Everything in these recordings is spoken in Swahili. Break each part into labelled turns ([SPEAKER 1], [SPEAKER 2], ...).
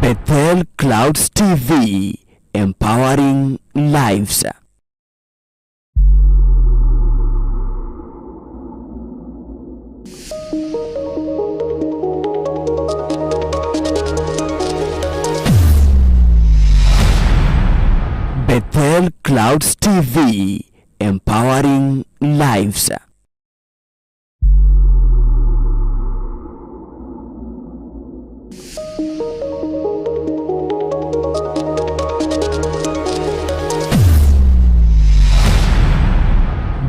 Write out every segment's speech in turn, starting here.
[SPEAKER 1] Bethel Clouds TV, empowering lives. Bethel Clouds TV, empowering lives.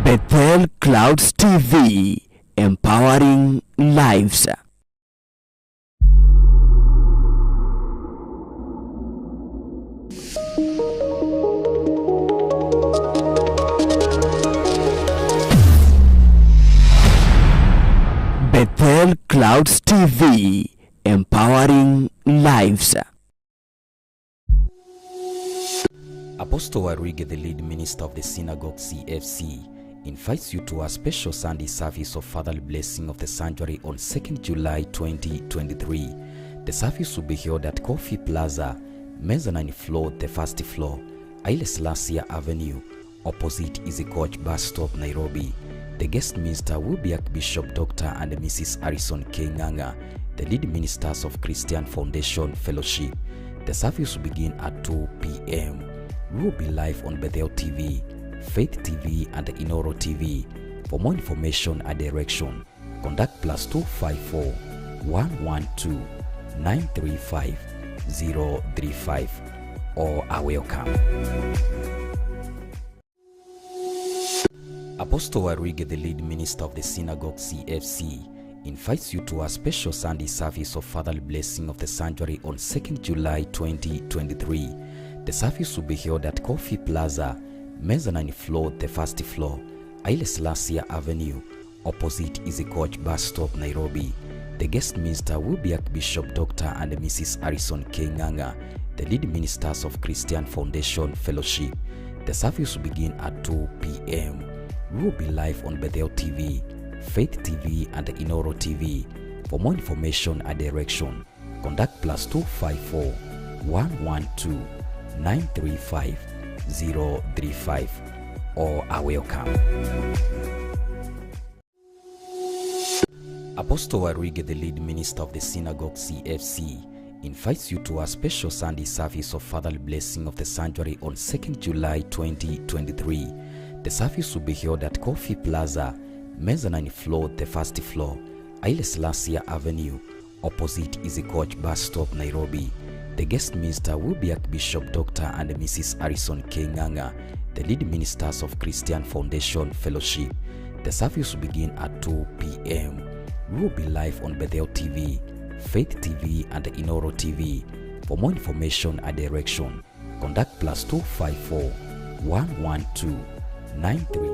[SPEAKER 1] Bethel Clouds TV, empowering lives. Bethel Clouds TV, empowering lives.
[SPEAKER 2] Apostle Waruinge, the lead minister of the Synagogue CFC, invites you to a special Sunday service of Fatherly Blessing of the Sanctuary on 2nd July 2023. The service will be held at Coffee Plaza, mezzanine floor, the first floor, Haile Selassie Avenue, opposite Easy Coach Bus Stop, Nairobi. The guest minister will be Archbishop Dr. and Mrs. Harrison K. Nganga, the lead ministers of Christian Foundation Fellowship. The service will begin at 2 p.m. We will be live on Bethel TV, Faith TV, and Inoro TV. For more information and direction, contact +254 112 935 035 or are welcome. Apostle Waruinge, the lead minister of the Synagogue CFC, invites you to a special Sunday service of Fatherly Blessing of the Sanctuary on 2nd July 2023. The service will be held at Coffee Plaza, mezzanine floor, the first floor, Haile Selassie Avenue, opposite Easy Coach Bus Stop, Nairobi. The guest minister will be Archbishop Dr. and Mrs. Harrison K. Nganga, the lead ministers of Christian Foundation Fellowship. The service will begin at 2 p.m. We will be live on Bethel TV, Faith TV, and Inoro TV. For more information and direction, contact +254 112 935 035 or are welcome. Apostle Waruinge, the lead minister of the Synagogue CFC, invites you to a special Sunday service of Fatherly Blessing of the Sanctuary on 2nd July 2023. The service will be held at Coffee Plaza, mezzanine floor, the first floor, Haile Selassie Avenue, opposite Easy Coach Bus Stop, Nairobi. The guest minister will be Archbishop Dr. and Mrs. Harrison K. Nganga, the lead ministers of Christian Foundation Fellowship. The service will begin at 2 p.m. We will be live on Bethel TV, Faith TV, and Inoro TV. For more information and direction, contact +254 112 93.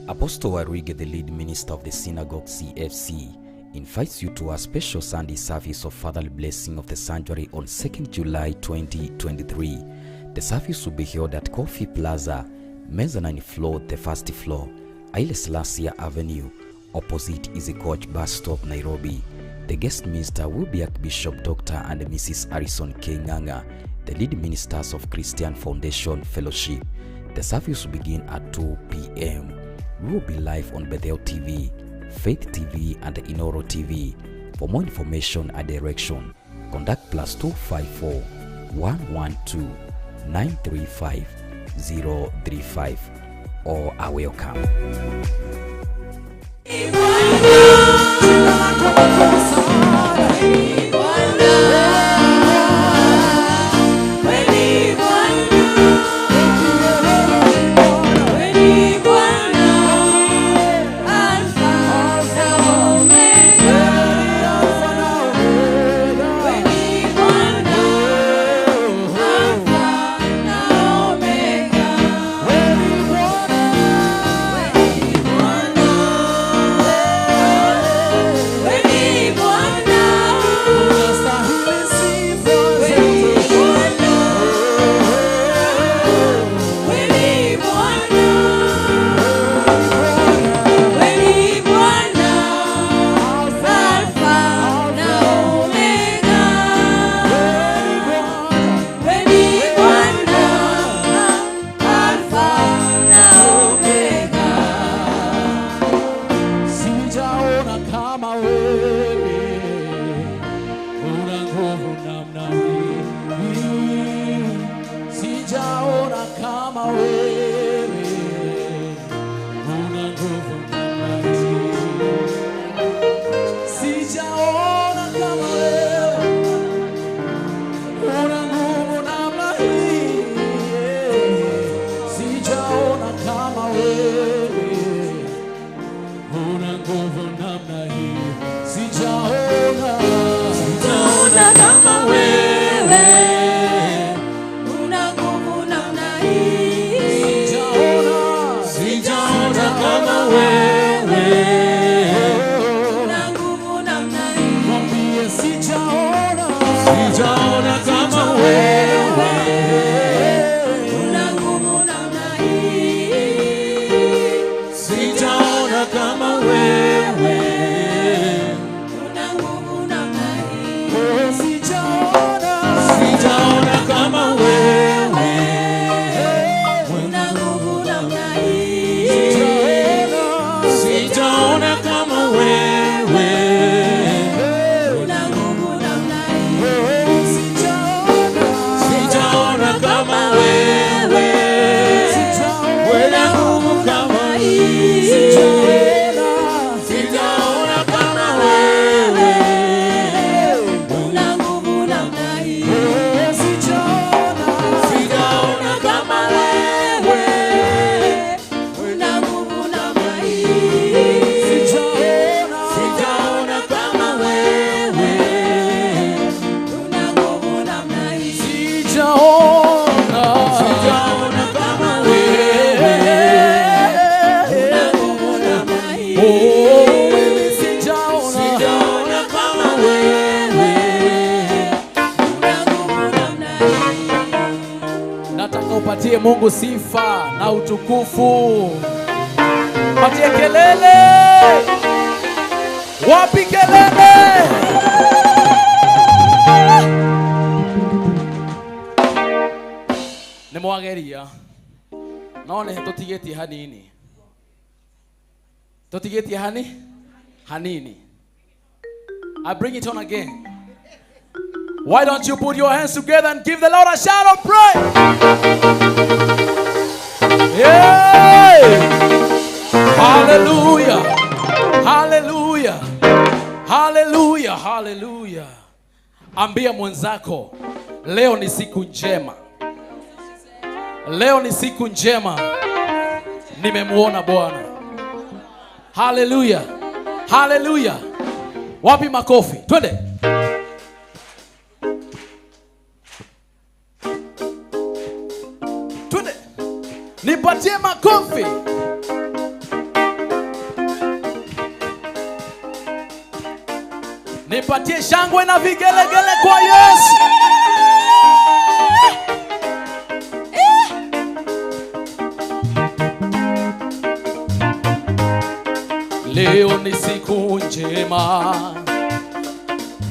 [SPEAKER 2] Apostle Waruinge, the lead minister of the Synagogue CFC, invites you to a special Sunday service of Fatherly Blessing of the Sanctuary on 2nd July 2023. The service will be held at Coffee Plaza, mezzanine floor, the first floor, Haile Selassie Avenue, opposite Easy Coach Bus Stop, Nairobi. The guest minister will be Archbishop Dr. and Mrs. Harrison K. Nganga, the lead ministers of Christian Foundation Fellowship. The service will begin at 2 p.m. We will be live on Bethel TV, Faith TV, and Inoro TV. For more information and direction, contact +254 112 935 035 or are welcome.
[SPEAKER 3] Sijaona kama wewe una nguvu namna hii, sijaona kama wewe una nguvu namna hii, sijaona kama wewe una nguvu namna hii, sijaona kama wewe una nguvu namna hii, sijaona,
[SPEAKER 4] Sijaona kama wewe una nguvu namna hii.
[SPEAKER 3] Sijaona,
[SPEAKER 4] Sijaona kama wewe una nguvu namna hii.
[SPEAKER 3] Mwambie sijaona,
[SPEAKER 4] Sijaona kama wewe una nguvu namna hii. Sijaona kama wewe una nguvu namna hii.
[SPEAKER 3] Oh, sijaona,
[SPEAKER 4] Sijaona kama wewe una nguvu namna hii. Sijaona kama wewe una nguvu namna hii.
[SPEAKER 3] Oh, sijaona,
[SPEAKER 4] Sijaona kama wewe una nguvu kama hii. Sijaona kama wewe una nguvu namna hii.
[SPEAKER 3] Oh, sijaona,
[SPEAKER 4] Sijaona kama wewe una nguvu namna hii.
[SPEAKER 3] Sijaona,
[SPEAKER 4] Sijaona kama wewe una nguvu namna hii.
[SPEAKER 3] Sijaona,
[SPEAKER 4] Sijaona kama wewe una nguvu namna hii.
[SPEAKER 3] Oh, mimi sijaona,
[SPEAKER 4] Sijaona kama wewe una nguvu namna hii.
[SPEAKER 3] Nataka upatie Mungu sifa na utukufu. Patie kelele. Wapi kelele? Nĩ mwageria no nĩ tũtigĩtie hanini, tũtigĩtie hanini. I bring it on again. Why don't you put your hands together and give the Lord a shout of praise? Hey! Hallelujah! Hallelujah! Hallelujah. Ambia mwenzako, leo ni siku njema. Leo ni siku njema. Nimemuona Bwana. Hallelujah. Hallelujah. Wapi makofi? Twende. Twende. Nipatie makofi. Nipatie shangwe na vigelegele kwa Yesu. Leo ni siku njema,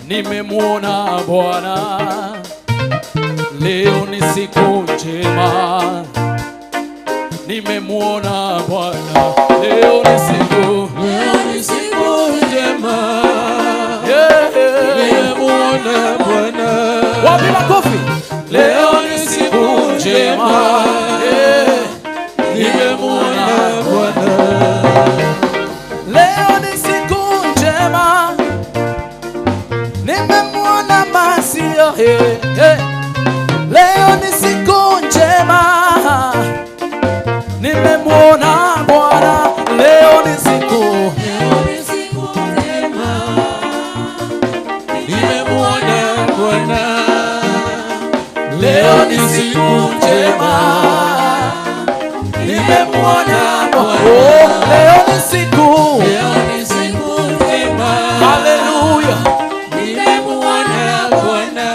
[SPEAKER 3] nimemuona Bwana. Leo ni siku njema, nimemuona Bwana. Leo ni siku,
[SPEAKER 4] Leo ni siku njema,
[SPEAKER 3] yeah, yeah.
[SPEAKER 4] nimemuona Bwana.
[SPEAKER 3] Wapi makofi?
[SPEAKER 4] Leo ni siku njema,
[SPEAKER 3] yeah.
[SPEAKER 4] nimemuona Bwana.
[SPEAKER 3] Leo ni siku njema, nimemuona Masia. Hey, hey. Leo ni siku njema, nimemuona Bwana. Leo ni siku,
[SPEAKER 4] Leo ni siku njema, nimemuona Bwana.
[SPEAKER 3] Leo ni siku njema, nimemuona Bwana. Oh, leo ni siku,
[SPEAKER 4] Leo ni siku njema,
[SPEAKER 3] haleluya.
[SPEAKER 4] nimemuona Bwana.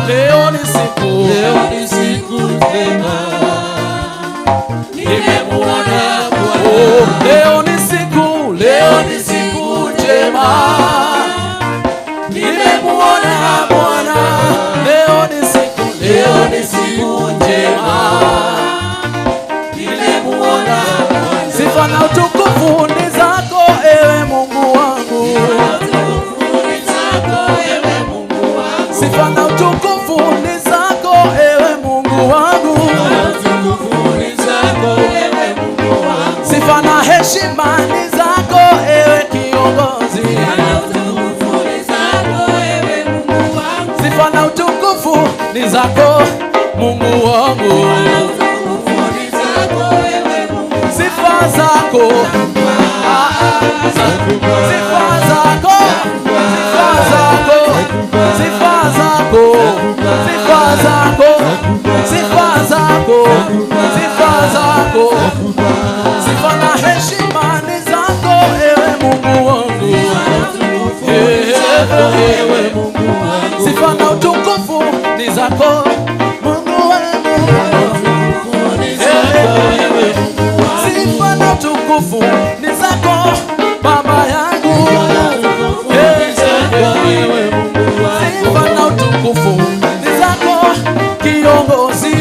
[SPEAKER 3] Leo ni siku,
[SPEAKER 4] Leo ni siku njema, nimemuona Bwana.
[SPEAKER 3] Oh, leo ni siku, leo ni siku njema, nimemuona Bwana. Leo ni siku, leo ni siku njema,
[SPEAKER 4] nimemuona Bwana.
[SPEAKER 3] Sifa na utukufu ni zako, ewe Mungu wangu. Sifa na utukufu ni zako, ewe Mungu wangu. Sifa na heshima ni zako, ewe kiongozi. Sifa na utukufu ni zako, Mungu wangu. Sifa zako, ah, ah, sifa zako, sifa zako, sifa zako, sifa zako, sifa zako, sifa zako, sifa na heshima ni zako, ewe Mungu wangu. Sifa na utukufu ni zako, Mungu wangu. Sifa na utukufu ni zako, Baba yangu. Sifa na utukufu ni zako, kiongozi.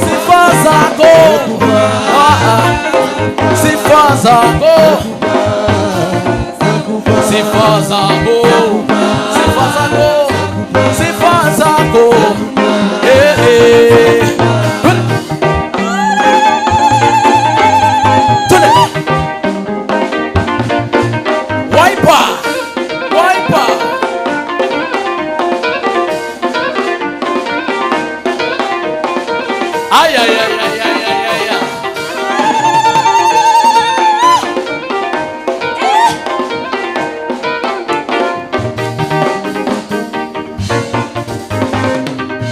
[SPEAKER 3] Sifa zako, ah, ah. Sifa zako, sifa zako, sifa zako, sifa zako. Eh, eh. Twende. Wiper. Wiper. Ay, ay, ay, ay, ay, ay, ay, ay.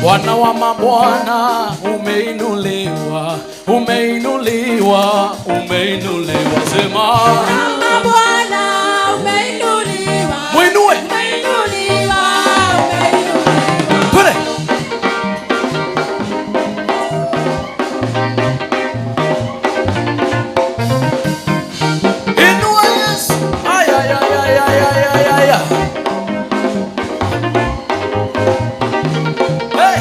[SPEAKER 3] Bwana wa mabwana, umeinuliwa, umeinuliwa, umeinuliwa. Sema
[SPEAKER 4] Bwana umeinuliwa,
[SPEAKER 3] mwinue,
[SPEAKER 4] umeinuliwa, umeinuliwa.
[SPEAKER 3] Twende. Inua Yesu. Ay, ay, ay, ay, ay, ay, ay, ay, ay. Hey.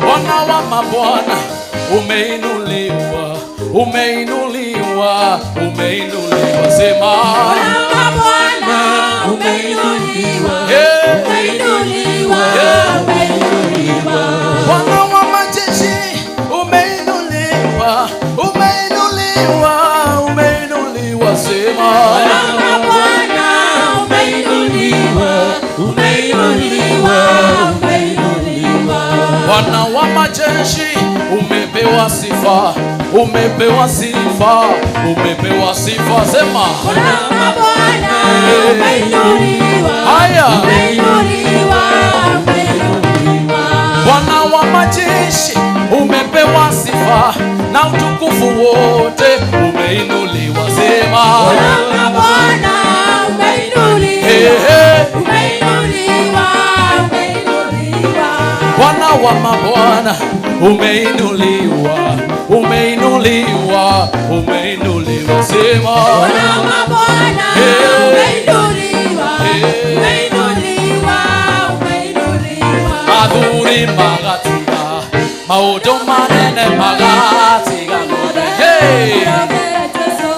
[SPEAKER 3] Bwana wa mabwana, umeinuliwa, umeinuliwa, umeinuliwa. Sema
[SPEAKER 4] Bwana umeinuliwa,
[SPEAKER 3] Yeah.
[SPEAKER 4] umeinuliwa,
[SPEAKER 3] Yeah.
[SPEAKER 4] umeinuliwa.
[SPEAKER 3] Bwana wa majeshi, umeinuliwa, umeinuliwa, umeinuliwa. majeshi, umepewa sifa, umepewa sifa, umepewa sifa. Sema
[SPEAKER 4] Bwana Bwana, umeinuliwa.
[SPEAKER 3] Haya.
[SPEAKER 4] Umeinuliwa, umeinuliwa.
[SPEAKER 3] Bwana wa majeshi, umepewa sifa na utukufu wote, umeinuliwa. Sema
[SPEAKER 4] Bwana Bwana, umeinuliwa.
[SPEAKER 3] Hey, hey.
[SPEAKER 4] Umeinuliwa, umeinuliwa.
[SPEAKER 3] Bwana wa mabwana, umeinuliwa, umeinuliwa, umeinuliwa. Sema
[SPEAKER 4] Bwana Bwana,
[SPEAKER 3] Hey.
[SPEAKER 4] umeinuliwa.
[SPEAKER 3] Hey.
[SPEAKER 4] Umeinuliwa, umeinuliwa.
[SPEAKER 3] Athuri magatiga maũndũ manene magatiga. Hey.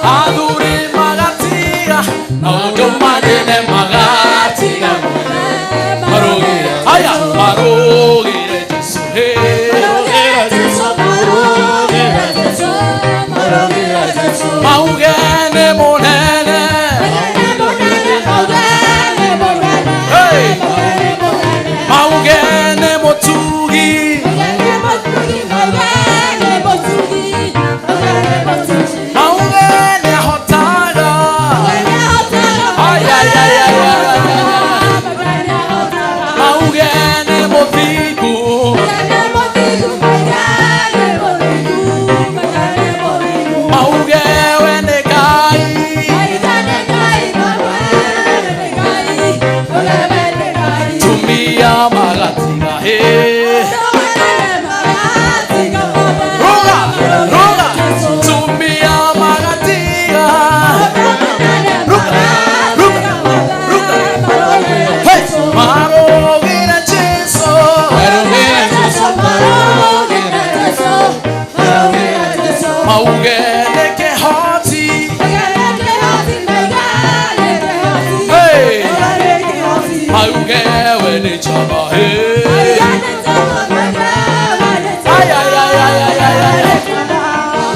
[SPEAKER 3] Athuri magatiga maũndũ manene magatiga. Marũgĩre haya, marũgĩre Jesu. Hey. Mauge nĩ mũnene. Hey. Mauge nĩ mũtugi. Mauge nĩ ahotaga. Ay, ay, ay, ay, ay, ay, ay. Mauge nĩ mũthingu. Mauge we nĩ Ngai. Tumia magatiga. Hey. Ruga, ruga. Tumia magatiga. Ruga, ruga, ruga. Hey. Marũgĩre Jesu. Mauge nĩ kĩhoti. Hey. Mauge we nĩ Jaba. Hey. Ay, ay, ay, ay, ay, ay, ay.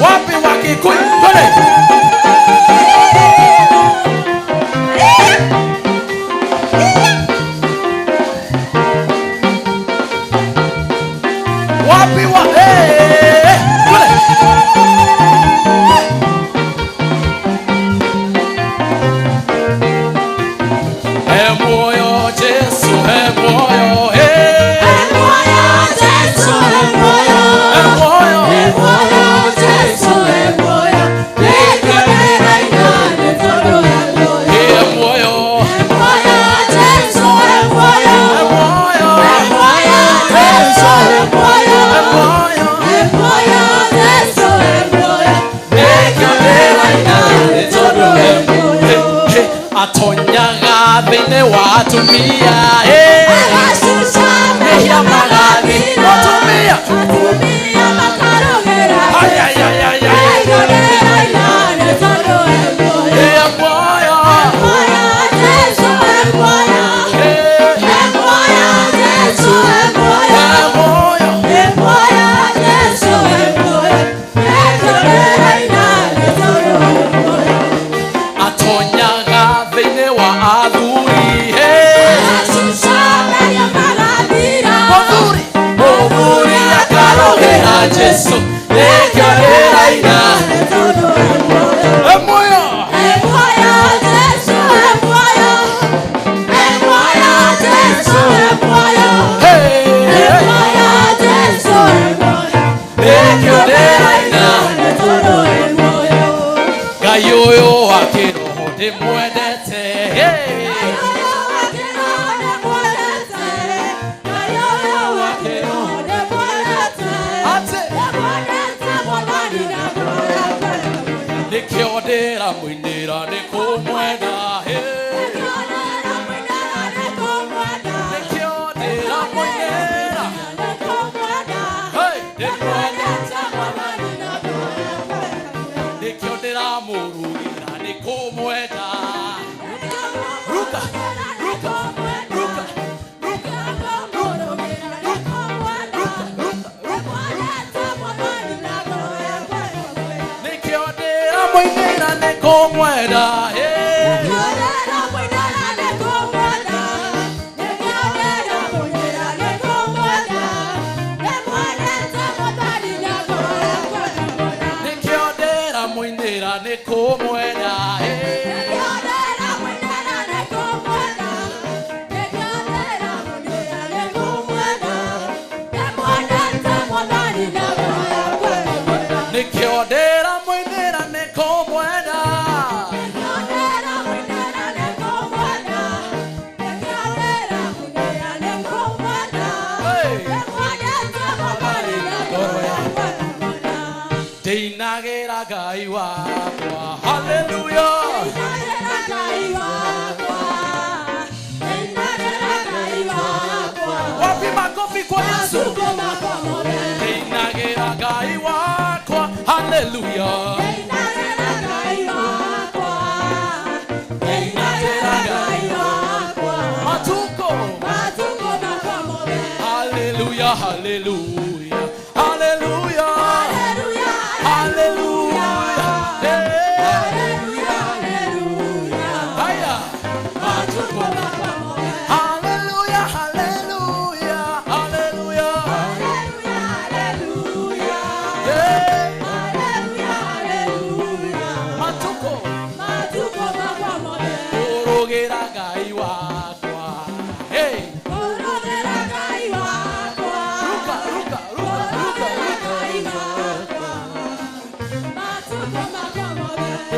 [SPEAKER 3] Wapi Wakikuyu? Twende. Wapi wa hey, twende. E muoyo Jesu, e muoyo, eh. E muoyo. E muoyo. E muoyo. E muoyo. Atonyaga thĩinĩ wa atumia, eh. Mehia magathi atumia. Ay, ay, ay, ay, ay. E muoyo. Eh. E muoyo. Atonyaga thĩinĩ wa athuri, eh. Mũthuri, mũthuri akarũgĩra Jesu nĩkĩo ndĩraina. E muoyo. Hey. Nĩkĩo ndĩraina. Ngai ũyũ wa kĩroho ndĩmwendete. Hey. Ate. Nĩkĩo ndĩramũinĩra nĩ kũmwenda. Hey. Nĩkĩo ndĩramũinĩra. Hey. Ndĩmwendete. Nĩkĩo ndĩramũrugĩra nĩ kũmwenda. Ruka, ruka, ruka, ruka, ruka, ruka, ruka, ruka. Nĩkĩo ndĩramũinĩra nĩ kũmwenda. Hey. Nĩkũmwenda Nĩkĩo ndĩramũinĩra nĩkũmwenda. Ndĩinagĩra Ngai wakwa. Haleluya. Wapi makofi kwa Yesu? Ndĩinagĩra Ngai wakwa. Haleluya. Matuko. Haleluya, haleluya. Haleluya. Haleluya. Hey. Haya. Matuko. Haleluya, haleluya, haleluya. Hey. Matuko. Ũrũgĩra Ngai wakwa. Hey. Ruka, ruka, ruka, ruka, ruka.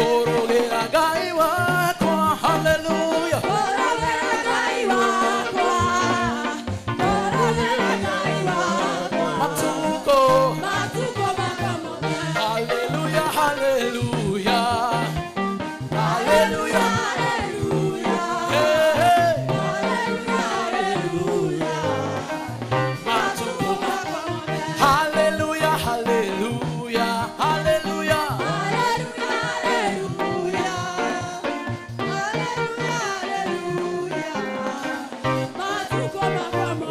[SPEAKER 3] Ũrũgĩra Ngai wakwa. Haleluya. Matuko. Haleluya, haleluya. Haleluya. Hey, hey. Matuko. Haleluya, haleluya, haleluya.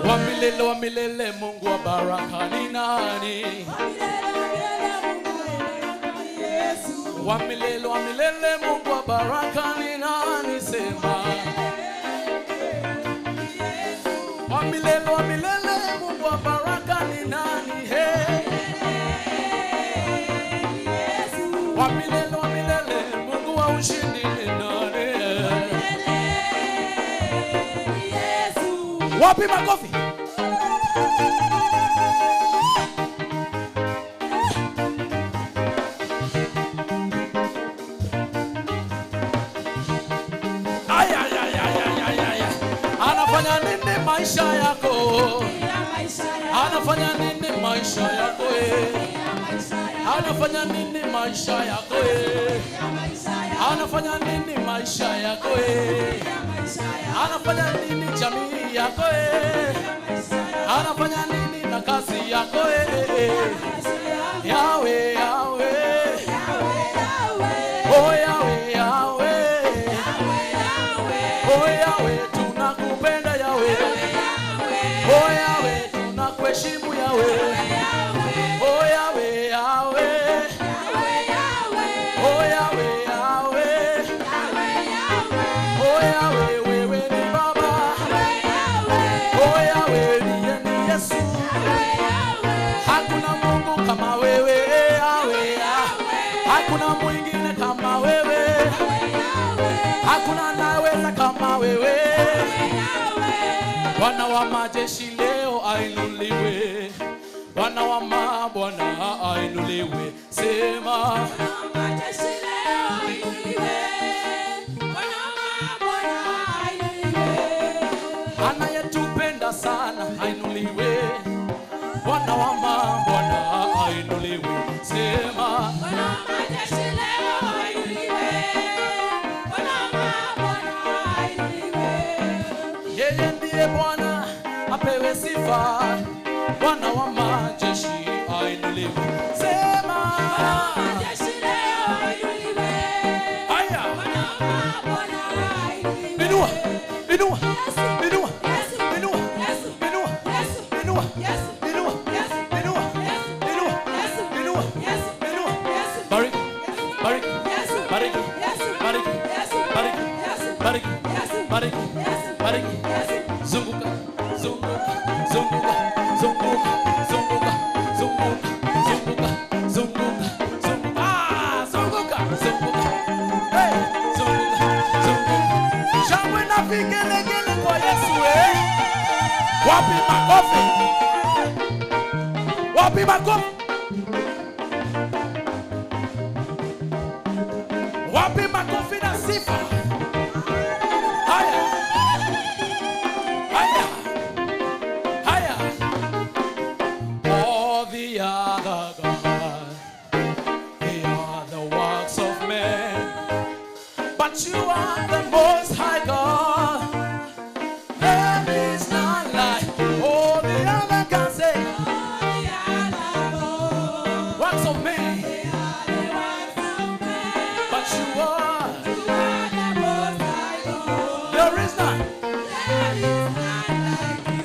[SPEAKER 3] Wa milele, wa milele, Mungu wa baraka ni nani? Wa milele, wa milele, Mungu wa baraka ni nani? Sema. Wa milele, wa milele, Mungu wa baraka ni nani? Hey. Wa milele, wa milele, Mungu wa ushindi ni nani? Wapi makofi? Ay, ay, ay, ay, ay, ay, ay. Anafanya nini maisha yako? Anafanya nini maisha yako? Anafanya nini maisha yako? Anafanya nini maisha yako? Anafanya nini jamii yako? Anafanya nini na kazi yako? Yahweh, Yahweh. Oh Yahweh, Yahweh. Oh Yahweh, tunakupenda Yahweh. Oh Yahweh, tunakuheshimu Yahweh. Oh Yahweh, Yahweh. Oh Yahweh, Yahweh. Oh Yahweh, wewe ni Baba. Oh Yahweh, ndiye ni Yesu. Hakuna Mungu kama wewe Yahweh. Hakuna mwingine kama wewe. Hakuna anayeweza kama wewe. Bwana wa majeshi leo ainuliwe. Bwana wa mabwana ainuliwe. Sema. Anayetupenda sana ainuliwe. Bwana wa mabwana ainuliwe. Sema. Yeye ndiye Bwana apewe sifa. Bwana wa majeshi ainuliwe. Sema. Haya. Inua, inua, inua, inua, inua, inua, inua, inua, inua, inua, inua. Bariki, bariki, bariki, bariki, bariki, bariki, bariki, bariki. Zunguka, zunguka, zunguka, zunguka, zunguka, zunguka, zunguka. Wapi makofi? Wapi makofi? Wapi makofi na sifa? Haya. Haya. Haya. All the other gods, they are the works of men, but you are the most high God. There is none like all the other gods. Say, works of men, but you are. There is none.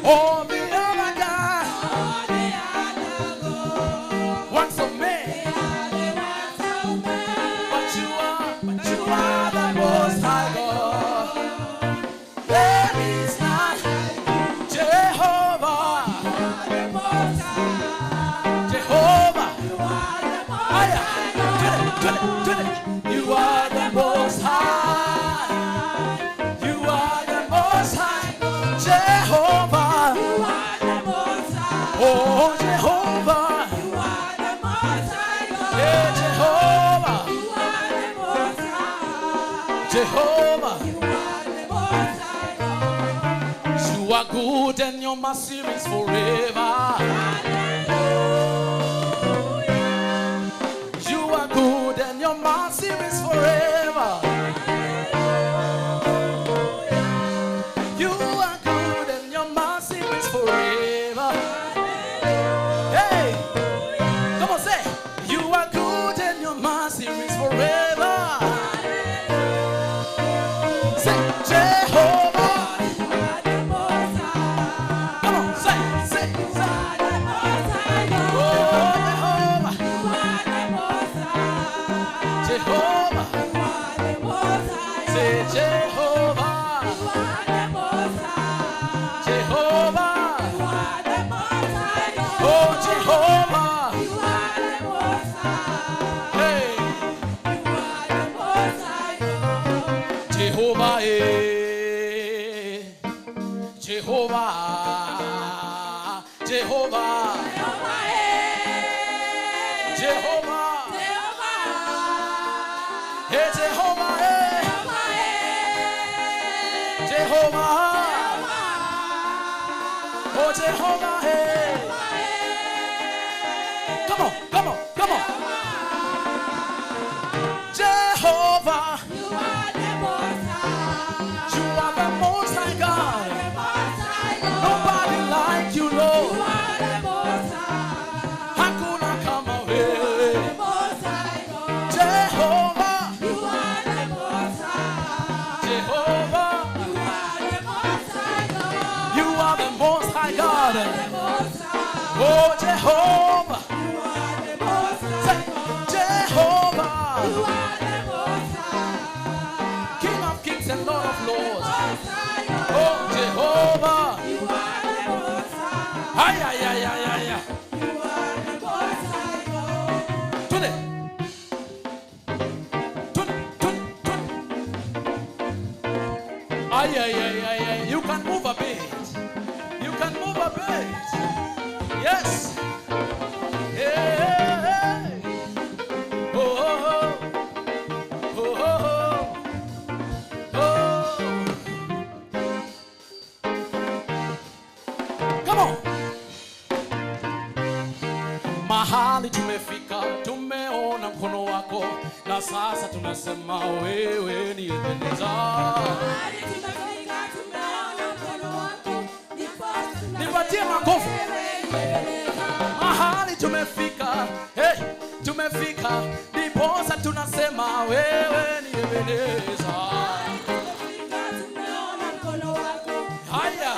[SPEAKER 3] All the other gods, works of men, but you are the most high God. There is none. Jehovah, Jehovah. Haya. Twende, twende, twende. You are the most high. You are the most high. Jehovah. Oh, Jehovah. Hey, Jehovah. Jehovah. You are good and your mercy is forever. You are good and your mercy is forever. You are good and your mercy is forever. Hey, come on, say, you are good and your mercy is forever. Say, Jehovah. Come on, say, say, say. Oh, Jehovah, Jehovah. Say, Jehovah, Jehovah. Oh, Jehovah. Hey, Jehovah, eh. Jehovah, Jehovah, Jehovah. Hey, Jehovah, eh. Jehovah. Oh, Jehovah, hey. Come on, come on, come on. Jehovah, you are the most high God. Nobody like you, Lord. Hakuna kama wewe. Jehovah, Jehovah, you are the most high God. Oh, Jehovah, say, Jehovah, King of kings and Lord of lords. Oh, Jehovah. Ay, ay, ay, ay, ay, ay. Twende. Twende, twende, twende. Ay, ay, ay, ay, ay. You can move a bit. You can move a bit. Yes. Hey, hey, hey. Oh, oh, oh. Oh, oh, oh. Oh. Come on. Mahali tumefika, tumeona mkono wako, na sasa tunasema wewe ni Ebeneza. Nipatie makofi. Mahali tumefika, hey, tumefika, ndiposa tunasema wewe ni Ebeneza. Haya,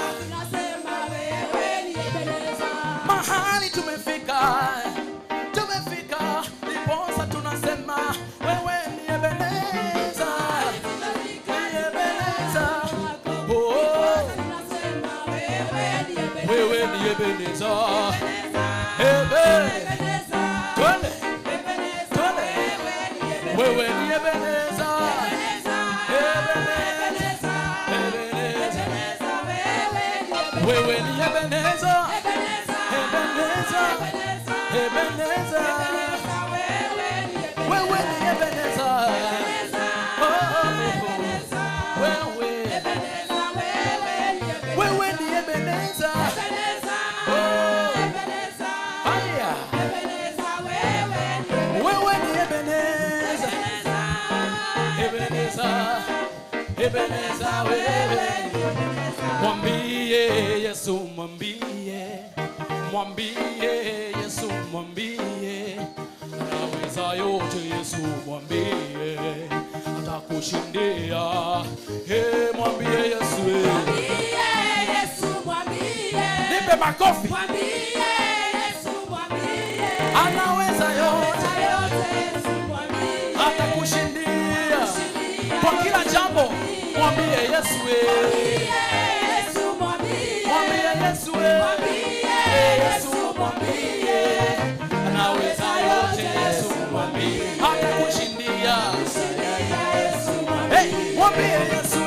[SPEAKER 3] mahali tumefika, tumefika, ndiposa tunasema wewe ni Ebeneza, ni Ebeneza. Oh, wewe ni Ebeneza. Ebe, twende, twende. Wewe ni Ebeneza. Ebeneza, Ebeneza. Wewe ni Ebeneza. Ebeneza, wewe ni Ebeneza. Wewe, wewe ni Ebeneza. Haya, wewe ni Ebeneza. Ebeneza, Ebeneza wewe. Mwambie Yesu, mwambie, mwambie Yesu, mwambie anaweza yote. Yesu mwambie atakushindia. Hey, mwambie Yesu, nipe makofi. Anaweza yote, atakushindia kwa kila jambo. Mwambie Yesu, mwambie Yesu, Yesu mwambie anaweza yote. Yesu mwambie atakushindia. Hey, mwambie Yesu,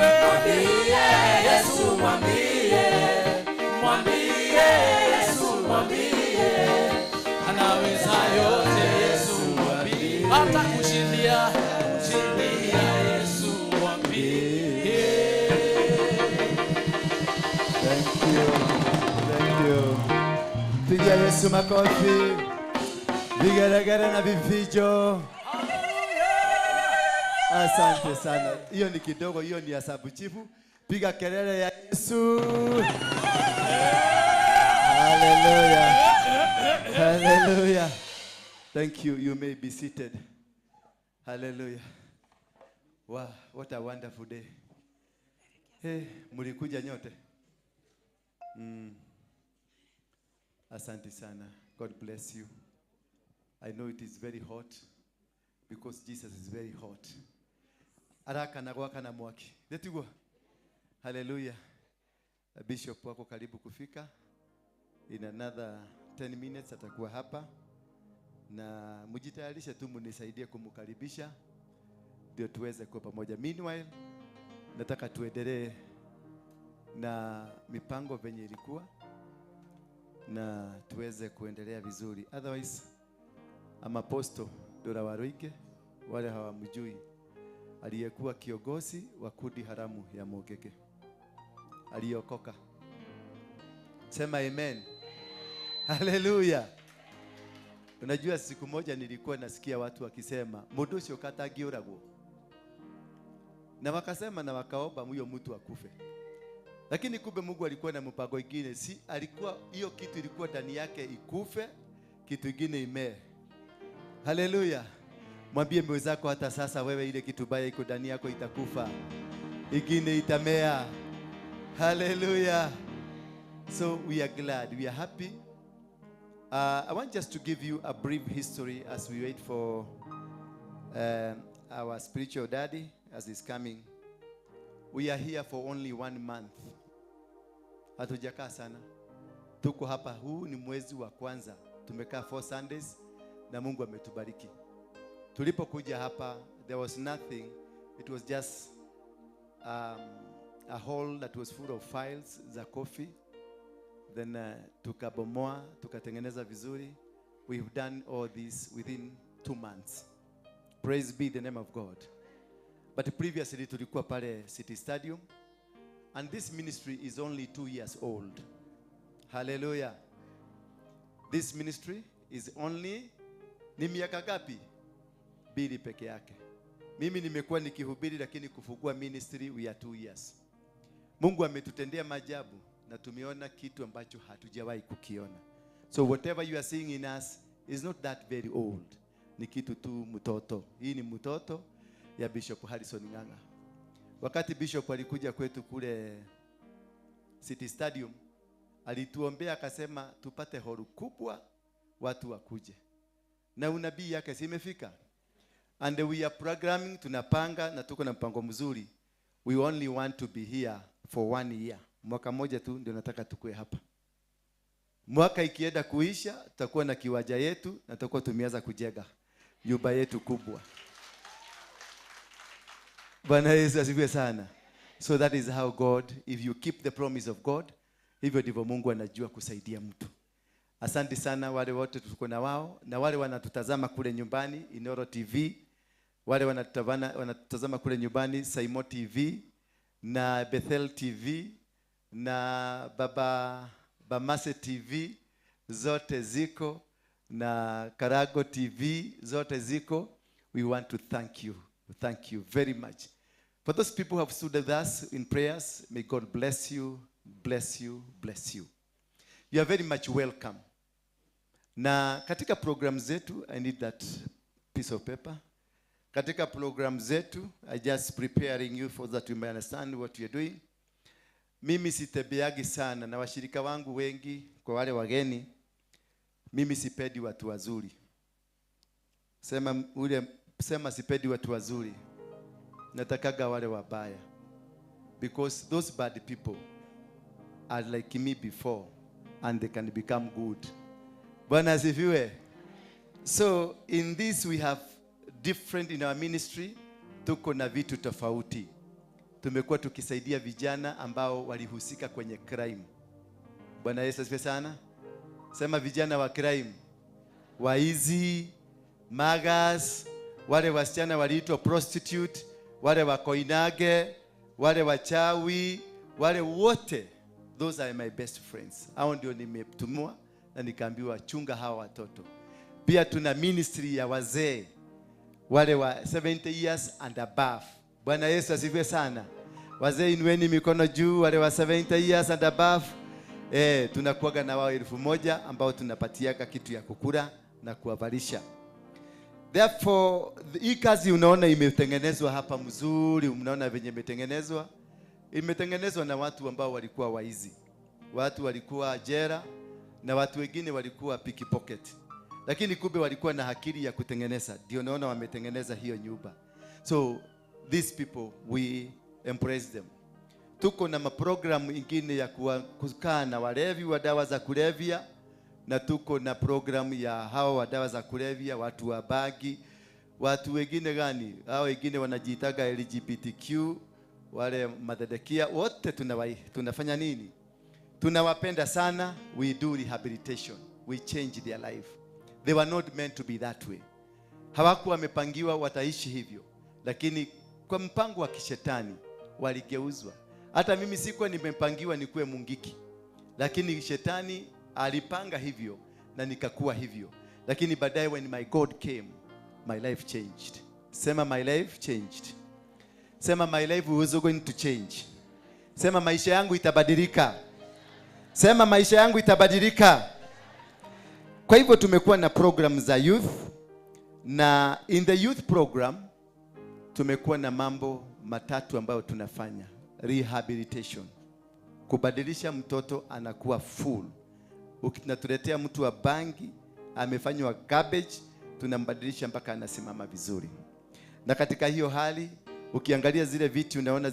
[SPEAKER 3] Yesu mwambie, mwambie Yesu, mwambie anaweza yote. Yesu mwambie atakushindia, kushindia. Yesu mwambie.
[SPEAKER 5] Thank you. Thank you. Piga Yesu makofi. Vigelegele na vifijo. Asante sana. Hiyo ni kidogo, hiyo ni hesabu chifu. Piga kelele ya Yesu. Hallelujah. Hallelujah. Thank you. You may be seated. Hallelujah. Wow, what a wonderful day. Hey, mlikuja nyote. Asante sana. God bless you. I know it is very hot because Jesus is very hot. Araka gwaka na mwaki. Letiguo. Hallelujah. Bishop wako karibu kufika. In another 10 minutes atakuwa hapa. Na mjitayarishe tu mnisaidie kumkaribisha ndio tuweze kuwa pamoja. Meanwhile, nataka tuendelee na mipango venye ilikuwa na tuweze kuendelea vizuri. Otherwise, I'm Apostle Dora Waruinge, wale hawamjui, aliyekuwa kiongozi wa kundi haramu ya Mungiki, aliokoka. Sema amen. Hallelujah. Unajua siku moja nilikuwa nasikia watu wakisema mundu ucio katangiuragwo, na wakasema na wakaomba huyo mtu akufe, lakini kumbe Mungu alikuwa na mpango ingine. Si alikuwa hiyo kitu ilikuwa ndani yake ikufe, kitu ingine imee. Haleluya. Mwambie mwenzako hata sasa wewe ile kitu baya iko ndani yako itakufa, ingine itamea. Haleluya. So we are glad, we are happy. I want just to give you a brief history as we wait for our spiritual daddy as he's coming. We are here for only 1 month. Hatujakaa sana. Tuko hapa, huu ni mwezi wa kwanza. Tumekaa 4 Sundays na Mungu ametubariki. Tulipokuja hapa, there was nothing. It was just a hall that was full of files za coffee. Then tukabomoa, tukatengeneza vizuri. We've done all this within 2 months. Praise be the name of God. But previously tulikuwa pale City Stadium. And this ministry is only 2 years old. Hallelujah. This ministry is only, ni miaka ngapi? 2 peke yake. Mimi nimekuwa nikihubiri, lakini kufungua ministry we are 2 years. Mungu ametutendea maajabu na tumeona kitu ambacho hatujawahi kukiona. So whatever you are seeing in us is not that very old. Ni kitu tu mtoto. Hii ni mtoto ya Bishop Harrison Ng'ang'a. Wakati Bishop alikuja kwetu kule City Stadium, alituombea akasema tupate hall kubwa watu wakuje. Na unabii yake si imefika. And we are programming, tunapanga na tuko na mpango mzuri. We only want to be here for 1 year. Mwaka mmoja tu ndio nataka tukue hapa. Mwaka ikienda kuisha, tutakuwa na kiwanja yetu na tutakuwa tumeanza kujenga nyumba yetu kubwa. Bwana Yesu asifiwe sana. So that is how God, if you keep the promise of God, hivyo ndivyo Mungu anajua kusaidia mtu. Asante sana wale wote tuko na wao na wale wanatutazama kule nyumbani Inoro TV, wale wanatutazama kule nyumbani Saimo TV na Bethel TV na Baba Bamase TV, zote ziko, na Karago TV, zote ziko. We want to thank you. Thank you very much. For those people who have stood with us in prayers, may God bless you, bless you, bless you. You are very much welcome. Na katika program zetu, I need that piece of paper. Katika program zetu, I just preparing you for that you may understand what you are doing. Mimi sitebeagi sana na washirika wangu wengi, kwa wale wageni, mimi sipendi watu wazuri. Sema ule, sema sipendi watu wazuri. Natakaga wale wabaya. Because those bad people are like me before and they can become good. Bwana asifiwe. So in this we have different in our ministry, tuko na vitu tofauti. Tumekuwa tukisaidia vijana ambao walihusika kwenye crime. Bwana Yesu asifiwe sana. Sema vijana wa crime, waizi, magas, wale wasichana waliitwa prostitute, wale wa koinage, wale wachawi, wale wote, those are my best friends. Hao ndio nimetumwa na nikaambiwa chunga hawa watoto. Pia tuna ministry ya wazee, wale wa 70 years and above. Bwana Yesu asifiwe sana. Wazee inueni mikono juu, wale wa 70 years and above. Tunakuwaga na wao 1000 ambao tunapatiaga kitu ya kukula na kuwavalisha. Therefore, hii kazi unaona imetengenezwa hapa mzuri, unaona venye imetengenezwa. Imetengenezwa na watu ambao walikuwa waizi. Watu walikuwa jera na watu wengine walikuwa pickpocket. Lakini kumbe walikuwa na akili ya kutengeneza. Ndio unaona wametengeneza hiyo nyumba. So these people, we embrace them. Tuko na maprogramu ingine ya kukaa na walevi wa dawa za kulevya, na tuko na programu ya hawa wa dawa za kulevya, watu wa bagi, watu wengine gani? Hao wengine wanajiitaga LGBTQ, wale madedekia, wote tunafanya nini? Tunawapenda sana. We do rehabilitation. We change their life. They were not meant to be that way. Hawakuwa wamepangiwa wataishi hivyo, lakini kwa mpango wa kishetani waligeuzwa. Hata mimi sikuwa nimepangiwa nikuwe mungiki, lakini shetani alipanga hivyo na nikakuwa hivyo. Lakini baadaye when my God came, my life changed. Sema my life changed. Sema my life was going to change. Sema maisha yangu itabadilika. Sema maisha yangu itabadilika. Kwa hivyo tumekuwa na program za youth, na in the youth program tumekuwa na mambo matatu ambayo tunafanya. Rehabilitation, kubadilisha mtoto anakuwa full. Ukinatuletea mtu wa bangi amefanywa garbage, tunambadilisha mpaka anasimama vizuri. Na katika hiyo hali ukiangalia zile viti unaona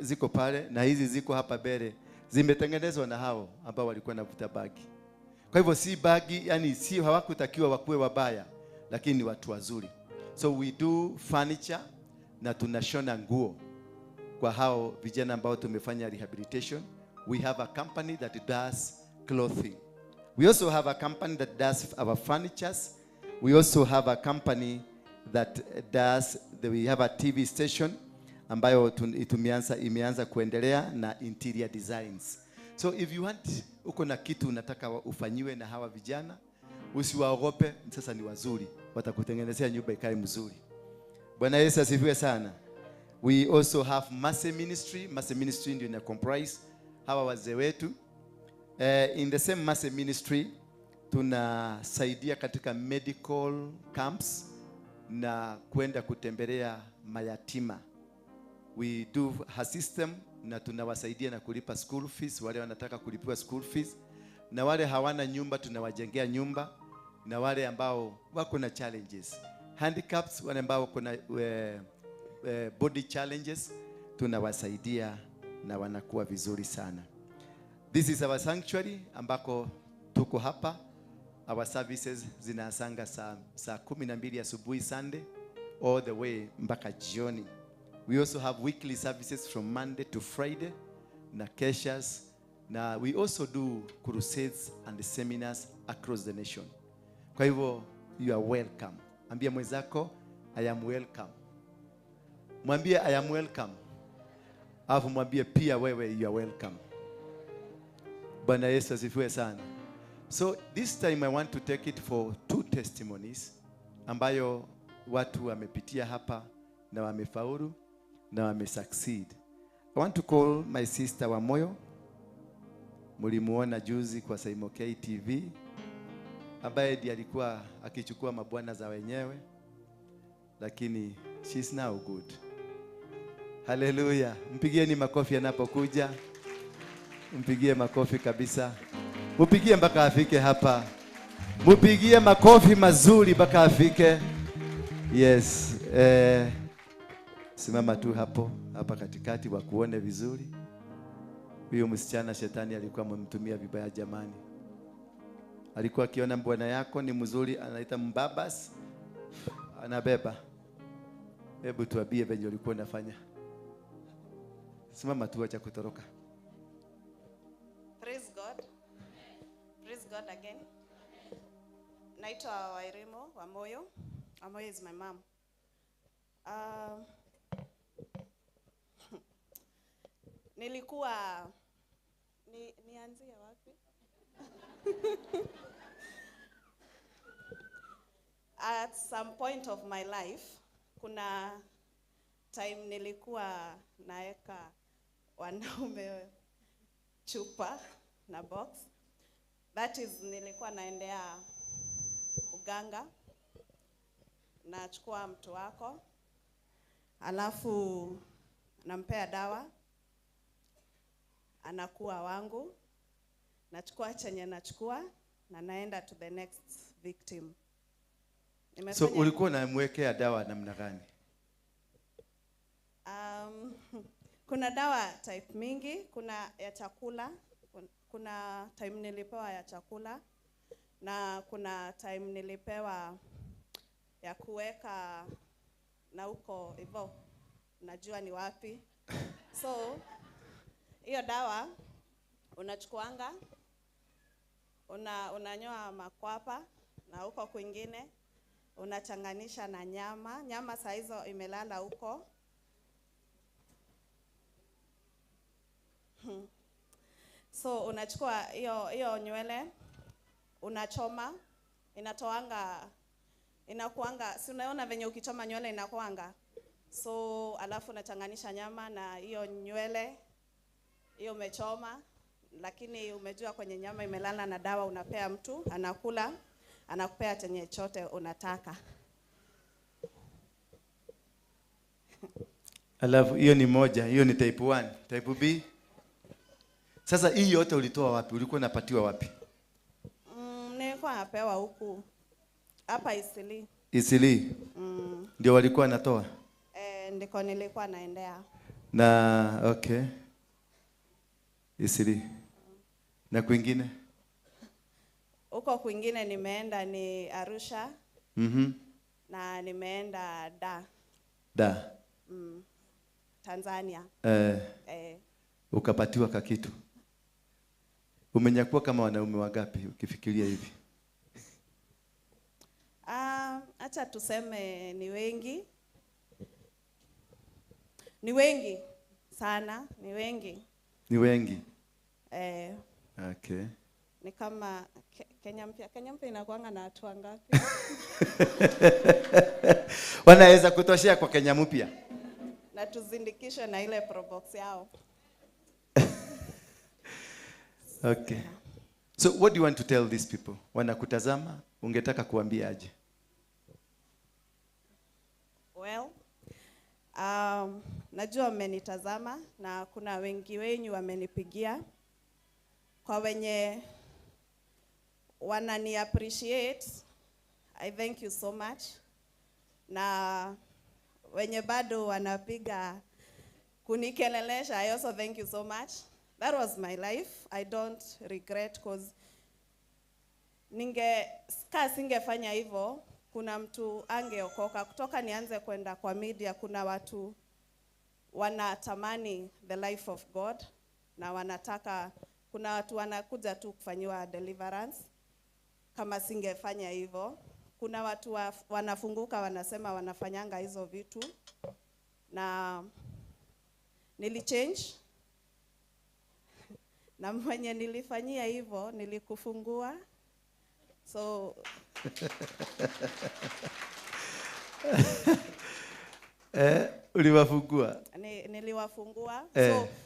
[SPEAKER 5] ziko pale na hizi ziko hapa mbele, zimetengenezwa na hao ambao walikuwa navuta bagi. Kwa hivyo si bagi, yani si hawakutakiwa wakuwe wabaya, lakini ni watu wazuri. So we do furniture na tunashona nguo kwa hao vijana ambao tumefanya rehabilitation. We have a company that does clothing. We also have a company that does our furnitures. We also have a company that does, we have a TV station ambayo imeanza kuendelea na interior designs. So if you want, uko na kitu unataka ufanyiwe na hawa vijana, usiwaogope, sasa ni wazuri, watakutengenezea nyumba ikae mzuri. Bwana Yesu asifiwe sana. We also have Mercy Ministry. Mercy Ministry ndio ina comprise hawa wazee wetu. In the same Mercy Ministry tunasaidia katika medical camps na kwenda kutembelea mayatima. We do a system na tunawasaidia na kulipa school fees, wale wanataka kulipiwa school fees, na wale hawana nyumba tunawajengea nyumba, na wale ambao wako na challenges, handicaps, wale ambao wako na body challenges tunawasaidia na wanakuwa vizuri sana. This is our sanctuary ambako tuko hapa. Our services zinaanza saa 12 asubuhi Sunday all the way mpaka jioni. We also have weekly services from Monday to Friday na keshas na Na we also do crusades and seminars across the nation. Kwa hivyo you are welcome. Ambia mwenzako I am welcome. Mwambie I am welcome. Alafu mwambie pia wewe you are welcome. Bwana Yesu asifiwe sana. So this time I want to take it for 2 testimonies ambayo watu wamepitia hapa na wamefaulu na wamesucceed. I want to call my sister Wamoyo. Mulimuona juzi kwa Saimo K TV, ambaye ndiye alikuwa akichukua mabwana za wenyewe, lakini she's now good. Hallelujah. Mpigieni makofi anapokuja. Mpigie makofi kabisa. Mpigie mpaka afike hapa. Mpigie makofi mazuri mpaka afike. Yes. Simama tu hapo, hapa katikati wakuone vizuri. Huyo msichana shetani alikuwa amemtumia vibaya jamani. Alikuwa akiona bwana yako ni mzuri, anaita mbabas, anabeba. Hebu tuambie venye ulikuwa unafanya. Simama tu, acha kutoroka.
[SPEAKER 6] Praise God. Praise God again. Naitwa Wairimo Wamoyo. Wamoyo is my mom. Nilikuwa nianzie wapi? At some point of my life, kuna time nilikuwa naeka wanaume chupa na box. That is, nilikuwa naendea uganga, nachukua mtu wako, alafu nampea dawa, anakuwa wangu, nachukua chenye nachukua na naenda to the next victim.
[SPEAKER 5] So ulikuwa unamwekea dawa namna gani?
[SPEAKER 6] Kuna dawa type mingi, kuna ya chakula, kuna time nilipewa ya chakula na kuna time nilipewa ya kuweka na huko hivyo najua ni wapi. So hiyo dawa unachukuanga, unanyoa makwapa na huko kwingine unachanganisha na nyama. Nyama saa hizo imelala huko. So unachukua hiyo nywele, unachoma, inatoanga, inakuanga, si unaona venye ukichoma nywele inakuanga. So alafu unachanganisha nyama na hiyo nywele hiyo umechoma, lakini umejua kwenye nyama imelala na dawa, unapea mtu, anakula, anakupea chenye chote unataka.
[SPEAKER 5] Alafu hiyo ni moja, hiyo ni type 1, type B. Sasa hii yote ulitoa wapi? Ulikuwa unapatiwa wapi?
[SPEAKER 6] Nilikuwa napewa huku hapa Isili.
[SPEAKER 5] Isili? Ndio walikuwa wanatoa?
[SPEAKER 6] Ndiko nilikuwa naendea.
[SPEAKER 5] Na okay. Isili. Na kwingine?
[SPEAKER 6] Huko kwingine nimeenda ni Arusha. Na nimeenda Da. Tanzania.
[SPEAKER 5] Ukapatiwa kakitu. Umenyakuwa kama wanaume wangapi ukifikiria hivi?
[SPEAKER 6] Acha tuseme ni wengi. Ni wengi sana, ni wengi.
[SPEAKER 5] Ni wengi. Okay.
[SPEAKER 6] Ni kama Kenya mpya. Kenya mpya inakuanga na watu wangapi?
[SPEAKER 5] Wanaweza kutoshea kwa Kenya mpya.
[SPEAKER 6] Na tuzindikishe na ile probox yao.
[SPEAKER 5] Okay. So what do you want to tell these people? Wanakutazama, ungetaka kuambia aje?
[SPEAKER 6] Well, najua mmenitazama na kuna wengi wenyu wamenipigia. Kwa wenye wanani appreciate, I thank you so much. Na wenye bado wanapiga kunikelelesha, I also thank you so much. That was my life. I don't regret cause singefanya hivyo, kuna mtu angeokoka. Kutoka nianze kwenda kwa media, kuna watu wanatamani the life of God na wanataka Kuna watu wanakuja tu kufanyiwa deliverance kama singefanya hivyo. Kuna watu wanafunguka wanasema wanafanyanga hizo vitu, na nilichange na mwenye nilifanyia hivyo nilikufungua. So
[SPEAKER 5] Uliwafungua?
[SPEAKER 6] Niliwafungua.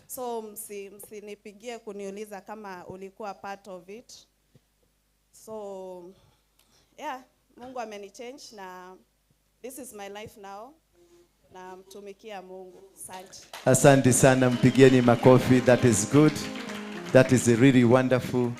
[SPEAKER 6] So msinipigie kuniuliza kama ulikuwa part of it. So yeah, Mungu amenichange na this is my life now. Na mtumikia Mungu. Asante.
[SPEAKER 5] Asante sana, mpigieni makofi. That is good. That is really wonderful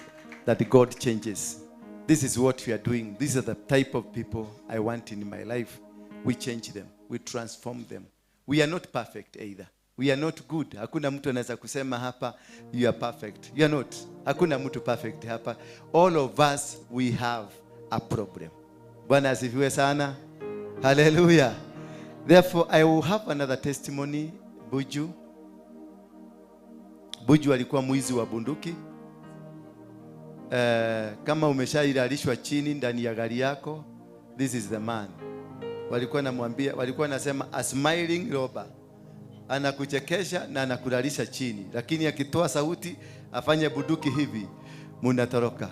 [SPEAKER 5] that God changes. This is what we are doing. These are the type of people I want in my life. We change them. We transform them. We are not perfect either. We are not good. Hakuna mtu anaweza kusema hapa you are perfect. You are not. Hakuna mtu perfect hapa. All of us, we have a problem. Bwana asifiwe sana. Hallelujah. Therefore, I will have another testimony. Buju. Buju alikuwa mwizi wa bunduki. Kama umeshailalishwa chini ndani ya gari yako, this is the man. Walikuwa namwambia, walikuwa nasema a smiling robber. Anakuchekesha na anakulalisha chini, lakini akitoa sauti afanye bunduki hivi, mnatoroka.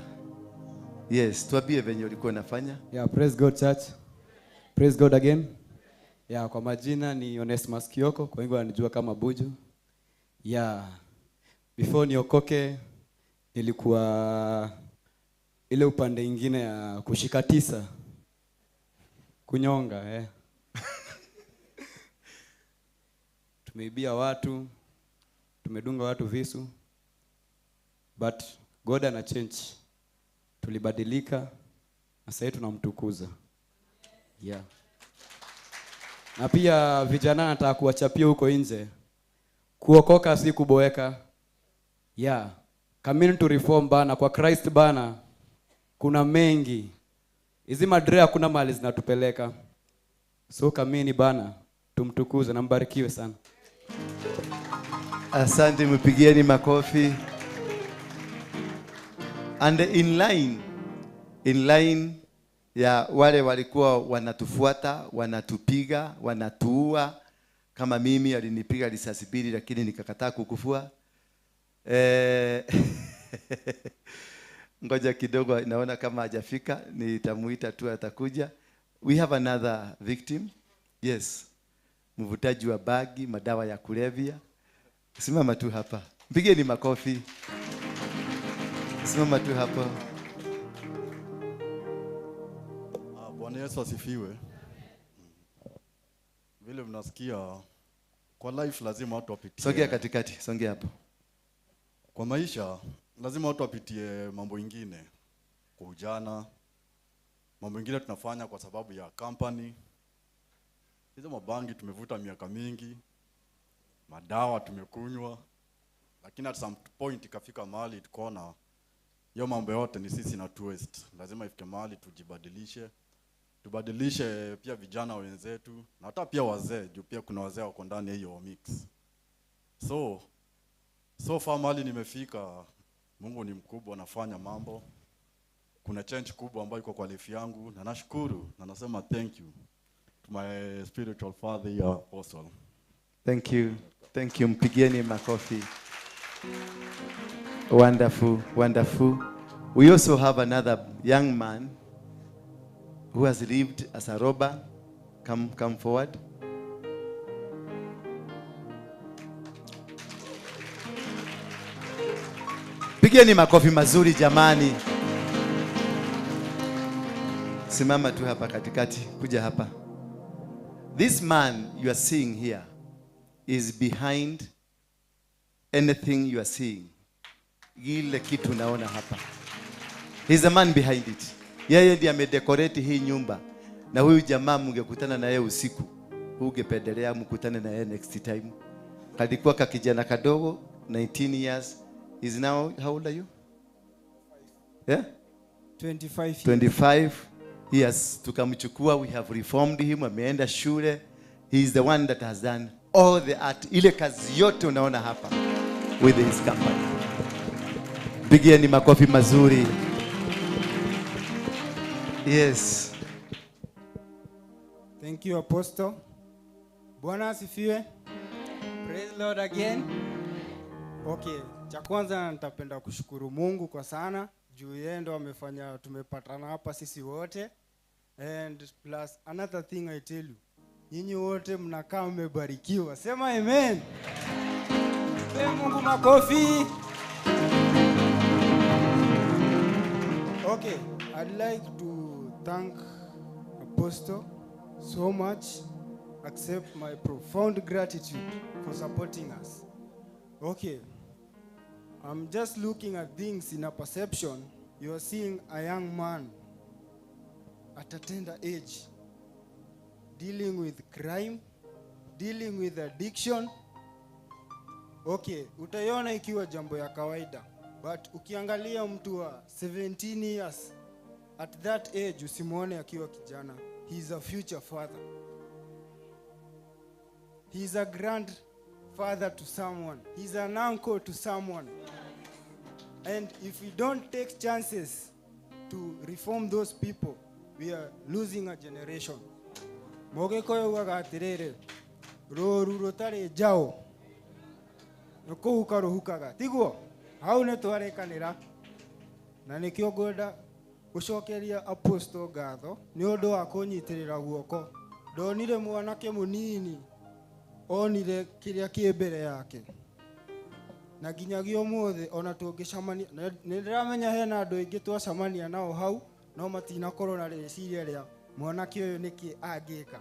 [SPEAKER 5] Yes, tuambie venye ulikuwa unafanya.
[SPEAKER 7] Yeah, praise God church. Praise God again. Yeah, kwa majina ni Onesmus Kioko, kwa wengi wananijua kama Buju. Yeah. Before niokoke nilikuwa ile upande ingine ya kushika tisa. Kunyonga, Tumeibia watu, tumedunga watu visu. But God ana change. Tulibadilika na sasa tunamtukuza. Yeah. Na pia vijana nataka kuwachapia huko nje. Kuokoka si kuboeka. Yeah. Coming to reform bana, kwa Christ bana. Kuna mengi. Hizi madre hakuna mali zinatupeleka. So kamini bana, tumtukuze na mbarikiwe sana.
[SPEAKER 5] Asante, mpigieni makofi. And in line ya wale walikuwa wanatufuata, wanatupiga, wanatuua. Kama mimi alinipiga risasi 2 lakini nikakataa kukufua. Ngoja kidogo, naona kama hajafika, nitamuita tu atakuja. We have another victim. Yes. Mvutaji wa bagi, madawa ya kulevya. Simama tu hapa. Mpigeni makofi. Simama tu hapa.
[SPEAKER 8] Bwana Yesu asifiwe. Vile mnasikia kwa life lazima watu wapitie.
[SPEAKER 5] Songea katikati, songea hapo.
[SPEAKER 8] Kwa maisha lazima watu wapitie mambo ingine. Kwa ujana mambo ingine tunafanya kwa sababu ya company. Hizo mabangi tumevuta miaka mingi, madawa tumekunywa, lakini at some point ikafika mahali tukaona hiyo mambo yote ni sisi na twist. Lazima ifike mahali tujibadilishe. Tubadilishe pia vijana wenzetu na hata pia wazee, juu pia kuna wazee wako ndani hiyo mix. So far mahali nimefika, Mungu ni mkubwa, anafanya mambo. Kuna change kubwa ambayo iko kwa life yangu na nashukuru na nasema thank you to my spiritual father here, Apostle.
[SPEAKER 5] Thank you. Thank you. Mpigieni makofi. Wonderful, wonderful. We also have another young man who has lived as a robber. Come forward. Pigeni makofi mazuri jamani. Simama tu hapa katikati, kuja hapa. This man you are seeing here is behind anything you are seeing. Ile kitu naona hapa. He's the man behind it. Yeye ndiye amedecorate hii nyumba. Na huyu jamaa mngekutana na yeye usiku, ungependelea mkutane na yeye next time. Kalikuwa kakijana kadogo, 19 years. Is now, how old are you? Yeah?
[SPEAKER 9] 25 years.
[SPEAKER 5] 25 years. Tukamchukua, we have reformed him, ameenda shule. He is the one that has done all the art. Ile kazi yote unaona hapa with his company. Mpigieni makofi mazuri. Yes.
[SPEAKER 9] Thank you, Apostle. Bwana asifiwe. Praise Lord again. Okay, cha kwanza nitapenda kushukuru Mungu kwa sana juu yeye ndo amefanya tumepatana hapa sisi wote. And plus another thing I tell you, nyinyi wote mnakaa mmebarikiwa. Sema amen. Pe Mungu makofi. Okay, I'd like to thank Apostle so much. Accept my profound gratitude for supporting us. Okay, I'm just looking at things in a perception. You are seeing a young man at a tender age dealing with crime, dealing with addiction. Okay, utaiona ikiwa jambo ya kawaida, but ukiangalia mtu wa 17 years at that age, usimuone akiwa kijana. He is a future father. He is a grandfather to someone. He is an uncle to someone. And if we don't take chances to reform those people, we are losing a generation. Mogĩkũyũ ugaga atĩrĩrĩ, rũru rũtarĩ njaũ nĩ kũhuka rũhukaga, tiguo? Hau nĩ twarĩkanĩra. Na nĩkĩo ngwenda gũcokeria Apostle ngatho nĩ ũndũ wa kũnyitĩrĩra guoko. Ndonire mwanake mũnini onire kĩrĩa kĩ mbere yake, na nginyagia ũmũthĩ ona tũngĩcemania, nĩ ndĩramenya hena andũ aingĩ twacemania nao hau no matinakorwo na rĩciria rĩa mwanake ũyũ nĩkĩ angĩka.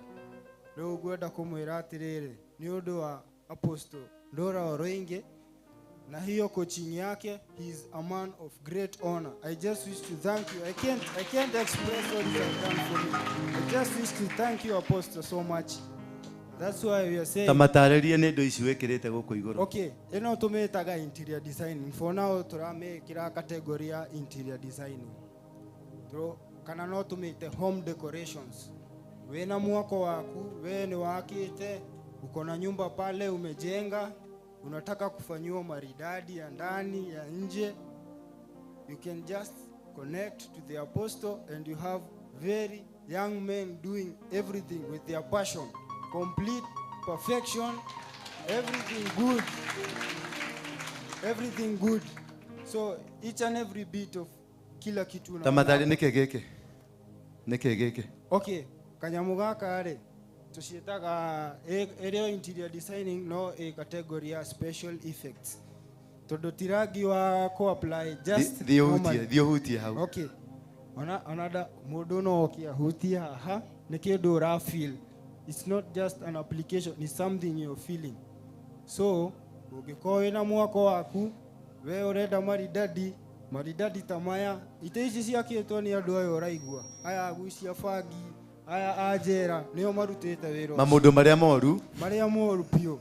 [SPEAKER 9] Rĩu ngwenda kũmwĩra atĩrĩrĩ, nĩ ũndũ wa Apostle Ndora Oroinge na hiyo coaching yake, he is a man of great honor. I just wish to thank you. I can't express what you have done for me. I just wish to thank you, Apostle, so much. That's why we are saying
[SPEAKER 5] Ta matarĩrie nĩ indo ici wĩkĩrĩte gũkũ igũrũ.
[SPEAKER 9] Okay, ĩno tũmĩtaga interior designing. For now tũramĩkĩra category ya interior designing. Kana no tũmĩte home decorations. Wĩna mwako waku, we nĩ wakĩte, uko na nyumba pale umejenga, unataka kufanyiwa maridadi ya ndani ya nje, you can just connect to the apostle and you have very young men doing everything with their passion, complete perfection, everything good, everything good. So each and every bit of kila kitu unaona.
[SPEAKER 5] Tamathari nĩkĩ gĩkĩ? Nĩkĩ gĩkĩ?
[SPEAKER 9] Okay, kanyamu gaka rĩ, tũciĩtaga ĩrĩa interior designing, no ĩ category ya special effects, tondũ ti rangi wa kũ-apply just
[SPEAKER 5] Thiĩ ũhutie,
[SPEAKER 9] normal.
[SPEAKER 5] Thiĩ ũhutie hau.
[SPEAKER 9] Okay, ona da mũndũ no oke ahutie haha, nĩ kĩndũ ũra feel. It's not just an application, it's something you're feeling. So ũngĩkorwo wĩna mwako waku, we ũrenda maridadi maridadi ta maya, itĩ ici ciakĩtwo nĩ andũ aya ũraigua aya agucia bangi aya a njera, nĩo marutĩte wĩra ũcio.
[SPEAKER 5] Maũndũ marĩa moru.
[SPEAKER 9] Marĩa moru biũ,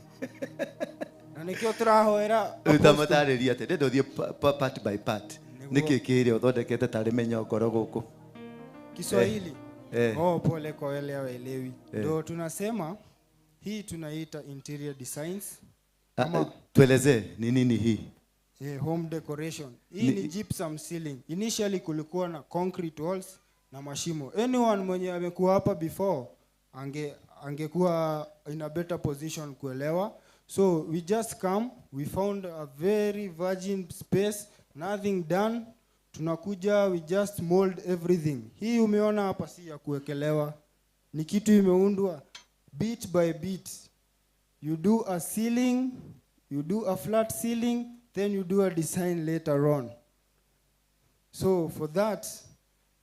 [SPEAKER 9] na nĩkĩo tũrahoera
[SPEAKER 5] Rĩu
[SPEAKER 9] Apostle.
[SPEAKER 5] tamatarĩrie atĩ ndĩrenda ũthiĩ part by part.
[SPEAKER 9] Nĩguo.
[SPEAKER 5] Nĩkĩ kĩrĩa ũthondekete tarĩ mĩnyongoro gũkũ?
[SPEAKER 9] Kiswahili.
[SPEAKER 5] Eh.
[SPEAKER 9] Oh, pole kwa wale hawaelewi.
[SPEAKER 5] Eh.
[SPEAKER 9] Ndio tunasema hii tunaita interior designs.
[SPEAKER 5] Ah,
[SPEAKER 9] Ama-
[SPEAKER 5] ah, tuelezee ni nini hii?
[SPEAKER 9] Home decoration. Hii ni gypsum ceiling. Initially kulikuwa na concrete walls na mashimo. Anyone mwenye amekuwa hapa before angekuwa in a better position kuelewa. So we just come, we found a very virgin space, nothing done. Tunakuja, we just mold everything. Hii umeona hapa si ya kuwekelewa. Ni kitu imeundwa bit by bit. You do a ceiling, you do a flat ceiling, then you do a design later on. So for that,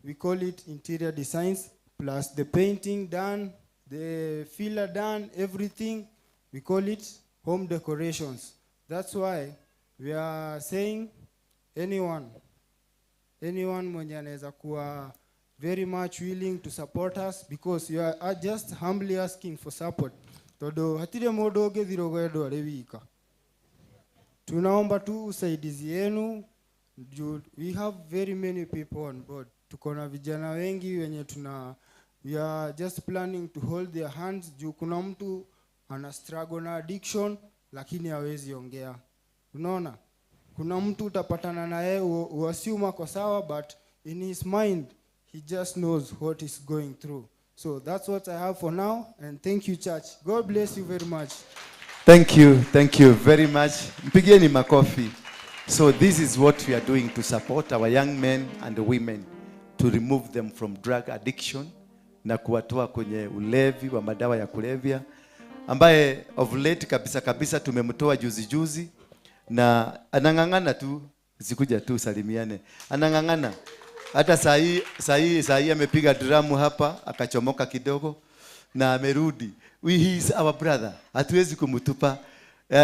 [SPEAKER 9] we call it interior designs, plus the painting done, the filler done, everything. We call it home decorations. That's why we are saying anyone mwenye anaweza kuwa very much willing to support us, because you are just humbly asking for support, tondu hatirĩ mũndũ ũngĩthiĩ rũgendo arĩ wika. Tunaomba tu usaidizi yenu juu we have very many people on board. Tuko na vijana wengi wenye tuna we are just planning to hold their hands, juu kuna mtu ana struggle na addiction lakini hawezi ongea, unaona? Kuna Kuna mtu utapatana na yeye uassume ako sawa, but in his mind he just knows what he's going through. So that's what I have for now, and thank you, church. God bless you very much.
[SPEAKER 5] Thank you, thank you very much. Mpigieni makofi. So this is what we are doing to support our young men and women, to remove them from drug addiction na kuwatoa kwenye ulevi wa madawa ya kulevya, ambaye of late kabisa kabisa tumemtoa juzi juzi, na anang'ang'ana tu, sikuja tu salimiane, anang'ang'ana hata saa hii amepiga dramu hapa akachomoka kidogo na amerudi. He is our brother, hatuwezi kumtupa.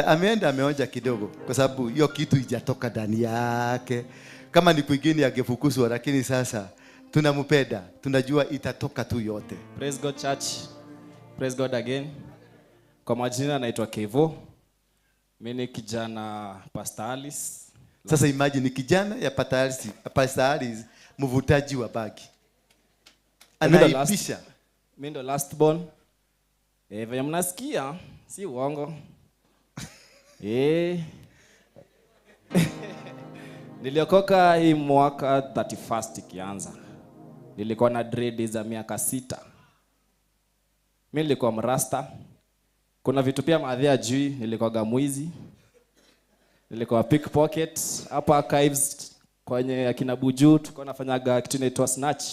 [SPEAKER 5] Ameenda ameonja kidogo, kwa sababu hiyo kitu ijatoka ndani yake. Kama ni kwingine angefukuzwa, lakini sasa tunampenda, tunajua itatoka tu yote.
[SPEAKER 10] Praise God, church. Praise God again. Kwa majina naitwa Kevo. Mimi ni kijana Pastor Alice.
[SPEAKER 5] Sasa imagine kijana ya Pastor Alice, mvutaji wa bangi. Anaipisha.
[SPEAKER 10] Mimi ndo last born. Venye mnasikia si uongo. Niliokoka hii mwaka 31st ikianza. Nilikuwa na dread za miaka 6. Mimi nilikuwa mrasta. Kuna vitu pia madhia jui, nilikuwa mwizi. Nilikuwa pickpocket hapa archives kwenye akina Buju, tulikuwa nafanyaga kitu inaitwa snatch.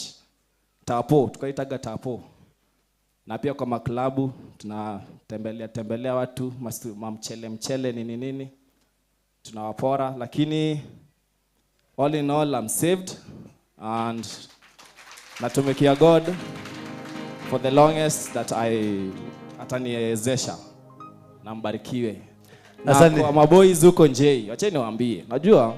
[SPEAKER 10] Tapo, tukaitaga tapo. Na pia kwa maklabu tunatembelea tembelea watu mamchele mchele nini nini, tunawapora. Lakini all in all, I'm saved and natumikia God for the longest that I ataniwezesha, na mbarikiwe. Na
[SPEAKER 5] Asante.
[SPEAKER 10] kwa maboys huko nje, acheni niwaambie. Najua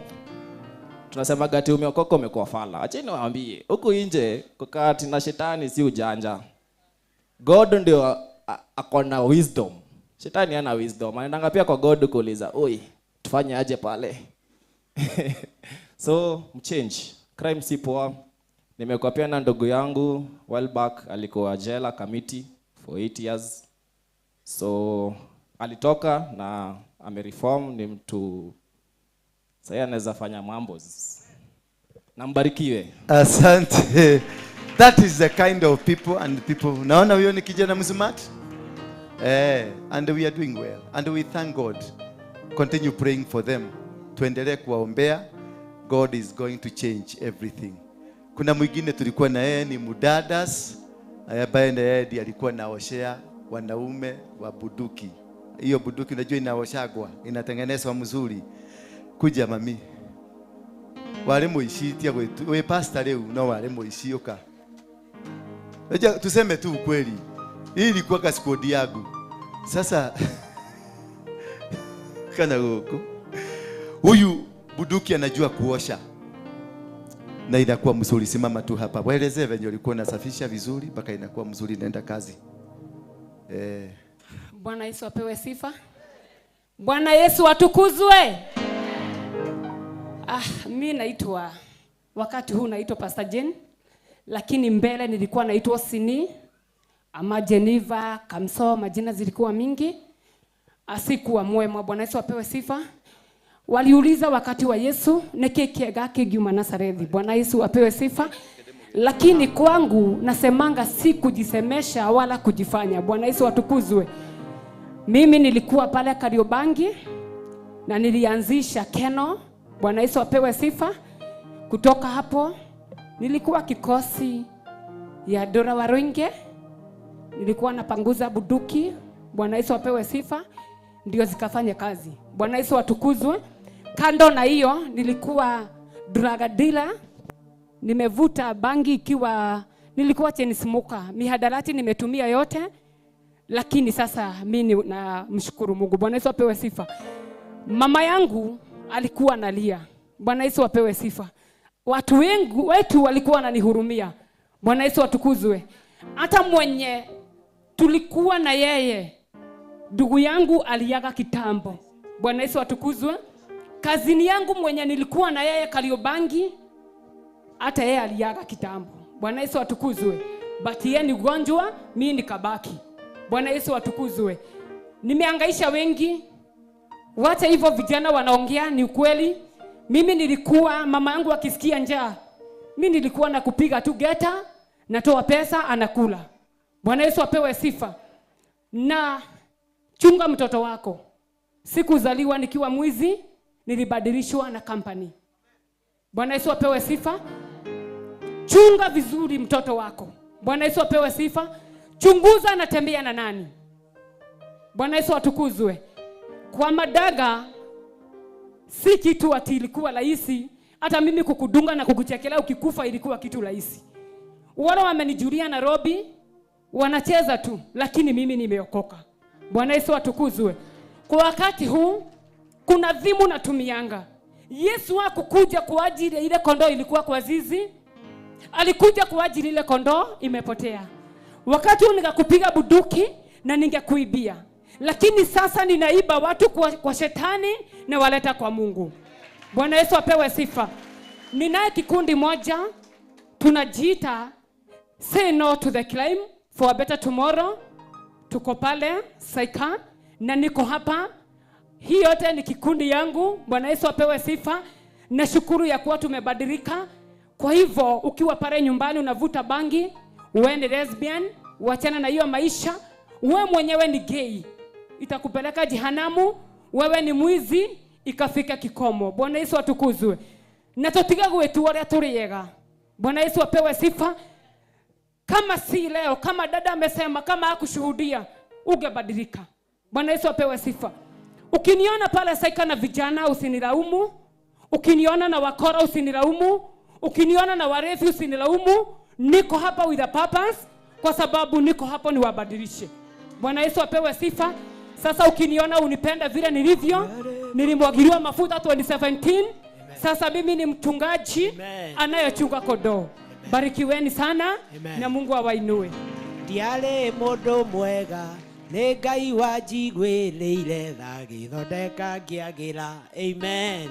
[SPEAKER 10] tunasema ati umeokoka umekuwa fala. Acheni niwaambie, huko nje kukaa na shetani si ujanja. God ndio ako na wisdom. Shetani hana wisdom. Anaendanga pia kwa God kuuliza, "Oi, tufanye aje pale?" So, mchange. Crime si poa. Nimekuwa pia na ndugu yangu while back alikuwa jela Kamiti for 8 years. So, alitoka na amereform, ni mtu sasa anaweza fanya mambo. Na mbarikiwe.
[SPEAKER 5] Asante. That is the kind of people and people. Naona huyo ni kijana msmart. And we are doing well. And we thank God. Continue praying for them. Tuendelee kuwaombea. God is going to change everything. Kuna mwingine tulikuwa na yeye ni Mudadas, ambaye na yeye ndiye alikuwa naoshea wanaume wa buduki. Hiyo buduki unajua inaoshagwa, inatengenezwa mzuri. Kuja mami. Wale muishi tia kwetu. We pastor leo no wale muishi oka. Unajua tuseme tu ukweli. Hii ilikuwa ka squad yangu. Sasa kana huko. Huyu buduki anajua kuosha. Na inakuwa mzuri. Simama tu hapa. Waelezee venye ulikuwa unasafisha vizuri mpaka inakuwa mzuri inaenda kazi.
[SPEAKER 11] Bwana Yesu apewe sifa. Bwana Yesu atukuzwe. Mi naitwa, wakati huu naitwa Pastor Jane, lakini mbele nilikuwa naitwa Sini ama Geneva, Kamso, majina zilikuwa mingi. Asikuwa mwema. Bwana Yesu apewe sifa. Waliuliza wakati wa Yesu niki kiega kigiuma Nazarethi. Bwana Yesu apewe sifa. Lakini kwangu nasemanga si kujisemesha wala kujifanya. Bwana Yesu atukuzwe. Mimi nilikuwa pale Kariobangi na nilianzisha Keno. Bwana Yesu apewe sifa. Kutoka hapo nilikuwa kikosi ya Dora Waruinge. Nilikuwa napanguza buduki. Bwana Yesu apewe sifa. Ndio zikafanya kazi. Bwana Yesu atukuzwe. Kando na hiyo nilikuwa drug dealer. Nimevuta bangi ikiwa nilikuwa chain smoker. Mihadarati nimetumia yote. Lakini sasa mimi namshukuru Mungu. Bwana Yesu apewe sifa. Mama yangu alikuwa analia. Bwana Yesu apewe sifa. Watu wengi wetu walikuwa wananihurumia. Bwana Yesu atukuzwe. Hata mwenye tulikuwa na yeye, ndugu yangu aliaga kitambo. Bwana Yesu atukuzwe. Kazini yangu mwenye nilikuwa na yeye Kariobangi, hata yeye aliaga kitambo. Bwana Yesu atukuzwe. But yeye ni mgonjwa, mimi nikabaki. Bwana Yesu atukuzwe. Nimehangaisha wengi. Wacha hivyo vijana wanaongea ni ukweli. Mimi nilikuwa mama yangu akisikia njaa, mimi nilikuwa nakupiga tu geta, natoa pesa anakula. Bwana Yesu apewe sifa. Na chunga mtoto wako. Sikuzaliwa nikiwa mwizi, nilibadilishwa na company. Bwana Yesu apewe sifa. Chunga vizuri mtoto wako. Bwana Yesu apewe sifa. Chunguza anatembea na nani. Bwana Yesu atukuzwe. Kwa madaga si kitu ati ilikuwa rahisi. Hata mimi kukudunga na kukuchekelea ukikufa ilikuwa kitu rahisi. Wale wamenijulia Nairobi wanacheza tu, lakini mimi nimeokoka. Bwana Yesu atukuzwe. Kwa wakati huu kuna dhimu natumianga. Yesu hakukuja kwa ajili ya ile kondoo ilikuwa kwa zizi. Alikuja kwa ajili ile kondoo imepotea. Wakati huu nikakupiga buduki na ningekuibia. Lakini sasa ninaiba watu kwa shetani na waleta kwa Mungu. Bwana Yesu apewe sifa. Ninaye kikundi moja tunajiita Say No to the Crime for a Better Tomorrow. Tuko pale Saika na niko hapa. Hii yote ni kikundi yangu. Bwana Yesu apewe sifa. Nashukuru ya kuwa tumebadilika. Kwa hivyo ukiwa pale nyumbani unavuta bangi, wewe ni lesbian, wachana na hiyo maisha. Wewe mwenyewe ni gay, itakupeleka jehanamu. Wewe ni mwizi, ikafika kikomo. Bwana Yesu atukuzwe. Na tutiga gwetu oria turiega. Bwana Yesu apewe sifa. Kama si leo, kama dada amesema, kama hakushuhudia, ungebadilika. Bwana Yesu apewe sifa. Ukiniona pale Saika na vijana usinilaumu. Ukiniona na wakora usinilaumu. Ukiniona na warefi usinilaumu. Niko hapa with a purpose, kwa sababu niko hapo niwabadilishe. Bwana Yesu apewe sifa. Sasa ukiniona unipenda vile nilivyo. Nilimwagiliwa mafuta 2017. Sasa mimi ni mchungaji anayechunga kondoo. Barikiweni sana. Amen. Na Mungu awainue.
[SPEAKER 12] Ndiarĩ mũndũ mwega nĩ Ngai wanjiguĩrĩire tha agĩthondeka ngĩagĩra. Amen.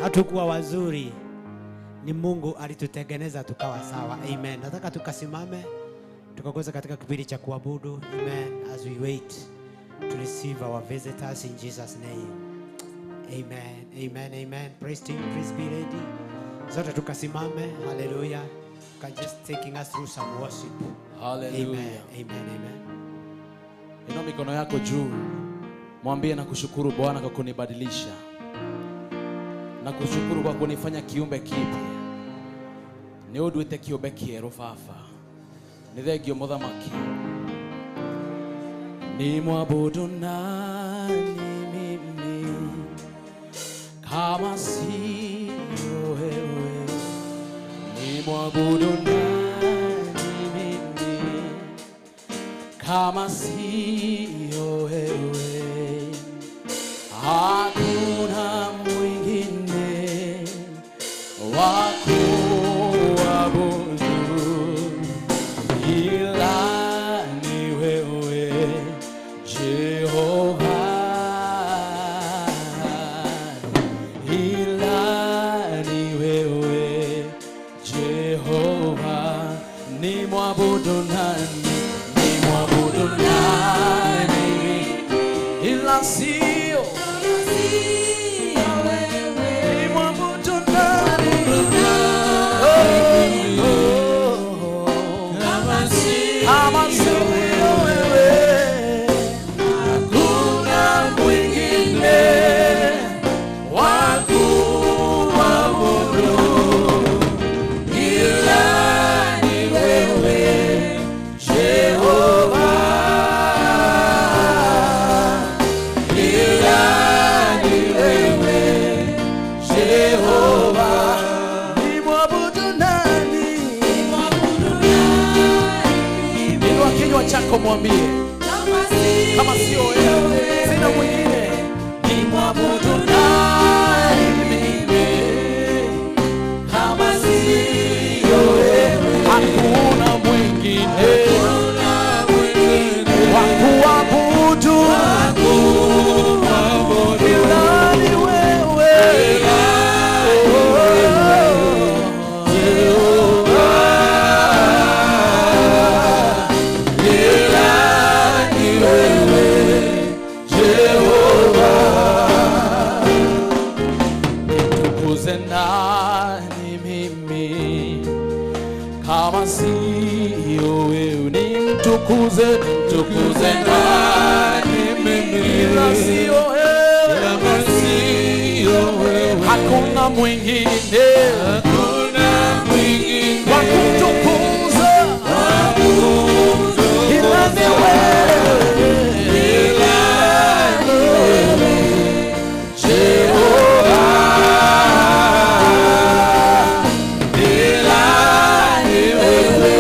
[SPEAKER 12] Hatukuwa wazuri, ni Mungu alitutengeneza tukawa sawa. Amen. Nataka tukasimame tukakoza katika kipindi cha kuabudu. Amen. As we wait to receive our visitors in Jesus name. Amen. Amen. Amen. Praise team, please be ready. Zote tukasimame. Hallelujah. Can just taking us through some worship.
[SPEAKER 3] Hallelujah.
[SPEAKER 12] Amen. Amen. Amen.
[SPEAKER 3] Inua mikono yako juu. Mwambie na kushukuru Bwana kwa kunibadilisha. Na kushukuru kwa kunifanya kiumbe kipya. Ni udwite kiumbe kieru Baba. Ni thengio muthamaki. Ni mwabudu nani mimi kama sio wewe? Ni mwabudu nani mimi kama sio wewe? Hakuna mwingine wa kuabudu ila ni wewe Jehova, ila ni wewe Jehova. Ni mwabudu nani? Ni mwabudu nani ila sio wewe? Ni mwabudu nani? Kama sio wewe, hakuna mwingine wa kuabudu ila ni wewe Jehova, ila ni wewe Jehova. Ni mwabudu nani? Inua kinywa chako mwambie, kama sio wewe sina mwingine. Ni mwabudu nani mimi kama sio wewe? Hakuna mwingine wa kuabudu ila ni wewe. Ila ni wewe Jehova. Nimtukuze, mtukuze nani mimi ila sio wewe, hakuna mwingine, hakuna mwingine wa kumtukuza ila ni wewe, ila ni wewe Jehova, ila ni wewe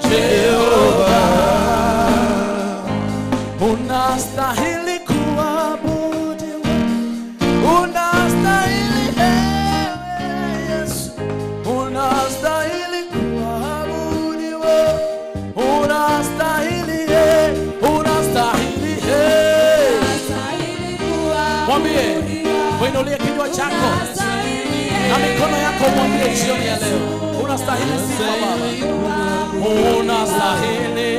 [SPEAKER 3] Jehova, unastahili kuabudiwa, unastahili ewe Yesu, unastahili kuabudiwa, unastahili, unastahili. Mwambie, uinulie kinywa chako na mikono yako, mwambie jioni ya leo, unastahili sifa Baba, unastahili,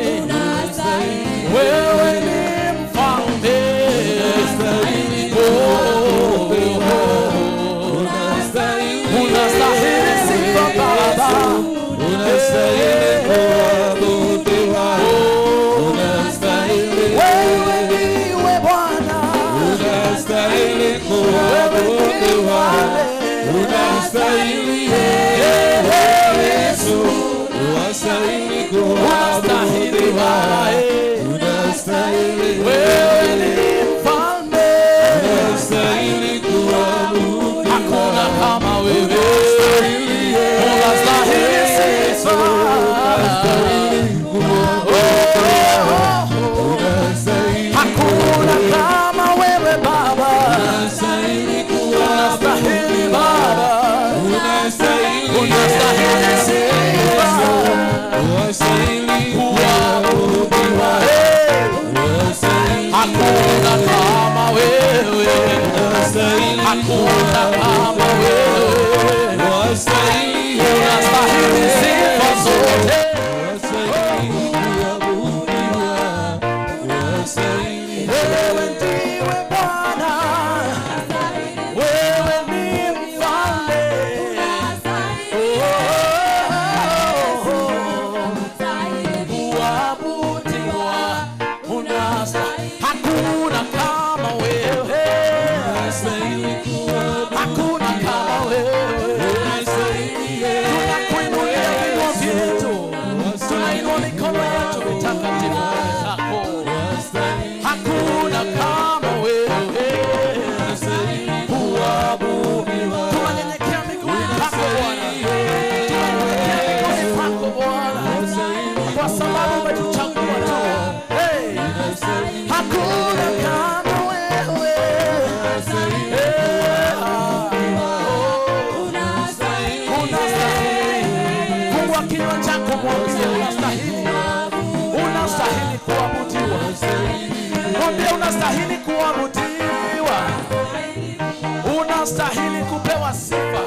[SPEAKER 3] wewe ni mfalme, oh, unastahili sifa Baba, wewe ndiwe Bwana, wewe ndiwe Bwana, unastahili Yesu, unastahili Baba, wewe ni mfalme, hakuna kama wewe, unastahili sifa. Hakuna kama wewe Baba, unastahili Baba, unastahili sifa, kuabudiwa. Hakuna kama wewe, hakuna kama wewe, unastahili sifa zote. Wewe ndiwe Bwana, wewe ni mfalme, kuabudiwa, unastahili. Hakuna kama wewe, hakuna kama wewe. Tunakuinulia vinywa vyetu, tunainua mikono yetu mitakatifu mbele zako. Hakuna kama wewe, kuabudiwa. Tunanyenyekea miguuni pako Bwana, tunanyenyekea miguuni pako Bwana, kwa sababu umetuchagua tu. Hey, hakuna kama wewe. Hey, unastahili. Fungua kinywa chako mwambie unastahili, unastahili kuabudiwa. Mwambie unastahili kuabudiwa, unastahili kupewa sifa.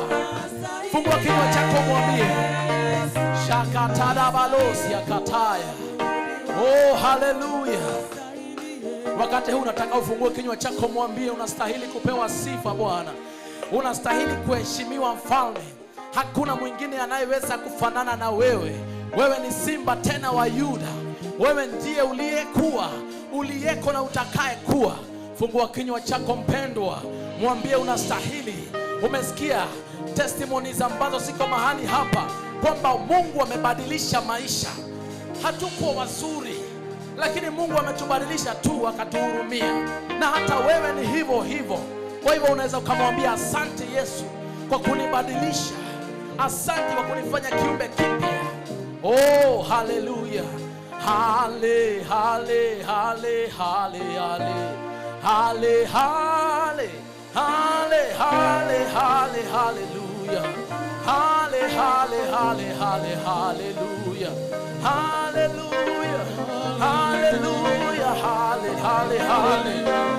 [SPEAKER 3] Fungua kinywa chako mwambie shakatadabalosi yakataya. Oh, haleluya. Wakati huu nataka ufungue kinywa chako mwambie unastahili kupewa sifa Bwana, unastahili kuheshimiwa Mfalme. Hakuna mwingine anayeweza kufanana na wewe. Wewe ni simba tena wa Yuda, wewe ndiye uliyekuwa, uliyeko na utakaye kuwa. Fungua kinywa chako mpendwa, mwambie unastahili. Umesikia testimonies ambazo siko mahali hapa kwamba Mungu amebadilisha maisha. Hatukuwa wazuri, lakini Mungu ametubadilisha tu akatuhurumia, na hata wewe ni hivyo hivyo. Kwa hivyo unaweza ukamwambia asante Yesu kwa kunibadilisha, asante kwa kunifanya kiumbe kipya. Oh, haleluya. Hale, hale, hale, hale, hale. Hale, hale, hale, hale, hale, haleluya. Hale, hale, hale, hale, haleluya. Hallelujah, hallelujah, hale, hale, hale.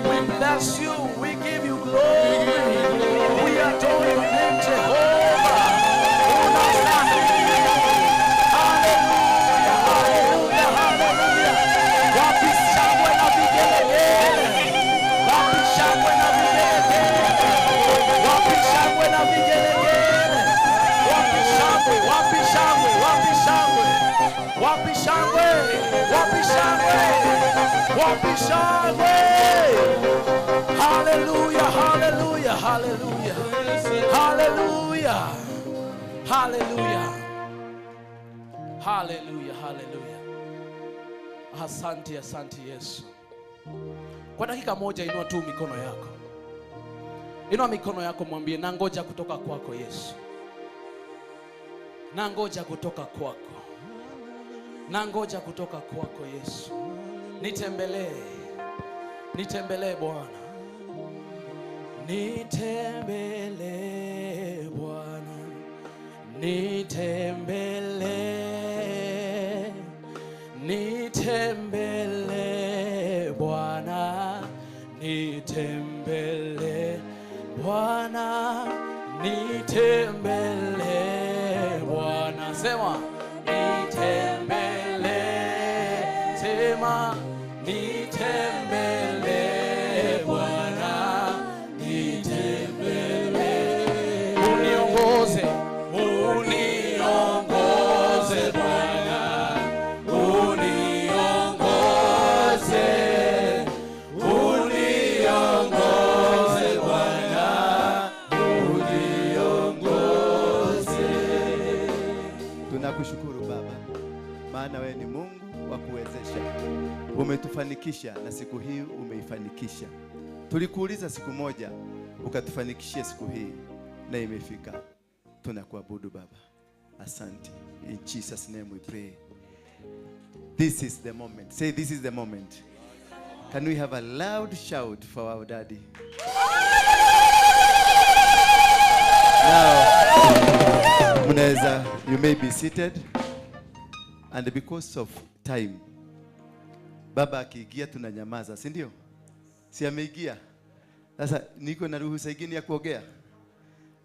[SPEAKER 3] We bless you, we give you glory. We adore your name, Jehovah. Unastahili. Hallelujah, hallelujah, hallelujah. Wapi shangwe na vigelegele? Wapi shangwe na vigelegele? Wapi shangwe na vigelegele? Wapi shangwe? Wapi shangwe? Wapi shangwe? Wapi shangwe? Hallelujah. Hallelujah, hallelujah. Asante, asante Yesu. Kwa dakika moja inua tu mikono yako. Inua mikono yako, mwambie nangoja kutoka kwako Yesu. Nangoja kutoka kwako. Nangoja kutoka kwako Yesu. Nitembelee. Nitembelee Bwana. Nitembelee Bwana. Nitembelee. Nitembelee Bwana. Nitembelee Bwana. Nitembelee Bwana. Sema nitembelee. Sema nitembelee Bwana. Nitembelee. Uniongoze, uniongoze Bwana. Uniongoze, uniongoze Bwana, uniongoze.
[SPEAKER 5] Tunakushukuru Baba, maana wewe ni Mungu wa kuwezesha. Umetufanikisha na siku hii umeifanikisha. Tulikuuliza siku moja, ukatufanikishia siku hii na imefika. Tunakuabudu Baba. Asante. In Jesus name we pray. This is the moment. Say this is the moment. Can we have a loud shout for our daddy? Now, mnaweza, you may be seated. And because of time, Baba akiingia tunanyamaza, si ndio? Si ameingia? Sasa niko na ruhusa ingine ya kuongea.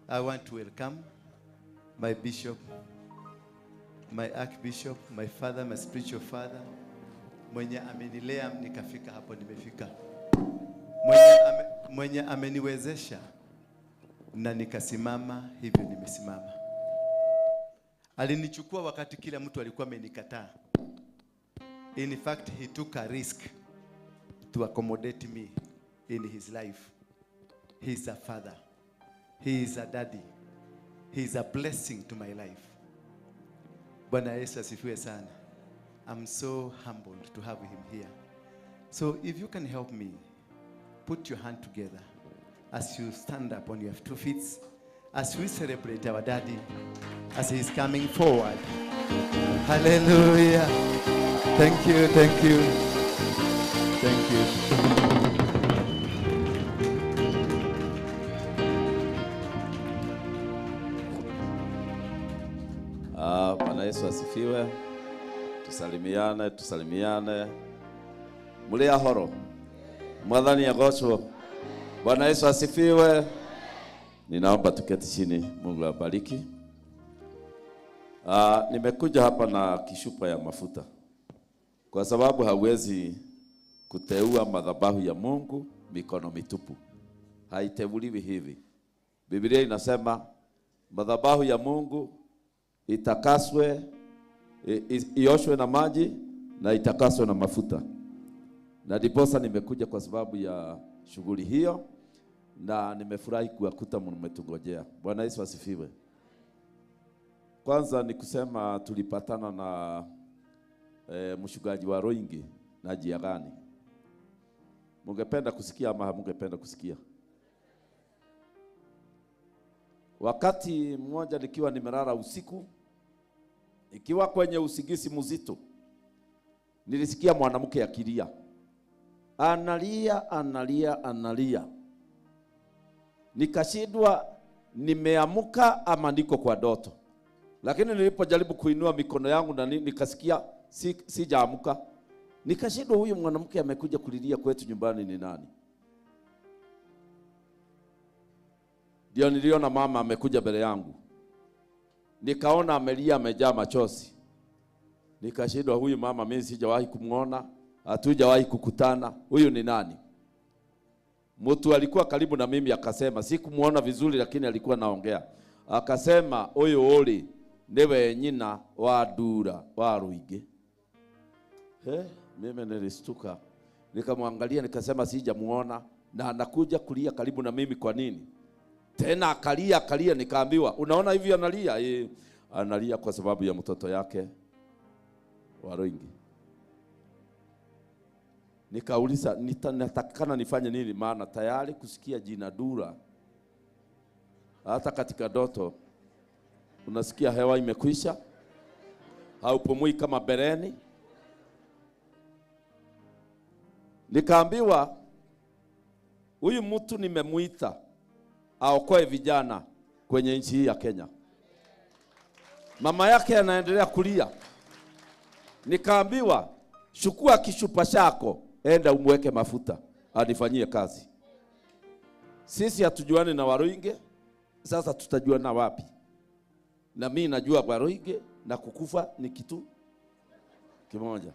[SPEAKER 5] I want to welcome my bishop, my archbishop, my father, my spiritual father, mwenye amenilea nikafika hapo nimefika. Mwenye ameniwezesha na nikasimama hivyo nimesimama. Alinichukua wakati kila mtu alikuwa amenikataa. In fact, he took a risk to accommodate me in his life. He is a father. He is a daddy. He is a blessing to my life. Bwana Yesu asifiwe sana. I'm so humbled to have him here. So if you can help me, put your hand together as you stand up on your 2 feet, as we celebrate our daddy, as he is coming forward. Hallelujah. Thank you, thank you. Thank you.
[SPEAKER 13] Bwana Yesu asifiwe. Tusalimiane, tusalimiane. Muli ahoro. Mwathani agocwo. Bwana Yesu asifiwe. Ninaomba tuketi chini. Mungu awabariki. Nimekuja hapa na kishupa ya mafuta, kwa sababu hauwezi kuteua madhabahu ya Mungu mikono mitupu. Haiteuliwi hivi. Biblia inasema madhabahu ya Mungu itakaswe, ioshwe na maji na itakaswe na mafuta. Na ndiposa nimekuja kwa sababu ya shughuli hiyo, na nimefurahi kuwakuta mmetungojea. Bwana Yesu asifiwe. Kwanza ni kusema tulipatana na mchungaji wa Roingi na Jiagani. Mungependa kusikia ama hamungependa kusikia? Wakati mmoja nikiwa nimelala usiku, ikiwa kwenye usingizi mzito, nilisikia mwanamke akilia. Analia, analia, analia. Nikashindwa nimeamka ama niko kwa ndoto. Lakini nilipojaribu kuinua mikono yangu na nikasikia sijaamka. Nikashindwa huyu mwanamke amekuja kulilia kwetu nyumbani ni nani? Ndio niliona mama amekuja mbele yangu. Nikaona amelia amejaa machozi. Nikashindwa huyu mama mimi sijawahi kumuona, hatujawahi kukutana, huyu ni nani? Mtu alikuwa karibu na mimi akasema, sikumuona vizuri lakini alikuwa naongea. Akasema huyu uli niwe nyina wa Ndura wa Ruingi. Mimi nilistuka. Nikamwangalia nikasema sijamuona na anakuja kulia karibu na mimi kwa nini? Tena akalia akalia, nikaambiwa unaona hivi analia? Analia kwa sababu ya mtoto yake Waruingi. Nikauliza natakana nifanye nini, maana tayari kusikia jina Dura hata katika ndoto unasikia hewa imekwisha, haupumui kama bereni. Nikaambiwa huyu mtu nimemuita aokoe vijana kwenye nchi hii ya Kenya. Mama yake anaendelea kulia. Nikaambiwa chukua kishupa chako, enda umweke mafuta anifanyie kazi. Sisi hatujuani na Waruinge, sasa tutajuana wapi? Na mimi najua Waruinge na kukufa ni kitu kimoja.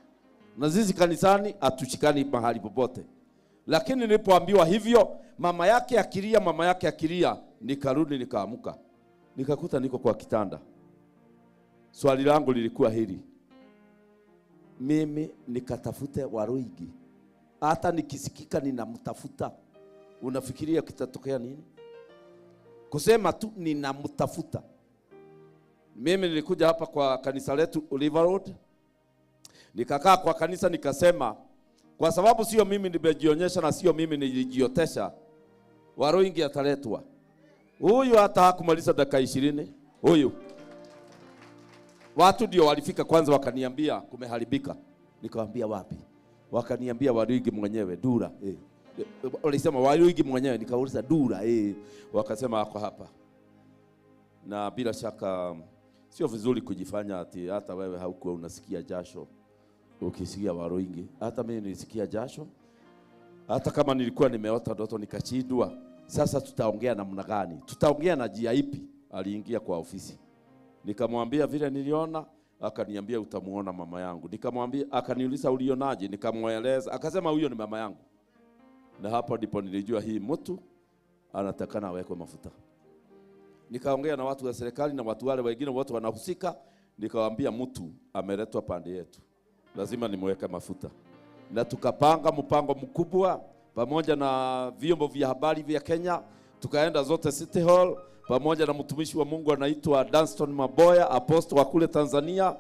[SPEAKER 13] Na sisi kanisani hatushikani mahali popote. Lakini nilipoambiwa hivyo, mama yake akilia, mama yake akilia, nikarudi nikaamuka. Nikakuta niko kwa kitanda. Swali langu lilikuwa hili: mimi nikatafute Waruingi, hata nikisikika ninamtafuta, unafikiria kitatokea nini? Kusema tu ninamtafuta. Mimi nilikuja hapa kwa kanisa letu River Road, nikakaa kwa kanisa nikasema, kwa sababu sio mimi nimejionyesha na sio mimi nilijiotesha, Waruingi ataletwa. Huyu hata hakumaliza dakika 20, huyu. Watu ndio walifika kwanza wakaniambia kumeharibika. Nikamwambia wapi? Wakaniambia Waruingi mwenyewe Dura. Walisema Waruingi mwenyewe, nikauliza Dura. Wakasema ako hapa. Na bila shaka sio vizuri kujifanya ati hata wewe haukuwa unasikia jasho ukisikia Waruingi. Hata mimi nilisikia jasho. Hata kama nilikuwa nimeota ndoto nikashindwa. Sasa tutaongea namna gani? Tutaongea na njia ipi? Aliingia kwa ofisi. Nikamwambia vile niliona, akaniambia utamuona mama yangu. Nikamwambia, akaniuliza ulionaje? Nikamweleza, akasema huyo ni mama yangu. Na hapo ndipo nilijua hii mtu anatakana awekwe mafuta. Nikaongea na watu wa serikali na watu wale wengine wote wanahusika, nikawaambia mtu ameletwa pande yetu, lazima nimweke mafuta. Na tukapanga mpango mkubwa pamoja na vyombo vya habari vya Kenya, tukaenda zote City Hall pamoja na mtumishi wa Mungu anaitwa Dunstan Maboya, apostle wa kule Tanzania.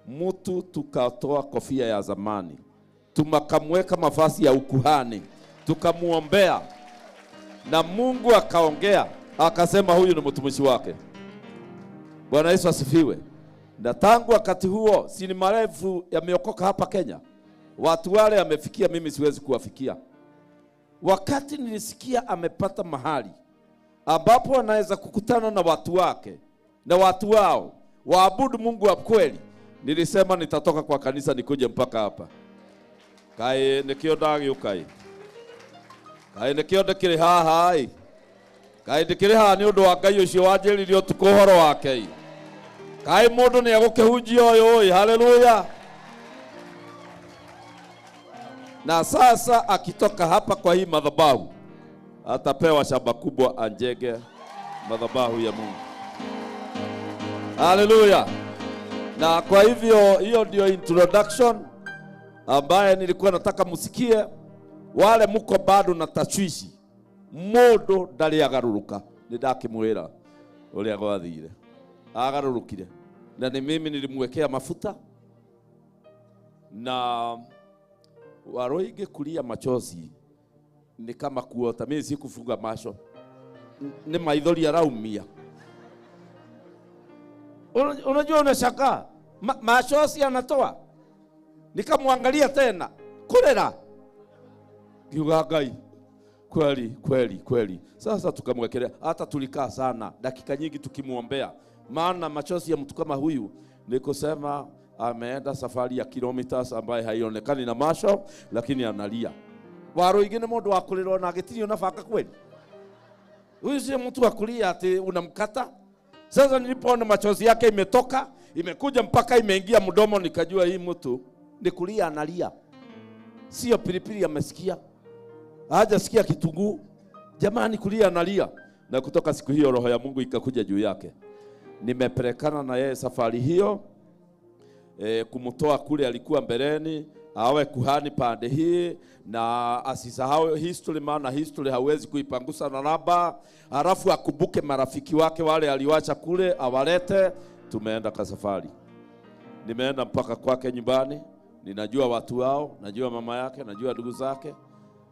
[SPEAKER 13] Mtu tukatoa kofia ya zamani, tumakamweka mavazi ya ukuhani, tukamuombea na Mungu akaongea, akasema huyu ni mtumishi wake. Bwana Yesu asifiwe. Na tangu wakati huo, si ni marefu yameokoka hapa Kenya. Watu wale amefikia, mimi siwezi kuwafikia. Wakati nilisikia amepata mahali ambapo anaweza kukutana na watu wake na watu wao waabudu Mungu wa kweli, nilisema nitatoka kwa kanisa nikuje mpaka hapa. Kae nikio ndagiukai. Kae nikio ndikiri haha. Kae ndikiri haha ni undu wa Ngai ucio wanjiririe utuku uhoro wake. Kae mundu ni agukihunjia uyu. Haleluya. Na sasa akitoka hapa kwa hii madhabahu atapewa shamba kubwa anjege madhabahu ya Mungu. Haleluya. Na kwa hivyo hiyo ndio introduction ambaye nilikuwa nataka musikie. Wale muko bado na tashwishi, mundu ndari agaruruka, nindakimwira uria gwathire agarurukire, na ni mimi nilimwekea mafuta. Na Waruingi kulia machozi ni kama kuota. Mimi sikufunga macho, ni maithori araumia. Unajua unashangaa, machozi anatoa. Nikamwangalia tena, kulera kiuga Ngai kweli kweli kweli. Sasa tukamwekelea, hata tulikaa sana dakika nyingi tukimuombea, maana machozi ya mtu kama huyu ni kusema ameenda safari ya kilometers ambaye haionekani na macho, lakini analia. Waruingi ni mundu wa kulirwo na agitirio na banga kweli. Huyu si mtu wa kulia ati unamkata. Sasa nilipoona machozi yake imetoka, imekuja mpaka imeingia mdomo, nikajua hii mtu ni kulia analia. Sio pilipili amesikia, hajasikia kitunguu. Jamani, kulia analia. Na kutoka siku hiyo roho ya Mungu ikakuja juu yake. Nimepelekana na yeye safari hiyo, kumtoa kule alikuwa mbeleni awe kuhani pande hii, na asisahau history, maana history hawezi kuipangusa na raba. Halafu akumbuke marafiki wake wale aliwacha kule awalete. Tumeenda kwa safari, nimeenda mpaka kwake nyumbani, ninajua watu wao, najua mama yake, najua ndugu zake,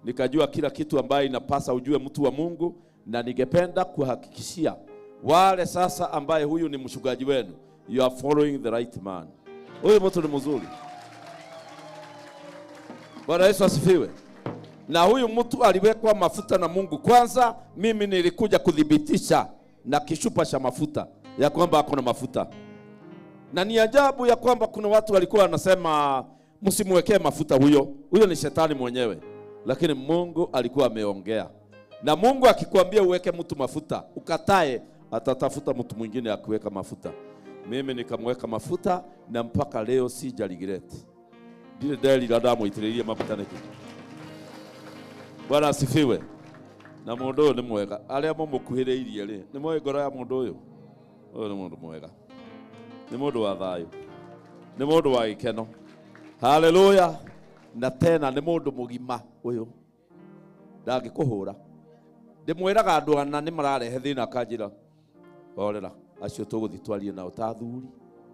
[SPEAKER 13] nikajua kila kitu ambaye inapasa ujue mtu wa Mungu. Na ningependa kuhakikishia wale sasa ambaye huyu ni mchungaji wenu, you are following the right man. Huyu mtu ni mzuri. Bwana Yesu asifiwe. Na huyu mtu aliwekwa mafuta na Mungu kwanza. Mimi nilikuja kudhibitisha na kishupa cha mafuta ya kwamba ako na mafuta. Na ni ajabu ya kwamba kuna watu walikuwa wanasema msimwekee mafuta huyo, huyo ni shetani mwenyewe. Lakini Mungu alikuwa ameongea. Na Mungu akikwambia uweke mtu mafuta, ukatae, atatafuta mtu mwingine akuweka mafuta. Mimi nikamweka mafuta na mpaka leo sija regret. Ndire nderira ndamũitĩrĩirie maguta nĩkĩ. Bwana asifiwe. Na mũndũ ũyũ nĩ mwega. Arĩa mũmũkuhĩrĩirie rĩ, nĩ moĩ ngoro ya mũndũ ũyũ. Ũyũ nĩ mũndũ mwega. Nĩ mũndũ wa thayũ. Nĩ mũndũ wa gĩkeno. Haleluya. Na tena nĩ mũndũ mũgima ũyũ. Ndangĩkũhũra. Ndĩmwĩraga andũ ana nĩ mararehe thĩna akanjĩra, horera, acio tũgũthiĩ twarie nao ta athuri,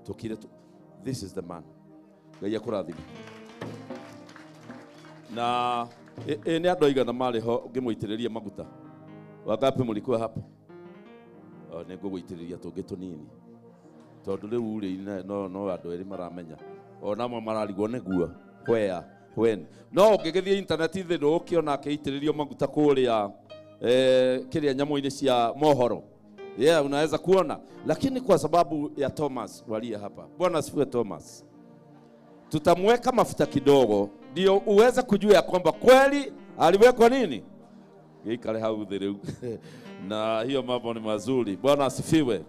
[SPEAKER 13] tũkire tu. This is the man. Ngai akũrathime. Na nĩ andũ aigana marĩ ho ngĩmũitĩrĩria maguta? Wangapi mlikuwa hapo? Nĩ ngũgũitĩrĩria tũngĩ tũnini, tondũ rĩu rĩ no andũ erĩ maramenya, ona amwe mararigwo nĩguo where when. No ũngĩgĩthiĩ intaneti-inĩ ndũgũkĩona akĩitĩrĩrio maguta kũrĩa kĩrĩa nyamũ-inĩ cia mohoro. Yeah, unaweza kuona. Lakini kwa sababu ya Thomas walia hapa. Bwana asifiwe Thomas. Tutamweka mafuta kidogo ndio uweze kujua ya kwamba kweli aliwekwa nini. Gikale hau thĩ. Na hiyo mambo ni mazuri. Bwana asifiwe.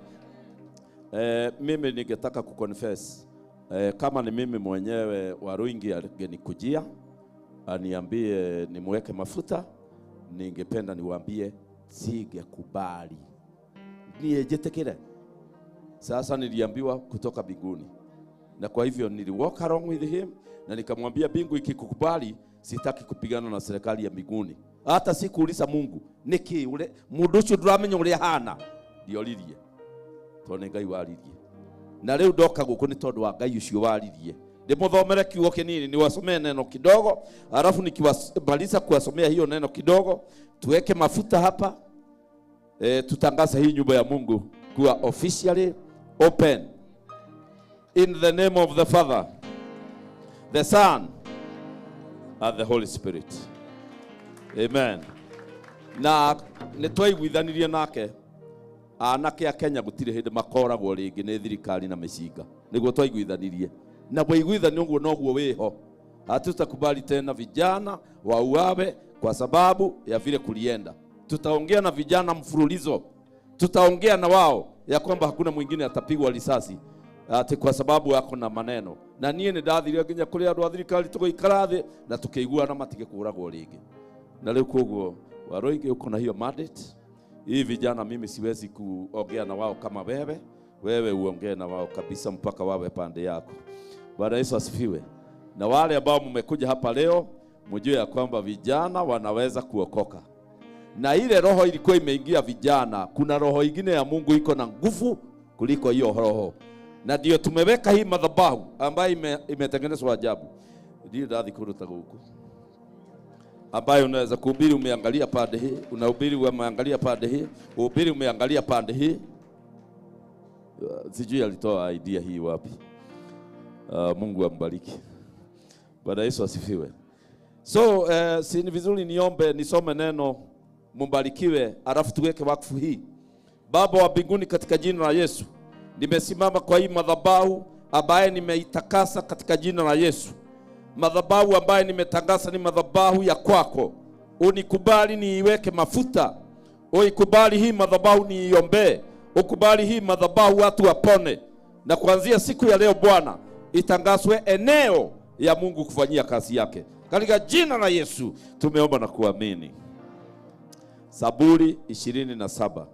[SPEAKER 13] Mimi ningetaka kuconfess. Kama ni mimi mwenyewe Waruingi angenikujia aniambie nimweke mafuta, ningependa niwaambie singekubali. Niyejetekere. Sasa niliambiwa kutoka mbinguni. Na kwa hivyo niliwalk along with him na nikamwambia mbingu ikikukubali sitaki kupigana na serikali ya mbinguni. Hata sikuuliza Mungu niki ule mundu ucio nduramenya uria hana ndioririe tondu Ngai waririe. Na riu ndoka guku ni tondu wa Ngai ucio waririe. Ndimuthomere kiugo kinini, niwasomee neno kidogo, alafu nikiwamaliza kuwasomea hiyo neno kidogo tuweke mafuta hapa. Tutangaze hii nyumba ya Mungu kuwa officially open. In the name of the Father, the Son, and the Holy Spirit. Amen. Na nĩtwaiguithanirie nake anake a Kenya gũtirĩ hĩndĩ makoragwo rĩngĩ nĩ thirikari na mĩcinga. Nĩguo twaiguithanirie. Na bwaiguithanio ũguo noguo wĩho. Hatutakubali tena vijana wauawe kwa sababu ya vile kulienda. Tutaongea na vijana mfululizo. Tutaongea na wao ya kwamba hakuna mwingine atapigwa risasi ati kwa sababu yako na maneno. Na niĩ nĩ ndathire nginya kũrĩ andũ a thirikari tũgĩikara thĩ na tũkĩiguana matigĩkũragwo rĩngĩ. Na rĩu koguo Waruingi uko na hiyo mandate. Hii vijana mimi siwezi kuongea na wao kama wewe. Wewe uongee na wao kabisa mpaka wawe pande yako. Bwana Yesu asifiwe. Na wale ambao mmekuja hapa leo mjue ya kwamba vijana wanaweza kuokoka. Na ile roho ilikuwa imeingia vijana, kuna roho ingine ya Mungu iko na nguvu kuliko hiyo roho. Na ndio tumeweka hii madhabahu ambayo imetengenezwa ajabu. Ndio ndathi kuruta guku. Ambayo unaweza kuhubiri umeangalia pande hii, unahubiri umeangalia pande hii, uhubiri umeangalia pande hii. Sijui alitoa idea hii wapi. Mungu ambariki. Bwana Yesu asifiwe. So, si ni vizuri niombe, nisome neno, mumbarikiwe, alafu tuweke wakfu hii. Baba wa mbinguni, katika jina la Yesu, nimesimama kwa hii madhabahu ambaye nimeitakasa katika jina la Yesu. Madhabahu ambaye nimetangaza ni madhabahu ya kwako. Unikubali niiweke mafuta. Uikubali hii madhabahu niiombee. Ukubali hii madhabahu watu wapone. Na kuanzia siku ya leo Bwana, itangazwe eneo ya Mungu kufanyia kazi yake. Katika jina la Yesu tumeomba na kuamini. Zaburi 27.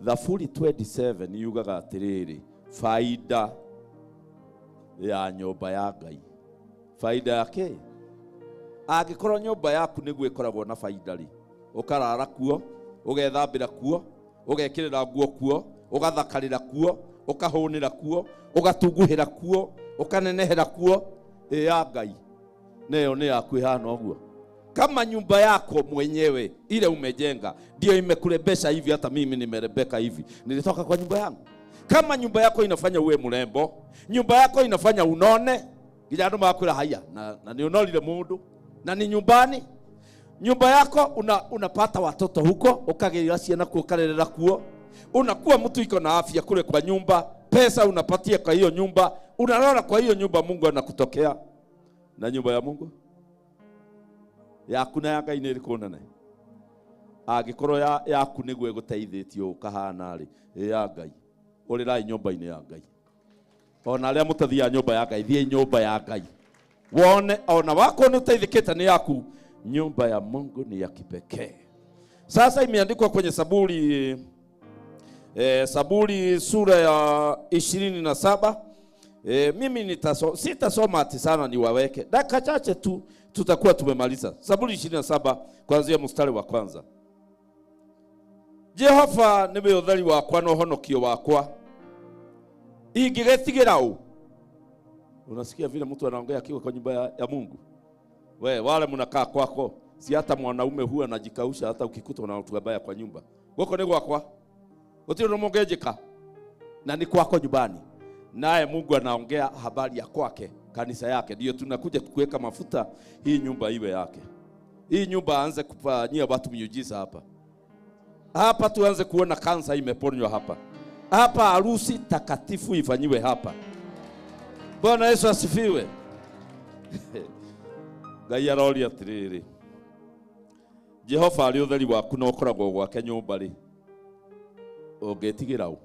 [SPEAKER 13] Thaburi 27 yugaga atiriri, faida ya nyumba ya Ngai. Faida yake angĩkorwo nyũmba yaku nĩguo ĩkoragwo na faida rĩ, ũkarara kuo, ũgethambĩra kuo, ũgekĩrĩra nguo kuo, ũgathakarĩra kuo, ũkahũnĩra kuo, ũgatunguhĩra kuo, ũkanenehera kuo, ĩ ya Ngai nayo nĩ yaku ĩhana ũguo. Kama nyumba yako mwenyewe ile umejenga ndio imekurembesha hivi, hata mimi nimerembeka hivi, nilitoka kwa nyumba yangu. Kama nyumba yako inafanya uwe mrembo, nyumba yako inafanya unone, nginya andu magakwira haya na ni unorire mundu na ni nyumbani. Nyumba yako unapata watoto huko, ukagirira ciana kuo, ukarerera kuo, unakuwa mtu iko na afya kule kwa nyumba, pesa unapatia kwa hiyo nyumba, unalala kwa hiyo nyumba, Mungu anakutokea. Na nyumba ya Mungu yaku na ya Ngai nĩ ĩrĩkũ nene? Angĩkorwo yaku nĩguo ĩgũteithĩtie ũkahana rĩ, ĩ ya Ngai, ũrĩrai nyũmba-inĩ ya Ngai. Ona arĩa mũtathiaga nyũmba ya Ngai, thiĩi nyũmba ya Ngai wone ona wako nĩ ũteithĩkĩte nĩ yaku. Nyumba ya Mungu ni ya kipekee. Sasa imeandikwa kwenye Saburi, Saburi sura ya 27. Mimi sitasoma ati sana, niwaweke dakika chache tu tutakuwa tumemaliza. Saburi 27 kuanzia mstari wa kwanza. Jehova niwe utheri wakwa na ũhonokio wakwa, ingĩgetigĩra ũ? Unasikia vile mtu anaongea akiwa kwa nyumba ya Mungu. We wale mnakaa kwako, si hata mwanaume huwa anajikausha hata ukikuta na watu wabaya kwa nyumba. Goko ni gwakwa. Gutiri undu mungejika. Na ni kwako nyumbani. Naye Mungu anaongea habari ya kwake, kanisa yake. Ndio tunakuja kuweka mafuta hii nyumba iwe yake. Hii nyumba aanze kufanyia watu miujiza hapa. Hapa tuanze kuona kansa imeponywa hapa. Hapa harusi takatifu ifanyiwe hapa. Bwana Yesu asifiwe. Ngai aroria atiriri, Jehova ari utheri waku na ukoragwo gwake nyumba ri, ũngĩtigĩra ũ?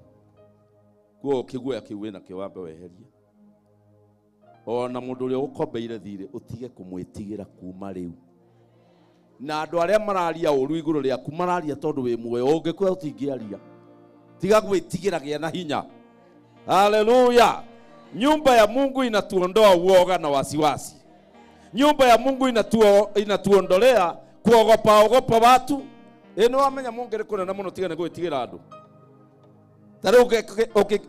[SPEAKER 13] Kuo kĩguoya kĩu wĩnakĩo wambe weherie. Ona mũndũ ũrĩa ũgũkombeire thirĩ ũtige kũmwĩtigĩra kuma rĩu. Na andũ arĩa mararia ũru igũrũ rĩaku mararia tondũ wĩ muoyo, ũngĩkua ũtingĩaria. Tiga gwĩtigĩra, gĩa na hinya. Haleluya! Nyumba ya Mungu inatuondoa uoga na wasiwasi. Nyumba ya Mungu inatuondolea kuogopa ogopa watu. Ĩno wamenya mũngĩrĩ kũnene mũno, tiga nĩ gwĩtigĩra andũ. Ta rĩu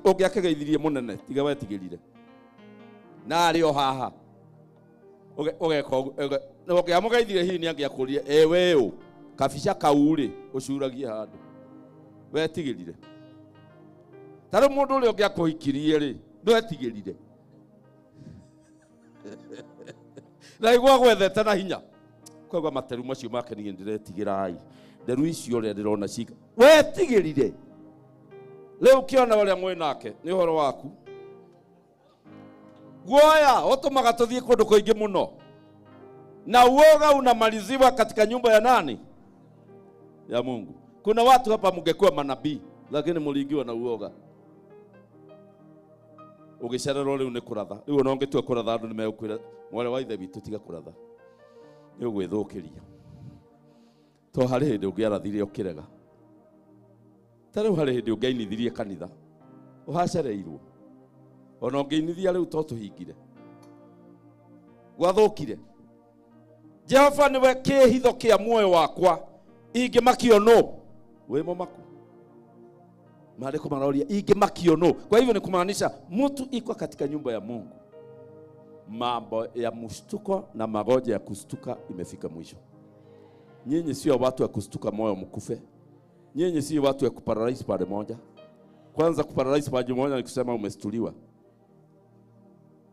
[SPEAKER 13] ũngĩakĩgeithirie mũnene, tiga wetigĩrire. Na arĩ o haha. Ũngĩamũgeithirie hihi nĩangĩakũrire, ĩ we ũ, kabica kau rĩ, ũcuragie handũ. Wetigĩrire. Ta rĩu mũndũ ũrĩa ũngĩakũhikirie rĩ, ndwetigĩrire. Na igua gwethete na hinya. Kwaigua materu macio make niĩ ndĩretigĩra ai. Nderu icio ũrĩa ndĩrona cika. Wetigĩrire. Rĩu ũkĩona ũrĩa mwĩ nake nĩ ũhoro waku. Guoya ũtũmaga tũthiĩ kũndũ kũingĩ mũno. Na uoga unamaliziwa katika nyumba ya nani? Ya Mungu. Kuna watu hapa mungekuwa manabii lakini muliingiwa na uoga. Ũgĩcererwo rĩu nĩ kũratha. Rĩu ona ũngĩtua kũratha andũ nĩmegũkwĩra mwarĩ wa ithe witũ tiga kũratha. Nĩ ũgwĩthũkĩria. To harĩ hĩndĩ ũngĩarathire ũkĩrega. Ta rĩu harĩ hĩndĩ ũngĩainithirie kanitha. Ũhacereirwo. Ona ũngĩinithia rĩu to tũhingire. Gwathũkire. Jehova nĩwe kĩĩhitho kĩa muoyo wakwa, ingĩmakio nũ? Wĩ mũmaku. Maandĩko manaoria ingĩmakio nũ? Kwa hivyo ni kumaanisha mtu iko katika nyumba ya Mungu, mambo ya mshtuko na magonjwa ya kustuka imefika mwisho. Nyinyi sio watu wa kustuka moyo mkufe. Nyinyi sio watu wa kuparalyze pale moja. Kwanza kuparalyze pale moja ni kusema umestuliwa.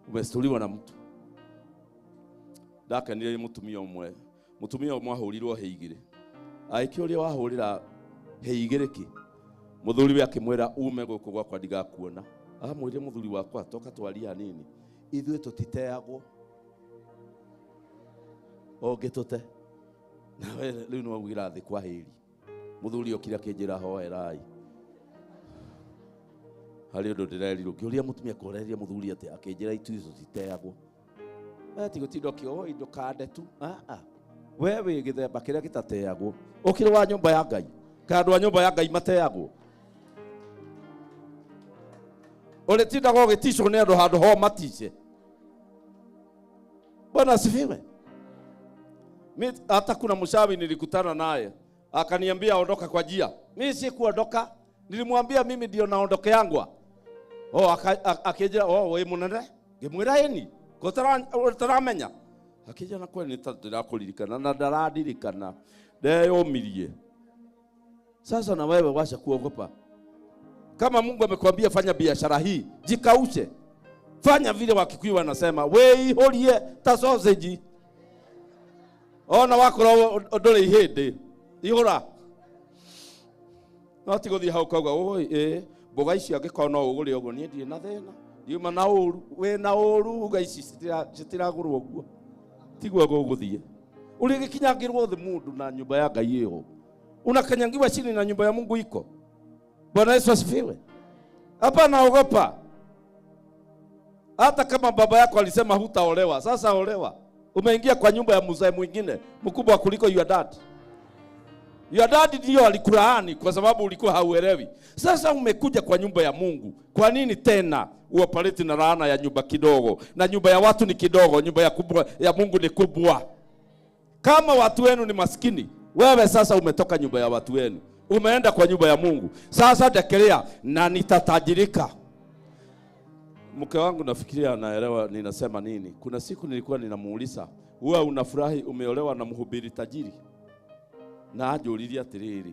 [SPEAKER 13] Umestuliwa na mtu. Ndakenire mutumia umwe. Mutumia umwe ahurirwo hĩ igĩrĩ. Agĩkĩũria wahũrĩra hĩ igĩrĩ kĩ? Mũthuri we akĩmwĩra ume gũkũ gwakwa ndigakuona. Amwĩrire mũthuri wakwa toka twarie hanini. Ithuĩ tũtiteagwo. Ũngĩtũte. Nawe rĩu nĩ waugĩra thĩ kwa hĩri. Mũthuri okire akĩnjĩra hoerai. Harĩ ũndũ ndĩrerirwo. Ngĩũria mũtumia kũreria mũthuri atĩa, akĩnjĩra ithuĩ tũtiteagwo. Ati gũtinda ũkĩoa indo kande tu. We wĩ gĩthemba kĩrĩa gĩtateagwo. Ũkĩrĩ wa nyũmba ya Ngai. Kana andũ a nyũmba ya Ngai mateagwo. Ũrĩtindaga ũgĩticwo nĩ andũ handũ ho matice. Bwana asifiwe. Mimi hata kuna mshawi nilikutana naye akaniambia ondoka kwa njia. Mimi sikuondoka, nilimwambia mimi ndio naondoke yangwa. Oh, akija oh we munene ngimwira eni kotaramenya. Akija na kweli nitarakuririkana na ndaradirikana ndeyumirie. Sasa na wewe washa kuogopa. Kama Mungu amekwambia fanya biashara hii, jikaushe. Fanya vile Wakikuyu wanasema, weihorie ta sausage. Ona wakorwo ndũrĩ ihĩndĩ, ihũra. No ti gũthiĩ hau ũkauga, oi, mboga ici angĩkorwo no ũgũre ũguo, niĩ ndirĩ na thĩna. Ndiuma na ũru, wĩna ũru, uga ici citiragũrwo ũguo. Tiguo gũgũthiĩ. Ũrĩgĩkinyangĩrwo thĩ mũndũ na nyũmba ya Ngai ĩho. Unakanyangiwa chini na nyumba ya Mungu iko. Bwana Yesu asifiwe. Hapa naogopa. Hata kama baba yako alisema hutaolewa, sasa olewa. Umeingia kwa nyumba ya mzee mwingine mkubwa kuliko your dad. Your dad ndio alikulaani kwa sababu ulikuwa hauelewi. Sasa umekuja kwa nyumba ya Mungu. Kwa nini tena uoperate na laana ya nyumba kidogo? Na nyumba ya watu ni kidogo, nyumba ya kubwa ya Mungu ni kubwa. Kama watu wenu ni maskini, wewe sasa umetoka nyumba ya watu wenu, umeenda kwa nyumba ya Mungu. Sasa dekelea na nitatajirika. Mke wangu nafikiria anaelewa ninasema nini. Kuna siku nilikuwa ninamuuliza, wewe unafurahi umeolewa na mhubiri tajiri? Na anjũririe atĩrĩrĩ,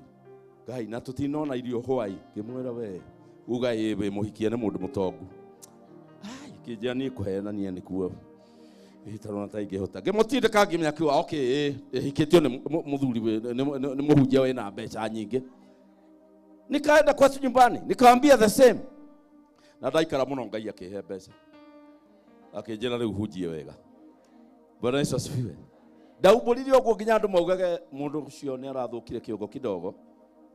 [SPEAKER 13] Ngai na tũtinona irio hwai. Ngĩmwĩra we uga ĩ wĩ mũhikie nĩ mũndũ mũtongu. Ai, kĩnjĩra niĩ kũhenania nĩkuo. Itarona ta ingĩhota. Ngĩmũtindĩka ngĩmenya kiuga okay, hikĩtio nĩ mũthuri nĩ mũhunjia wĩna mbeca nyingĩ. Nikaenda kwetu nyumbani, nikamwambia the same. Na ndaikara mũno Ngai akĩhe mbeca. Akĩnjĩra rĩu hunjie wega. Bwana Yesu asifiwe. Ndaumbũrire ũguo nginya andũ maugage mũndũ ũcio nĩ arathũkire kĩongo kidogo.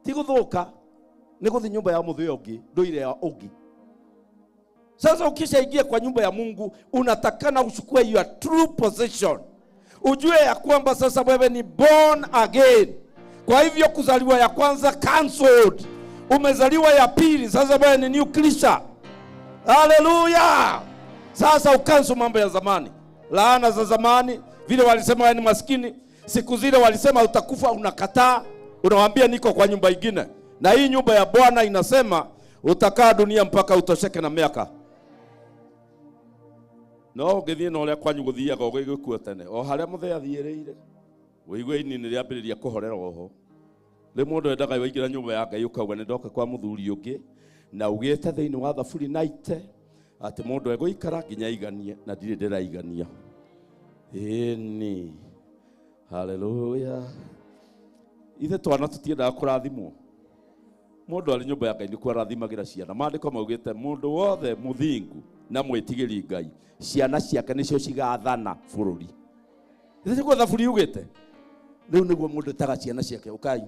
[SPEAKER 13] Ti gũthũka, nĩ gũthiĩ nyũmba ya mũthĩ ũngĩ, ndũire ya ũngĩ. Sasa ukishaingia kwa nyumba ya Mungu, unatakana uchukue your true position. Ujue ya kwamba sasa wewe ni born again. Kwa hivyo kuzaliwa ya kwanza cancelled. Umezaliwa ya pili, sasa wewe ni new creature. Hallelujah. Sasa ukansu mambo ya zamani. Laana za zamani, vile walisema wewe ni maskini, siku zile walisema utakufa, unakataa, unawaambia niko kwa nyumba ingine. Na hii nyumba ya Bwana inasema utakaa dunia mpaka utosheke na miaka. No ũngĩthiĩ na ũrĩa kwanyu gũthiaga ũgĩgĩkua tene, o harĩa mũthee athiĩrĩire, ũigue ini nĩrĩambĩrĩria kũhorera oho. Rĩu mũndũ endaga waingĩra nyũmba ya Ngai ũkauga nĩ ndoka kwa mũthuri ũngĩ, na ugĩte thĩinĩ wa thaburi 90 atĩ mũndũ egũikara nginya aiganie, na ndirĩ ndĩraigania. Ĩni, haleluya. Ithe twana tũtiendaga kũrathimwo. Mũndũ arĩ nyũmba ya Ngai nĩkuo arathimagĩra ciana. Maandĩko maugĩte mũndũ wothe mũthingu na mwĩtigĩri Ngai, ciana ciake nĩcio cigathana bũrũri. Ithe tiguo thaburi yugĩte? Rĩu nĩguo mũndũ etaga ciana ciake, ũkai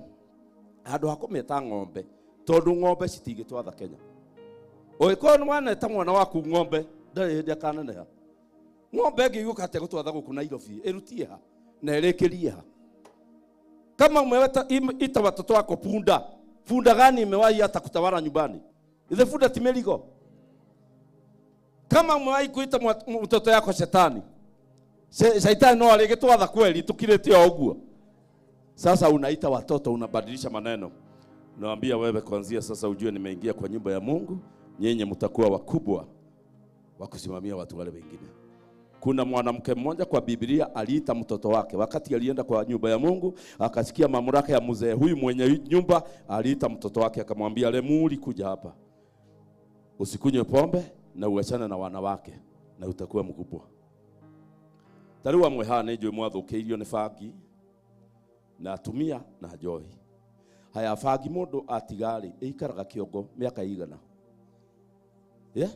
[SPEAKER 13] handũ ha kũmĩta ng'ombe, tondũ ng'ombe citingĩtwatha Kenya. Ũngĩkorwo nĩ waneta mwana waku ng'ombe, ndarĩ hĩndĩ akaneneha. Ng'ombe ĩngĩ ĩgũka atĩa gũtwatha gũkũ Nairobi, ĩrutie ha na ĩrĩkĩrie ha? Kama umeweta ita watoto wako punda, punda gani imewahi hata kutawala nyumbani? Ile punda timeligo. Kama umewahi kuita mtoto yako shetani, shetani no aligĩtwatha kweli tukirĩte o ũguo. Sasa unaita watoto, unabadilisha maneno. Naambia wewe kuanzia sasa ujue nimeingia kwa nyumba ya Mungu, nyinyi mtakuwa wakubwa wa kusimamia watu wale wengine. Kuna mwanamke mmoja kwa Biblia aliita mtoto wake wakati alienda kwa nyumba ya Mungu, akasikia mamlaka ya mzee huyu mwenye nyumba, aliita mtoto wake akamwambia, Lemuri, kuja hapa. Usikunywe pombe na uachane na wanawake na utakuwa mkubwa. Tarĩu amwe haha nĩ njũĩ mwathũkĩirio nĩ bangi na atumia na njohi. Haya, bangi mũndũ atiga-rĩ, ĩikaraga kĩongo mĩaka igana? Yeah?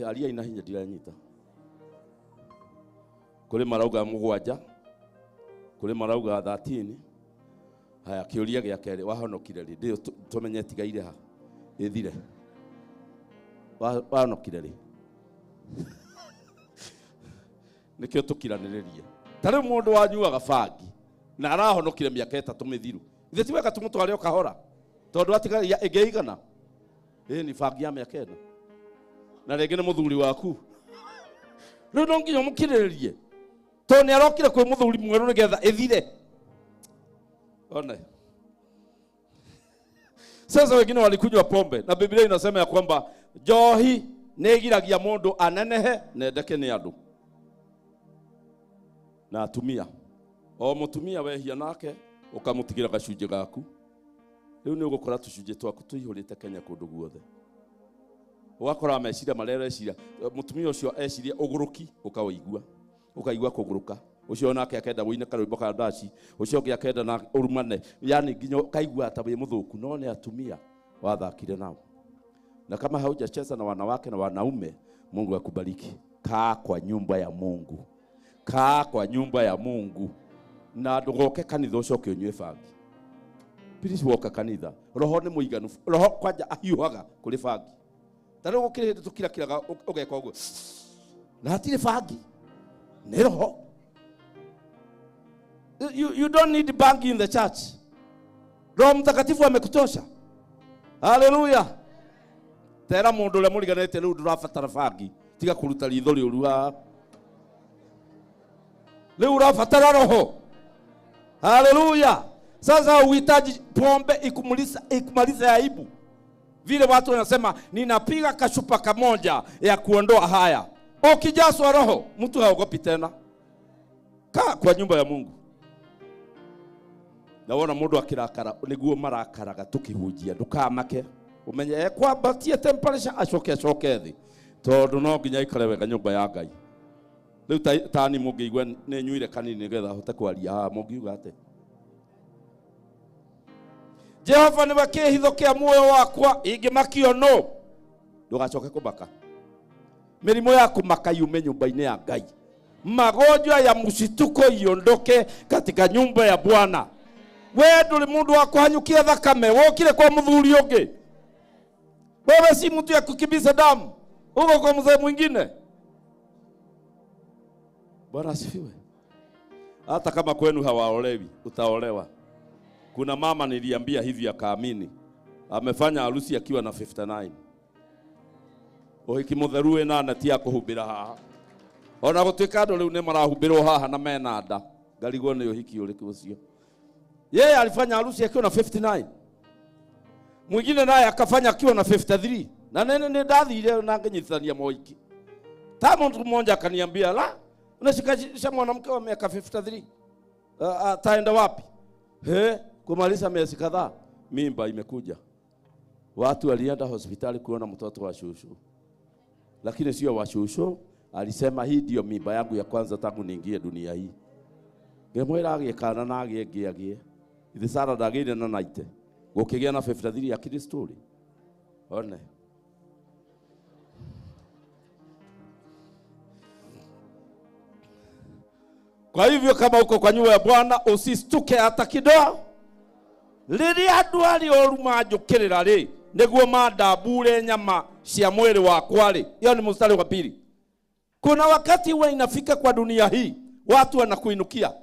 [SPEAKER 13] Aria ina hinya ndiranyita. Kũrĩ marauga 7, kũrĩ marauga 13. Haya, kĩũria gĩa kerĩ, wahonokire rĩ? Ndĩyo tũmenye tigaire ha ĩthire. Wahonokire rĩ? Nĩkĩo tũkiranĩrĩrie. Ta rĩu mũndũ wanyuaga bangi na arahonokire mĩaka 3 mĩthiru, ithe ti wega tũmũtware o kahora, tondũ atigaria ĩngĩ igana. Ĩ ni bangi ya mĩaka 4 na rĩngĩ nĩ mũthuri waku. Rĩu no nginya ũmũkirĩrĩrie tondũ nĩ arokire kwĩ mũthuri mwerũ nĩgetha ĩthire. One. Sasa wengine walikunywa pombe na Biblia inasema ya kwamba njohi nĩ ĩgiragia mũndũ anenehe na endeke nĩ andũ. Na atumia. O mũtumia wehia nake ũkamũtigĩra gacunjĩ gaku. Rĩu nĩ ũgũkora tũcunjĩ twaku tũihũrĩte Kenya kũndũ guothe. Ũgakora meciria marĩa ũreciria, mũtumia ũcio eciria ũgũrũki ũkaũigua. Ũkaigua kũgũrũka. Ũcio nake akenda wũine karwĩmbo ka ndaci, ũcio ũngĩ akenda na ũrumane, yani nginya ũkaigua ta wĩ mũthũku, no nĩ atumia wathakire nao. Na kama haujacheza na wanawake na wanaume, Mungu akubariki. Kaa kwa nyumba ya Mungu. Kaa kwa nyumba ya Mungu. Na ndũgoke kanitha ũcoke ũnyue bangi. Please woka kanitha. Roho nĩ mũiganu. Roho kwanja ahiũhaga kũrĩ bangi. Ta rĩu gũkĩrĩ hĩndĩ tũkirakiraga ũgeka ũguo. Na hatirĩ bangi. Nĩ roho. You don't need bangi in the church. Roho Mtakatifu amekutosha. Hallelujah. Tera mundu uria muriganite riu ndurabatara bangi. Tiga kuruta ritho riuru haha. Riu urabatara roho. Hallelujah. Sasa uhitaji pombe ikumaliza aibu. Vile watu wanasema ninapiga kashupa kamoja ya kuondoa haya. Ukijazwa roho, mtu haogopi tena. Kaa kwa nyumba ya Mungu. Naona mundu akirakara niguo marakaraga tukihunjia, ndukamake. Umenye ekwambatie temperature acoke acoke thi. Tondu no nginya ikare wega nyumba ya Ngai. Riu tani mungiigua nĩ nyuire kanini nigetha hote kwaria haha, mungiuga ate Jehova nĩwe kĩĩhitho kĩa muoyo wakwa, ingĩmakio nũ? Ndũgacoke kũmaka. Mĩrimũ ya kũmaka yume nyũmba-inĩ ya Ngai. Magonjwa ya mshituko iondoke katika nyumba ya Bwana. We ndũrĩ mũndũ wa kũhanyũkia thakame, wokire kwa mũthuri ũngĩ. Wewe si mtu ya kukimbiza damu, uko kwa mzee mwingine. Bwana asifiwe. Hata kama kwenu hawaolewi, utaolewa. Kuna mama niliambia hivi akaamini. Amefanya harusi akiwa na 59. Ũhiki mũtheru wĩna neti ya kũhumbĩra haha. Ona gũtuĩka andũ rĩu nĩ marahumbĩrwo haha na mena nda. Ngarigwo nĩ ũhiki ũrĩkũ ũcio. Yeye alifanya harusi akiwa na 59. Mwingine naye akafanya akiwa na 53. Na nene nĩ ndathire na ngĩnyitithania mohiki. Ta mtu mmoja akaniambia, la, unashikisha mwanamke wa miaka 53. Ataenda wapi? He, kumaliza miezi kadhaa mimba imekuja. Watu walienda hospitali kuona mtoto wa shushu. Lakini sio wa shushu, alisema hii ndio mimba yangu ya kwanza tangu niingie dunia hii. Ngemwira agie kana na agie ngi agie. Ithe Sara ndagĩire na naite. Gũkĩgĩa na 53 ya Kristo rĩ. One. Kwa hivyo kama uko kwa nyumba ya Bwana usistuke hata kidogo. Rĩrĩa andũ arĩa oru manjũkĩrĩra rĩ, nĩguo mandambure nyama cia mwĩrĩ wakwa rĩ. Hiyo ni mstari wa pili. Kuna wakati huwa inafika kwa dunia hii watu wanakuinukia.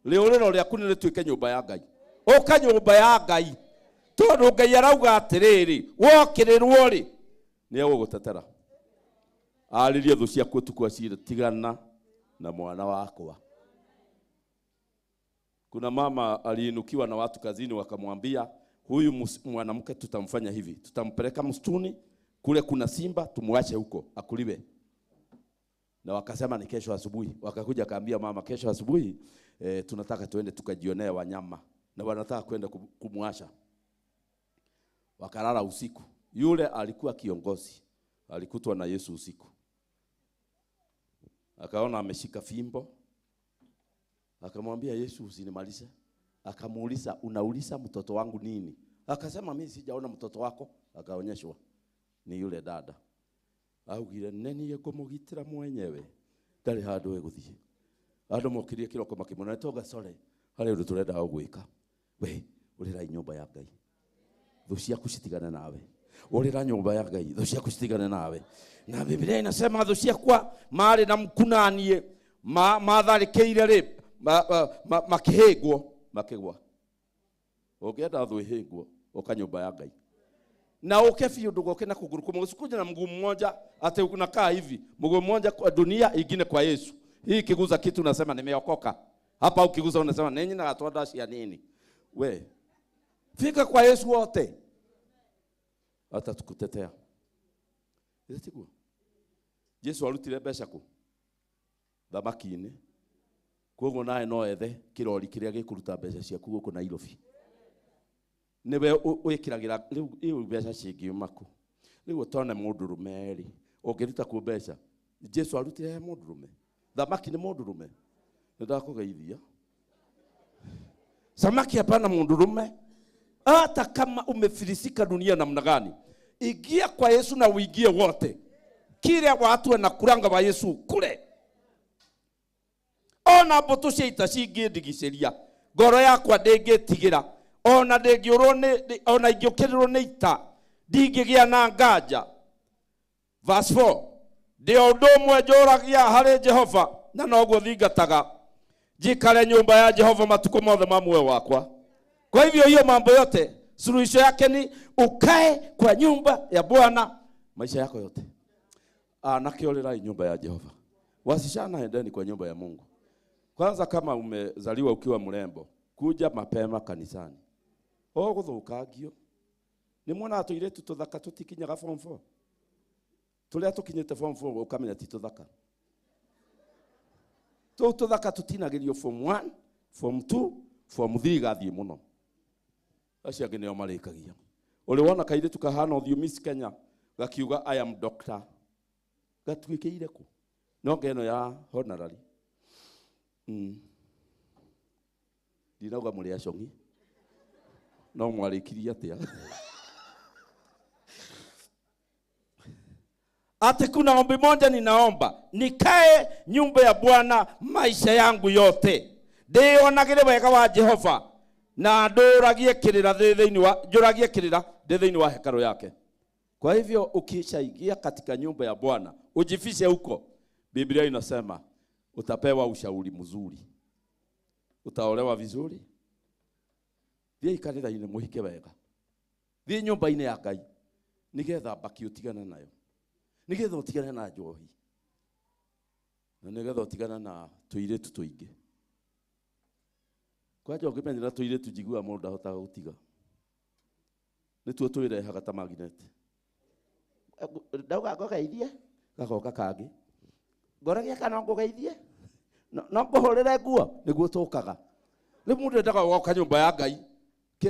[SPEAKER 13] Rĩũrĩro rĩaku nĩ rĩtuĩke nyũmba ya Ngai. Ũka nyũmba ya Ngai. Tondũ Ngai arauga atĩrĩrĩ, wokĩrĩrwo rĩ, nĩ egũgũtetera. Arĩrie thũ ciaku ũtukũ acire, tigana na mwana wakwa. Kuna mama aliinukiwa na watu kazini wakamwambia, huyu mwanamke tutamfanya hivi, tutampeleka msituni, kule kuna simba, tumwache huko akuliwe. Na wakasema ni kesho asubuhi. Wakakuja akaambia mama, kesho asubuhi tunataka tuende tukajionee wanyama, na wanataka kwenda kumwasha. Wakalala usiku. Yule alikuwa kiongozi, alikutwa na Yesu usiku. Akaona ameshika fimbo. Akamwambia Yesu, usinimalize. Akamuuliza, unauliza mtoto wangu nini? Akasema mimi sijaona mtoto wako. Akaonyeshwa ni yule dada. Augire neni yekumugitira mwenyewe. Ndari handu eguthie. Andu mokirie kiroko makimona toga sore. Hari undu turenda gwika. We, urira nyumba ya Ngai. Thũ ciaku citigane nawe. Urira nyumba ya Ngai, thũ ciaku citigane nawe. Na Biblia inasema thũ ciakwa mari na mkunanie matharĩkĩire rĩ, makĩhĩngwo, makĩgwa. Ũngĩenda thũ ĩhĩngwo, ũka nyũmba ya Ngai. Na uke biũ ndũgoke na kũgũrũ kũmwe, usikuje na mguu mmoja ati unakaa hivi, mguu mmoja kwa dunia ingine kwa Yesu. Hii ikiguza kitu unasema nimeokoka. Hapa ukiguza unasema ninyi na watu cia nini? We fika kwa Yesu wote, atatukutetea. Ĩtiguo Jesu arutire mbeca kũ? Thamaki-inĩ. Koguo nawe no ethe kĩrori kĩrĩa gĩkũruta mbeca ciaku gũkũ Nairobi. Nĩwe wĩkĩragĩra rĩu mbeca cingiuma kũ? Rĩu ũtone mũndũrũme rĩ, ũngĩruta kũ mbeca? Jesu arutire he mũndũrũme. Thamaki nĩ mũndũrũme. Nĩndakũgeithia. Samaki hapana mũndũrũme. Hata kama umefilisika dunia namna gani, ingia kwa Yesu na uingie wote. Kile watu wanakuranga wa Yesu kule. Ona mbũtũ cia ita cingĩndigicĩria, ngoro yakwa ndĩngĩtigĩra, ona ndĩngĩũrwo nĩ, ona ingĩũkĩrĩrwo nĩ ita, ndingĩgĩa na nganja. Verse 4, ndĩ o ũndũ ũmwe njũragia harĩ Jehova, na noguo thingataga, njikare nyũmba ya Jehova matukũ mothe ma muoyo wakwa. Kwa hivyo hiyo mambo yote suluhisho yake ni ukae kwa nyumba ya Bwana maisha yako yote. Anake olerai nyumba ya Jehova. Wasichana endeni kwa nyumba ya Mungu. Kwanza kama umezaliwa ukiwa mrembo, kuja mapema kanisani. Ũgũthũkangio. Nĩ muona tũirĩtu tũthaka tũtikinyaga form 4. Tũrĩa tũkinyĩte form 4 ũkamenya ti tũthaka. Tũu tũthaka tũtinagĩrio form 1, form 2, form 3 gathiĩ mũno. Acio angĩ nĩo marĩkagia. Ũrĩ wona kairĩtu kahana ũthiũ Miss Kenya gakiuga I am doctor. Gatuĩkĩire kũ? No ngeno ya honorary. Ndinauga mũrĩ acong'i. No mwarĩkirie atĩa? Ati kuna ombi moja ninaomba, nikae nyumba ya Bwana maisha yangu yote. Ndĩonagĩre wega wa Jehova na ndũragie kĩrĩra thĩinĩ wa, njũragie kĩrĩra thĩinĩ wa hekalu yake. Kwa hivyo ukishaingia katika nyumba ya Bwana, ujifishe huko. Biblia inasema utapewa ushauri mzuri. Utaolewa vizuri. Thiĩ kanitha-inĩ mũhike wega. Thiĩ nyũmba-inĩ ya Ngai nĩgetha mbaki ũtigane nayo. Nĩgetha ũtigane na njohi. Na nĩgetha ũtigane na tũirĩtu tũingĩ. Kwanja ũngĩmenyera tũirĩtu njiguaga mũndũ ndahotaga gũtiga. Nĩtuo twĩrehaga ta magnet. Ndauga ngũgeithie, gagoka kangĩ. Ngoragia kana no ngũgeithie? No ngũhũrĩre nguo, nĩguo tũkaga. Rĩu mũndũ endaga gũgoka nyũmba ya Ngai,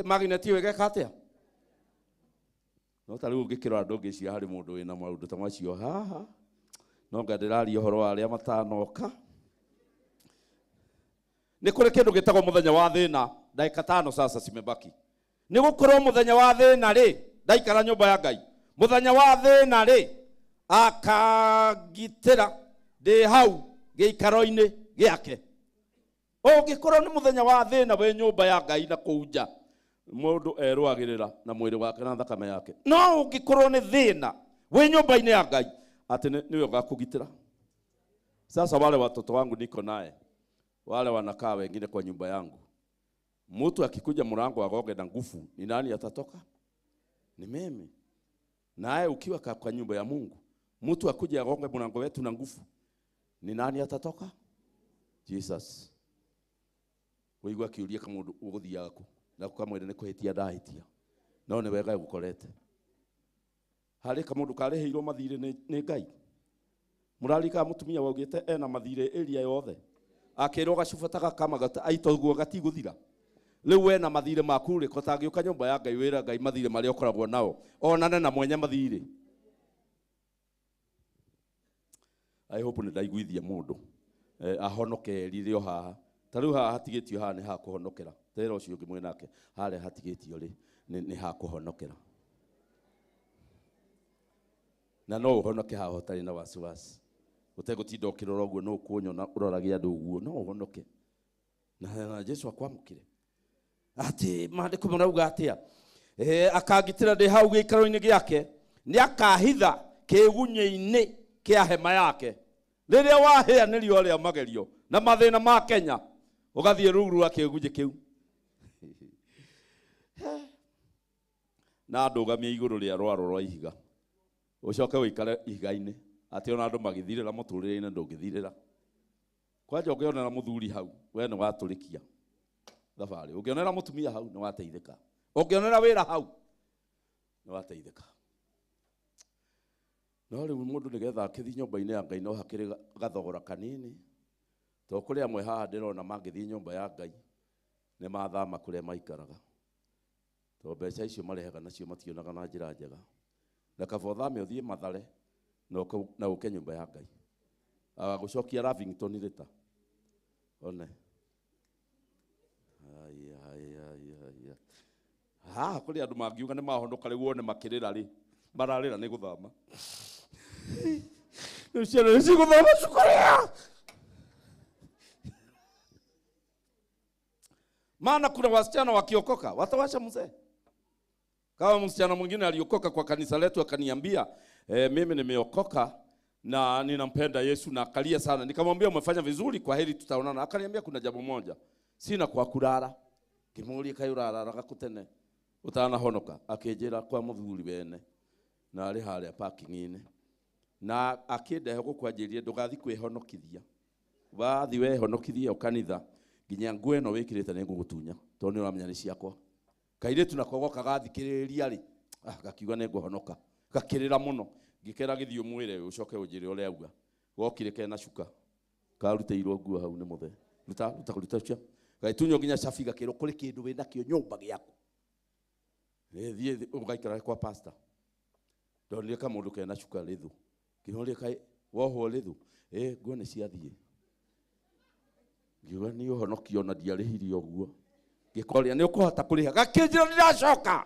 [SPEAKER 13] magnet ĩyo ĩgeka atĩa? No ta rĩu ũngĩkĩrora ndũngĩciria harĩ mũndũ wĩna maũndũ ta macio haha. No nga ndĩraria ũhoro wa arĩa matanoka. Nĩ kũrĩ kĩndũ gĩtagwo mũthenya wa thĩna, ndagĩka 5 sasa cimebaki. Nĩ gũkorwo mũthenya wa thĩna rĩ, ndaikara nyũmba ya Ngai. Mũthenya wa thĩna rĩ, akangitĩra ndĩ hau gĩikaro-inĩ gĩake. Ũngĩkorwo nĩ mũthenya wa thĩna wĩ nyũmba ya Ngai na kũu nja, mũndũ erũagĩrĩra na mwĩrĩ wake na thakame yake. No ũngĩkorwo nĩ thĩna wĩ nyũmba-inĩ ya Ngai, atĩ nĩwe ũgakũgitĩra. Sasa wale watoto wangu niko naye, wale wanakaa wengine kwa nyumba yangu, mtu akikuja mlango agoge na nguvu, ni nani atatoka? Ni mimi. Naye ukiwa kwa nyumba ya Mungu, mtu akuja agonge mlango wetu na nguvu, ni nani atatoka? Jesus. Wĩigua akiũria kamũndũ ũgũthiaga kũ, na ũkamwĩra nĩ kũhĩtia ndahĩtia, no nĩ wega gũkorete. Harĩ kamũndũ karĩhĩirwo mathirĩ nĩ Ngai. Mũrarika mũtumia waugĩte ena mathirĩ area yothe, akĩrwo gacuba ta gakama aitoguo gatigũthira. Rĩu we na mathirĩ maku rĩ, ko tangĩũka nyũmba ya Ngai wĩra Ngai mathirĩ marĩa ũkoragwo nao, onane na mwenye mathirĩ. I hope nĩ ndaiguithia mũndũ ahonoke rĩrĩ o haha. Ta rĩu haha hatigĩtio haha nĩ ha kũhonokera. Tera ũcio ũngĩ mwĩ nake harĩa hatigĩtio rĩ nĩ ha kũhonokera. Na no ũhonoke haha ũtarĩ na wasiwasi. Ũtegũtinda ũkĩrora ũguo no ũkũnyona ũroragia andũ ũguo, no ũhonoke. Na Jesu akwamũkĩre. Atĩ maandĩko marauga atĩa? Akangitĩra ndĩ hau gĩikaro-inĩ gĩake, nĩ akahitha kĩgunyĩ-inĩ kĩa hema yake. Rĩrĩa wahĩa nĩrĩo rĩa magerio na mathĩna ma Kenya, ũgathiĩ rungu rwa kĩgunyĩ kĩu. Na ndũgamie igũrũ rĩa rwaro rwa ihiga. Ũcoke ũikare ihiga-inĩ. Atĩ ona andũ magĩthirĩra mũtũrĩre-inĩ ndũngĩthirĩra. Kwanja ũngĩonera mũthuri hau, we nĩ watũrĩkia thabarĩ. Ũngĩonera mũtumia hau nĩ wateithĩka. Ũngĩonera wĩra hau nĩ wateithĩka. No rĩu mũndũ nĩgetha akĩthiĩ nyũmba-inĩ ya Ngai no hakĩrĩ gathogora kanini. Tondũ kũrĩ amwe haha ndĩrona mangĩthiĩ nyũmba ya Ngai nĩ mathama kũrĩa maikaraga. Tondũ mbeca icio marehaga nacio mationaga na njĩra njega. Na kaba ũthame ũthiĩ Mathare na ũke nyũmba ya Ngai. Agagũcokia Lavington rĩta. One. Aya aya aya. Haha kũrĩ andũ mangiuga nĩ mahonoka rĩu wone makĩrĩra rĩ. Mararĩra nĩ gũthama. Rĩu ciana nĩ cigũthama cukuru. Maana kuna wasichana wakiokoka watawasha mzee. Kama msichana mwingine aliokoka kwa kanisa letu akaniambia, mimi nimeokoka na ninampenda Yesu na akalia sana. Nikamwambia umefanya vizuri, kwa heri tutaonana. Akaniambia kuna jambo moja, sina kwa kulala. Kimuuria kai urararaga kutene utanahonoka. Akinjira kwa muthuri wene na ari haria parking-inĩ. Na akindehe gukwanjirie ndugathi kwihonokithia. Wathi wehonokithia kanitha nginya nguo ĩno wĩkĩrĩte nĩ ngũgũtunya tondũ nĩ ũramenya nĩ ciakwa. Kairĩtu nako goka gathikĩrĩria rĩ, gakiuga nĩ ngũhonoka. Gakĩrĩra mũno. Ngĩkera gĩthiĩ ũmwĩre ũcoke ũnjĩre ũrĩa auga. Gokire kena cuka. Karutĩirwo nguo hau nĩ mũthee. Ruta ruta ruta cia. Gagĩtunywo nginya cabi gakĩrwo kũrĩ kĩndũ wĩnakĩo nyũmba gĩaku. Thiĩ ũgaikara kwa pastor. Ndonire kamũndũ kena cuka rĩthũ. Ngĩmũria kaĩ wohwo rĩthũ? Nguo nĩ ciathiĩ. Ngiuga nĩ ũhonokio na ndiarĩhirie ũguo. Ngĩkoria nĩ ũkũhota kũrĩha. Gakĩnjĩra ndiracoka.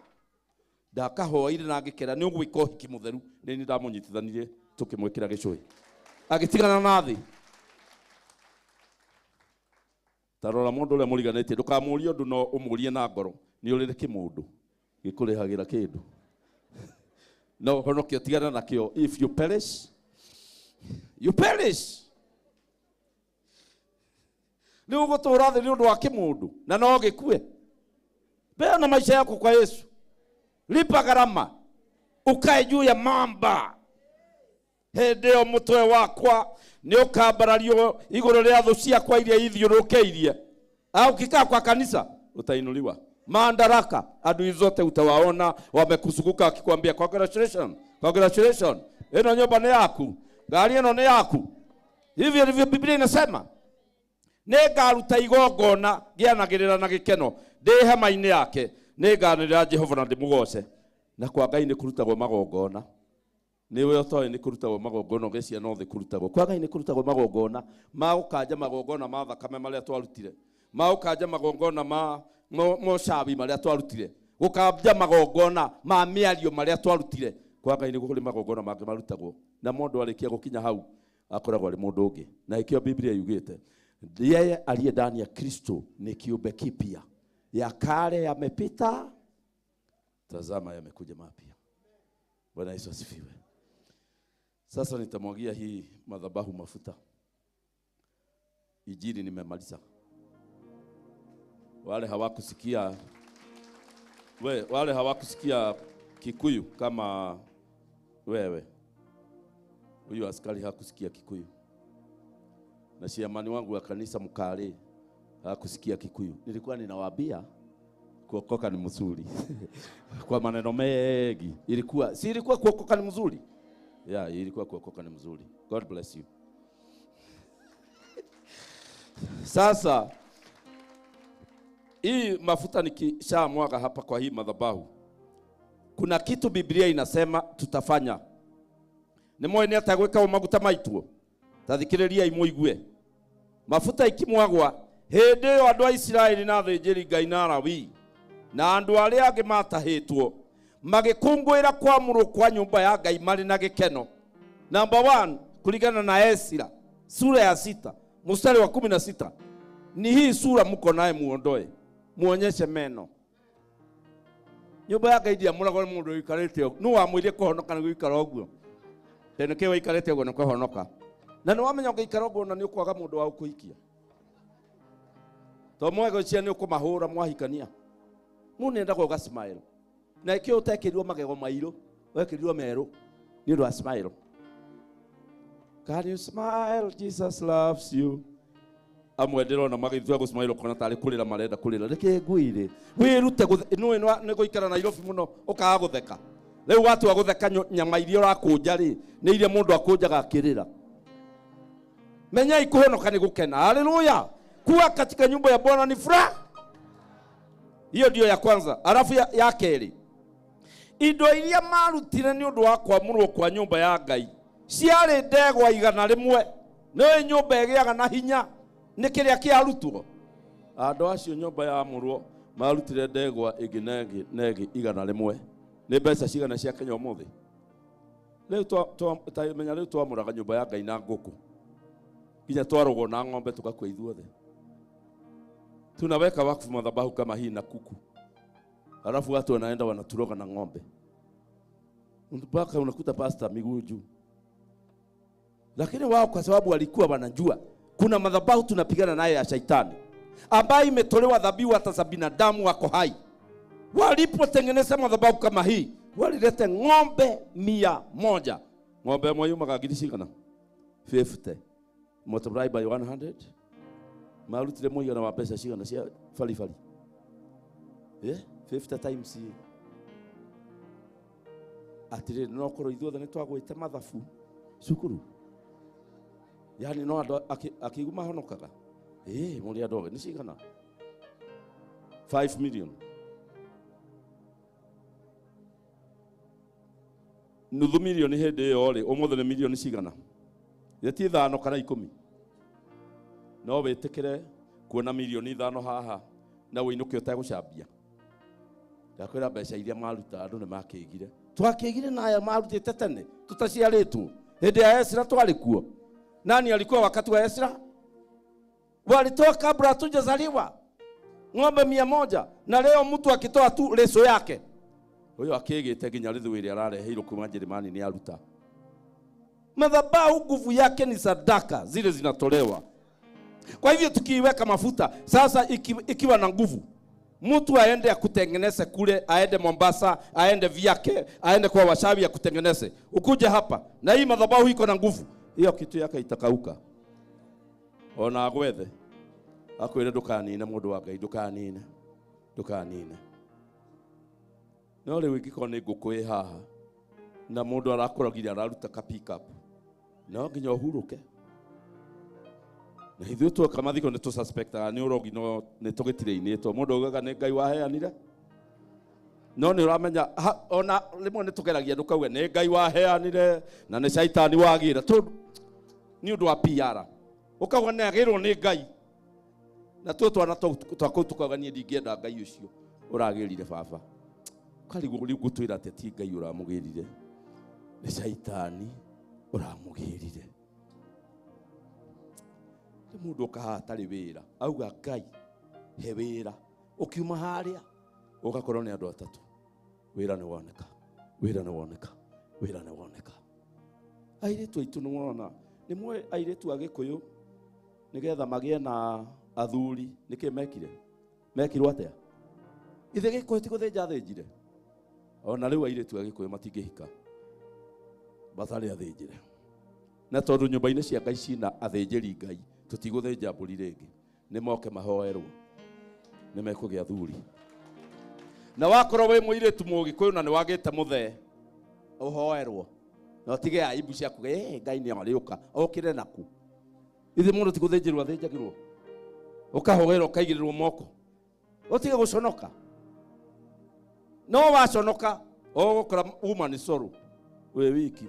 [SPEAKER 13] Ndakahoire na ngĩkera nĩ ũgwĩka ũhiki mũtheru. Nĩ niĩ ndamũnyitithanirie tũkĩmwĩkĩra gĩcũhĩ. Agĩtigana na thĩ. Ta rora mũndũ ũrĩa mũriganĩtie, ndũkamũrie ũndũ no ũmũrie na ngoro. Nĩ ũrĩrĩ kĩmũndũ gĩkũrĩhagĩra kĩndũ. No ũhonokio tigana nakĩo. If you perish, you perish. Nĩ ũgũtũũra thĩ nĩ ũndũ wa kĩmũndũ na no gĩkue. Peana maisha yako kwa Yesu. Lipa gharama. Ukae juu ya mamba. Hĩndĩ ĩyo mũtwe wakwa nĩ ũkambarario igũrũ rĩa thũ ciakwa iria ithiũrũkĩirie. Au ukikaa kwa kanisa utainuliwa. Maandaraka adui zote utawaona wamekuzunguka wakikwambia congratulations, congratulations. Ĩno nyũmba nĩ yaku, ngari ĩno nĩ yaku. Hivyo ndivyo Biblia inasema. Nĩngaruta igongona ngĩanagĩrĩra na gĩkeno ndĩ hema-inĩ yake. Nĩnganĩrĩra Jehova na ndĩmũgoce. Na kwa Ngai nĩ kũrutagwo magongona. Nĩwe ũtoĩ nĩ kũrutagwo magongona, ũgĩcia no thĩ kũrutagwo. Kwa Ngai nĩ kũrutagwo magongona ma gũkanja magongona ma thakame marĩa twarutire, ma gũkanja magongona ma mocabi marĩa twarutire, gũkanja magongona ma mĩario marĩa twarutire. Kwa Ngai nĩ kũrĩ magongona mangĩ marutagwo, na mũndũ arĩkia gũkinya hau akoragwo arĩ mũndũ ũngĩ. Na ĩkĩo Biblia yugĩte yeye aliye ndani ya Kristo ni kiumbe kipya, ya kale yamepita, tazama yamekuja mapya. Bwana Yesu asifiwe. Sasa nitamwagia hii madhabahu mafuta. Injili nimemaliza. Wale hawakusikia, wale hawakusikia Kikuyu kama wewe. Huyu askari hakusikia Kikuyu. Na shiamani wangu wa kanisa Mkale hakusikia Kikuyu. Nilikuwa ninawaambia kuokoka ni mzuri. Kwa maneno mengi. Ilikuwa si ilikuwa kuokoka ni mzuri? Yeah, ilikuwa kuokoka ni mzuri. God bless you. Sasa hii mafuta nikishamwaga hapa kwa hii madhabahu, kuna kitu Biblia inasema tutafanya. Nĩ moĩ nĩ atagwĩka maguta maituo. Tathikĩrĩria imuigue. Mafuta ikimwagwa hĩndĩ ĩyo andũ a Isiraeli na athĩnjĩri Ngai na Alawi na andũ arĩa angĩ matahĩtwo magĩkũngũĩra kwamũrwo kwa nyũmba ya Ngai marĩ na gĩkeno. Number 1, kulingana na Esira sura ya 6 mstari wa 16. Ni hii sura mko naye, muondoe, muonyeshe meno. Nyũmba ya Ngai ndiamũragwo nĩ mũndũ ũikarĩte ũguo. Nũ wamwĩrire kũhonoka nĩ gũikara ũguo? Tene kĩ waikarĩte ũguo nĩ kũhonoka. Na nĩ wamenya ũngĩikara ũguo na nĩ ũkwaga mũndũ wa gũkũhikia. To mwega ũcio nĩ ũkũmahũra mwahikania. Mũndũ nĩendaga ũga smile.
[SPEAKER 14] Na ikio utekirirwo magego mairu, wekirirwo meru ni undu wa smile. Can you smile? Jesus loves you. Amwe ndĩrona magĩtua gũsmile ũkona tarĩ kũrĩra marenda kũrĩra. Reke ngwĩre, wĩrute nĩũĩ nĩ gũikara Nairobi mũno ũkaga gũtheka. Rĩu watua gũtheka nyama iria ũrakũnja rĩ, nĩ iria mũndũ akũnjaga akĩrĩra. Menyai kũhonoka nĩ gũkena. Haleluya! Kuwa katika nyumba ya Bwana ni furaha. Hiyo ndio ya kwanza. Alafu ya kerĩ, indo iria marutire nĩ ũndũ wa kwamũrwo kwa nyũmba ya Ngai ciarĩ ndegwa 100. Nĩũĩ nyũmba ĩgĩaga na hinya nĩ kĩrĩa kĩarutwo. Andũ acio nyũmba ya amũrwo marutire ndegwa ĩngĩ na ĩngĩ na ĩngĩ 100. Nĩ mbeca cigana cia Kenya ũmũthĩ? Rĩu menya rĩu twamũraga nyũmba ya Ngai na ngũkũ, nginya twarogwo na ng'ombe tũgakua ithuothe. Tunaweka wakfu madhabahu kama hii na kuku, halafu watu wanaenda wanaturoga na ng'ombe mpaka unakuta pastor miguu juu. Lakini wao kwa sababu walikuwa wanajua kuna madhabahu tunapigana naye ya shaitani ambayo imetolewa dhabihu hata za binadamu wako hai. Walipotengeneza madhabahu kama hii walilete ng'ombe 100. Ng'ombe moja yumaga ngiri cigana? 50 multiply by 100. Marutire mũigana wa mbeca cigana cia baribari? 50 times atirĩ no korwo ithuothe nĩ twagwĩte mathabu cukuru. Yani no andũ akiuga mahonokaga. Mũrĩ andũ othe nĩ cigana? 5 million. Nuthu milioni hĩndĩ ĩyo rĩ, ũmũthĩ nĩ milioni cigana? Ti 5 kana 10. No wĩtĩkĩre kuona milioni 5 haha na wĩinũke ũtegũcambia. Ndakwĩra mbeca iria maruta andũ nĩ makĩigire. Twakĩigire na aya marutĩte tene tũtaciarĩtwo. Hĩndĩ ya Ezra twarĩ kuo. Nani alikuwa wakati wa Ezra? Walitoa kabla hatujazaliwa ng'ombe 100, na leo mtu akitoa tu leso yake huyo akigite nginya rithu ĩrĩa arareheirwo kuma Jeremani ni aruta. Madhabahu nguvu yake ni sadaka zile zinatolewa. Kwa hivyo tukiiweka mafuta sasa ikiwa na nguvu, mtu aende akutengeneze kule, aende Mombasa, aende vyake, aende kwa washawi akutengeneze, ukuje hapa na hii madhabahu iko na nguvu, hiyo kitu yake itakauka. Ona agwethe akwire ndukanine mundu wa Ngai, ndukanine, ndukanine. No rĩu ingĩkorwo nĩ ngũkũ ĩ haha na mũndũ arakũragire araruta ka pick up, no nginya ũhurũke. Na ithuĩ tuoka mathiko nĩ tũsuspectaga nĩ ũrogi, no nĩ tũgĩtirĩinĩtwo. Mũndũ augaga nĩ Ngai waheanire, no nĩ ũramenya ona rĩmwe nĩ tũgeragia ndũkauge nĩ Ngai waheanire na nĩ caitani wagĩra, tondũ nĩ ũndũ wa PR ũkauga nĩ agĩrwo nĩ Ngai. Na tuo twana twakũu tũkauga niĩ ndingĩenda Ngai ũcio ũragĩrire baba. Ũkarigwo rĩu ngũtwĩra atĩ ti Ngai ũramũgĩrire, nĩ caitani ũramũgĩrire. Nĩ mũndũ ũka haha atarĩ wĩra auga Ngai he wĩra, ũkiuma harĩa ũgakorwo nĩ andũ atatũ, wĩra nĩ woneka, wĩra nĩ woneka, wĩra nĩ woneka. Airĩtu aitũ nĩ wona nĩ moĩ airĩtu a Gĩkũyũ nĩgetha magĩe na athuri nĩkĩ mekire? Mekirwo atĩa? Ithe Gĩkũyũ ti gũthĩnja athĩnjire. Ona rĩu airĩtu a Gĩkũyũ matingĩhika matarĩ athĩnjire. Na tondũ nyũmba-inĩ cia Ngai cina athĩnjĩri Ngai, tũtigũthĩnja mbũri rĩngĩ, nĩ moke mahoerwo, nĩ mekũgĩa athuri. Na wakorwo wĩ mũirĩtu Mũgĩkũyũ na nĩ wagĩte mũthee, ũhoerwo na ũtige aibu cia kuga Ngai nĩ arĩũka okĩre naku. Ithe mũndũ ti gũthĩnjĩrwo athĩnjagĩrwo, ũkahoerwo ũkaigĩrĩrwo moko, ũtige gũconoka. No waconoka ũgũkora uma nĩ coro wĩ wiki.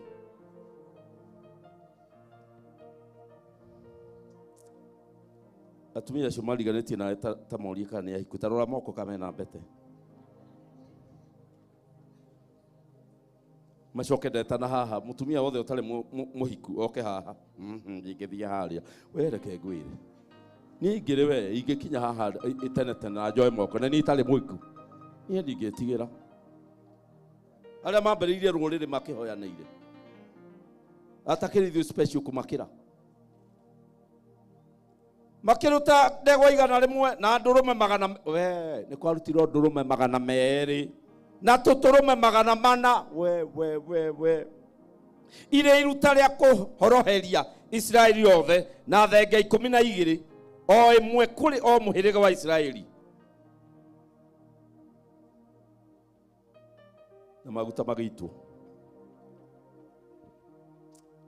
[SPEAKER 14] Atumia acio mariganĩtie nawe ta morie kana nĩ ahiku, ta rora moko kana mena mbete. Macoke ndetana haha, mũtumia wothe ũtarĩ mũhiku oke haha. Ndingĩthiĩ harĩa. We reke ngwĩre, niĩ ingĩrĩ we ingĩkinya haha tene tene na njoe moko na niĩ itarĩ mũhiku, niĩ ndingĩtigĩra. Arĩa mambĩrĩirie rũrĩrĩ makĩhoyanĩire atakĩrĩ ithuĩ special kũmakĩra, makĩruta ndegwa 100 na ndũrũme 100. We nĩ kwarutirwo ndũrũme 200
[SPEAKER 13] Na tũtũrũme 400 we irĩ iruta rĩa kũhoroheria Isiraeli othe na thenge 12 o ĩmwe kũrĩ o mũhĩrĩga wa Isiraeli. Na maguta magĩitwo.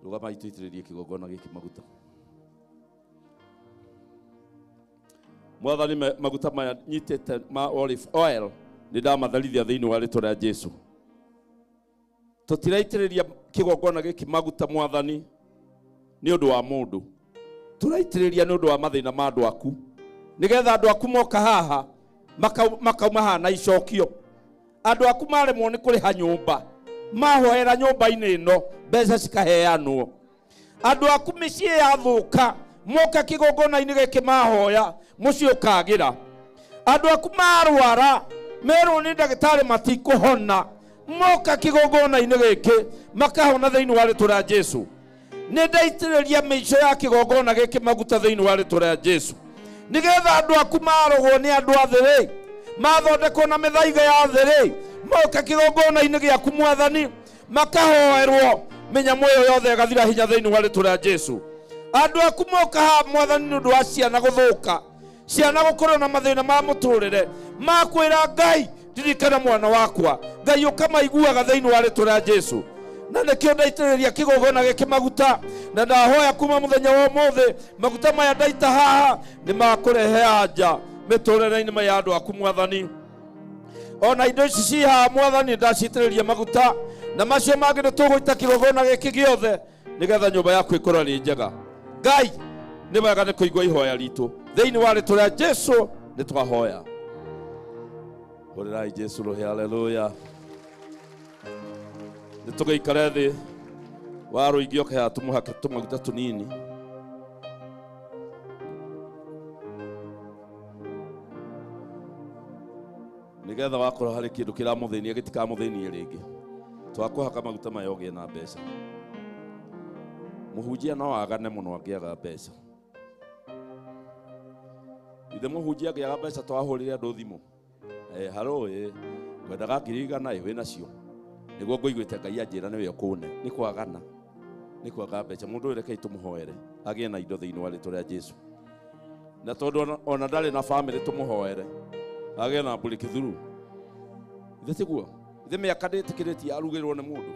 [SPEAKER 13] Rũgama itũitĩrĩrie kĩgongona gĩkĩ maguta. Mwathani, maguta maya nyitĩte ma olive oil nĩ ndamatharithia thĩinĩ wa rĩtwa rĩa Jesu. Tũtiraitĩrĩria kĩgongona gĩkĩ maguta Mwathani nĩ ũndũ wa mũndũ, tũraitĩrĩria nĩ ũndũ wa mathĩna ma andũ aku, nĩgetha andũ aku moka haha makauma haha na icokio. Andũ aku maremwo nĩ kũrĩha nyũmba, mahoera nyũmba-inĩ ĩno mbeca cikaheanwo. Andũ aku mĩciĩ yathũka moka kĩgongona-inĩ gĩkĩ mahoya mũciĩ ũkagĩra. Andũ aku marwara merwo nĩ ndagĩtarĩ matikũhona, moka kĩgongona-inĩ gĩkĩ makahona thĩinĩ wa rĩtwa rĩa Jesu. Nĩ ndaitĩrĩria mĩico ya kĩgongona gĩkĩ maguta thĩinĩ wa rĩtwa rĩa Jesu, nĩgetha andũ aku marogwo nĩ andũ a thĩ rĩ, mathondekwo na mĩthaiga ya thĩ rĩ, moka kĩgongona-inĩ gĩaku Mwathani makahoerwo mĩnyamũ ĩyo yothe ĩgathira hinya thĩinĩ wa rĩtwa rĩa Jesu. Andũ aku moka haha Mwathani nĩ ũndũ wa ciana gũthũka, ciana gũkorwo na mathĩna ma mũtũrĩre, makwĩra Ngai ririkana mwana wakwa, Ngai ũkamaiguaga thĩinĩ wa rĩtwa rĩa Jesu. Na nĩkĩo ndaitĩrĩria kĩgongona gĩkĩ maguta, na ndahoya kuma mũthenya wa ũmũthĩ maguta maya ndaita haha nĩ makũrehe anja mĩtũrĩre-inĩ ya andũ aku Mwathani. Ona indo ici ci haha Mwathani ndacitĩrĩria maguta, na macio mangĩ nĩ tũgũita kĩgongona gĩkĩ gĩothe nĩgetha nyũmba yaku ĩkorwo ĩrĩ njega. Ngai nĩ wega nĩ kũigua ihoya ritũ thĩinĩ wa rĩtwa rĩa Jesu nĩ twahoya. Hũrĩrai Jesu rũhĩ, haleluya. Nĩ tũgĩikare thĩ wa rũingĩ oke haha tũmũhake tũmaguta tũnini. Nĩgetha wakorwo harĩ kĩndũ kĩramũthĩnia gĩtikamũthĩnie rĩngĩ. Twakũhaka maguta maya ũgĩe na mbeca. Mũhunjia no agane mũno angĩaga mbeca. Ithe mũhunjia angĩaga mbeca twahũrĩre andũ thimũ. Haro ngwendaga 100,000 wĩ nacio. Nĩguo ngũiguĩte Ngai anjĩra nĩwe ũkũne. Nĩ kwagana. Nĩ kwaga mbeca. Mũndũ ũyũ rekei tũmũhoere agĩe na indo thĩinĩ wa rĩtwa rĩa Jesu. Na tondũ ona ndarĩ na famĩlĩ tũmũhoere agĩe na mbũri kĩthuru. Ithe tiguo? Ithe mĩaka ndĩtĩkĩrĩtie arugĩrwo nĩ mũndũ.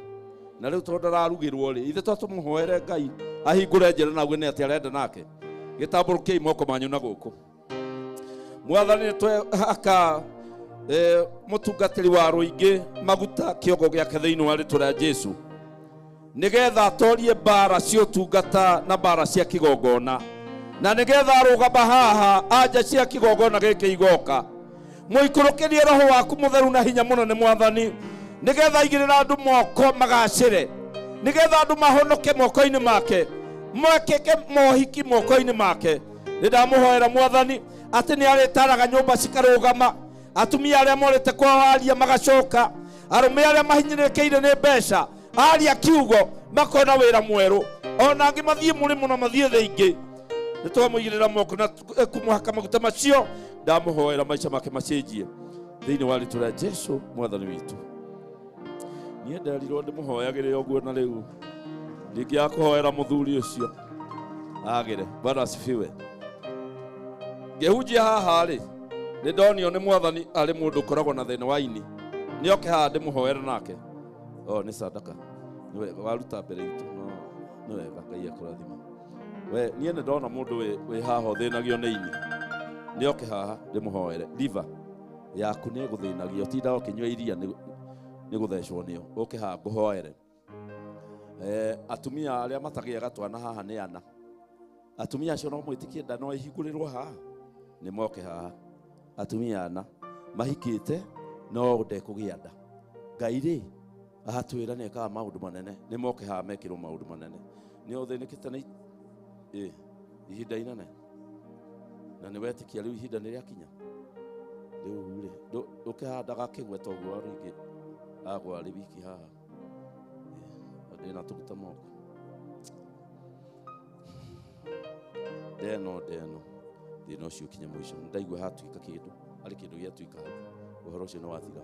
[SPEAKER 13] Na rĩu tondũ ndararugĩrwo rĩ, ithe twatũmũhoere Ngai ahingũre njĩra na auge nĩ atĩ arenda nake. Gĩtambũrũkiai moko manyu na gũkũ. Mwathani nĩ twehaka mũtungatĩri wa rũingĩ maguta kĩongo gĩake thĩinĩ wa rĩtwa rĩa Jesu, nĩgetha atorie mbara cia ũtungata na mbara cia kĩgongona, na nĩgetha arũgama haha anja cia kĩgongona gĩkĩ igoka. Mũikũrũkĩrie roho waku mũtheru na hinya mũno nĩ Mwathani, nĩgetha aigĩrĩra andũ moko magacĩre, nĩgetha andũ mahonoke moko-inĩ make, mekĩke mohiki moko-inĩ make. Nĩ ndamũhoera Mwathani atĩ nĩ arĩtaraga nyũmba cikarũgama, atumia arĩa morĩte kwao aria magacoka, arũme arĩa mahinyĩrĩrĩkĩire nĩ mbeca aria kiugo makona wĩra mwerũ, ona angĩ mathiĩ mũrĩmo na mathiĩ thĩ ingĩ. Nĩ twamũigĩrĩra moko na kũmũhaka maguta macio, ndamũhoera maica make macenjie thĩinĩ wa rĩtwa rĩa Jesu Mwathani witũ. Niĩ nderirwo ndĩmũhoyagĩre ũguo, na rĩu ndingĩaga kũhoera mũthuri ũcio agĩre. Bwana asifiwe. Ngĩhunjia haha rĩ, nĩ ndonio nĩ Mwathani arĩ mũndũ ũkoragwo na thĩna wa ini. Nĩ oke haha ndĩmũhoere nake. O nĩ sadaka. Nĩ wega waruta mbere itũ, no nĩ wega Ngai akũrathime. We niĩ nĩ ndona mũndũ wĩ haha ũthĩnagio nĩ ini. Nĩ oke haha ndĩmũhoere. Liver yaku nĩ ĩgũthĩnagio, tinda ũkĩnyua iria nĩ gũthecwo nĩyo. Ũke haha ngũhoere. Atumia arĩa matagĩaga twana haha nĩ ana. Atumia acio no mwĩtĩkie nda no ĩhingũrĩrwo haha. Nĩ moke haha. Atumia ana mahikĩte no ndekũgĩa nda. Ngai rĩ ahatwĩra nĩ ekaga maũndũ manene. Nĩ moke haha mekĩrwo maũndũ manene. Nĩ ũthĩnĩkĩte nĩ ihinda inene, na nĩ wetĩkia rĩu ihinda nĩ rĩakinya. Rĩu rĩ ũkĩhandaga kĩgweta ũguo rĩngĩ agwa rĩ wiki haha ndĩna tũguta moko ndeno thĩna ũcio ũkinye mũico. Nĩ ndaigua hatuĩka kĩndũ, harĩ kĩndũ gĩatuĩka hau, ũhoro ũcio nĩ wathira.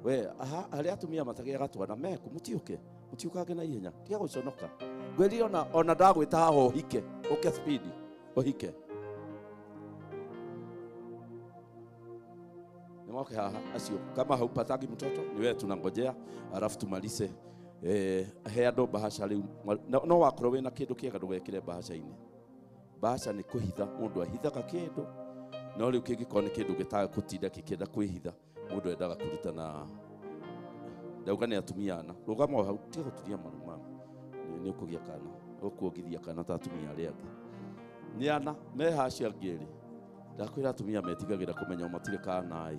[SPEAKER 13] We arĩa atumia matagĩaga twana meku mũtiũke mũtiũkange na ihenya tiga gũconoka ngwĩrire ona ndagwĩta haha ũhike ũke speed ũhike nĩmoke haha acio kama haupatagi mtoto ni wewe tunangojea alafu tumalize he andũ bahasha rĩu no wakorwo wĩna kĩndũ kĩega ndũgekĩre bahasha-inĩ. Bahasha nĩ kũhitha mũndũ ahithaga kĩndũ no rĩu kĩngĩkorwo nĩ kĩndũ gĩtaga gũtinda kĩkĩenda kwĩhitha mũndũ endaga kũruta na ndauga nĩ atumia ana rũgama o hau tiga gũturia maru mama nĩ ũkũgĩa kana ũkuongithia kana ta atumia arĩa angĩ nĩ ana meha acio angĩ erĩ ndakwĩra atumia metigagĩra kũmenya matirĩ kana ĩ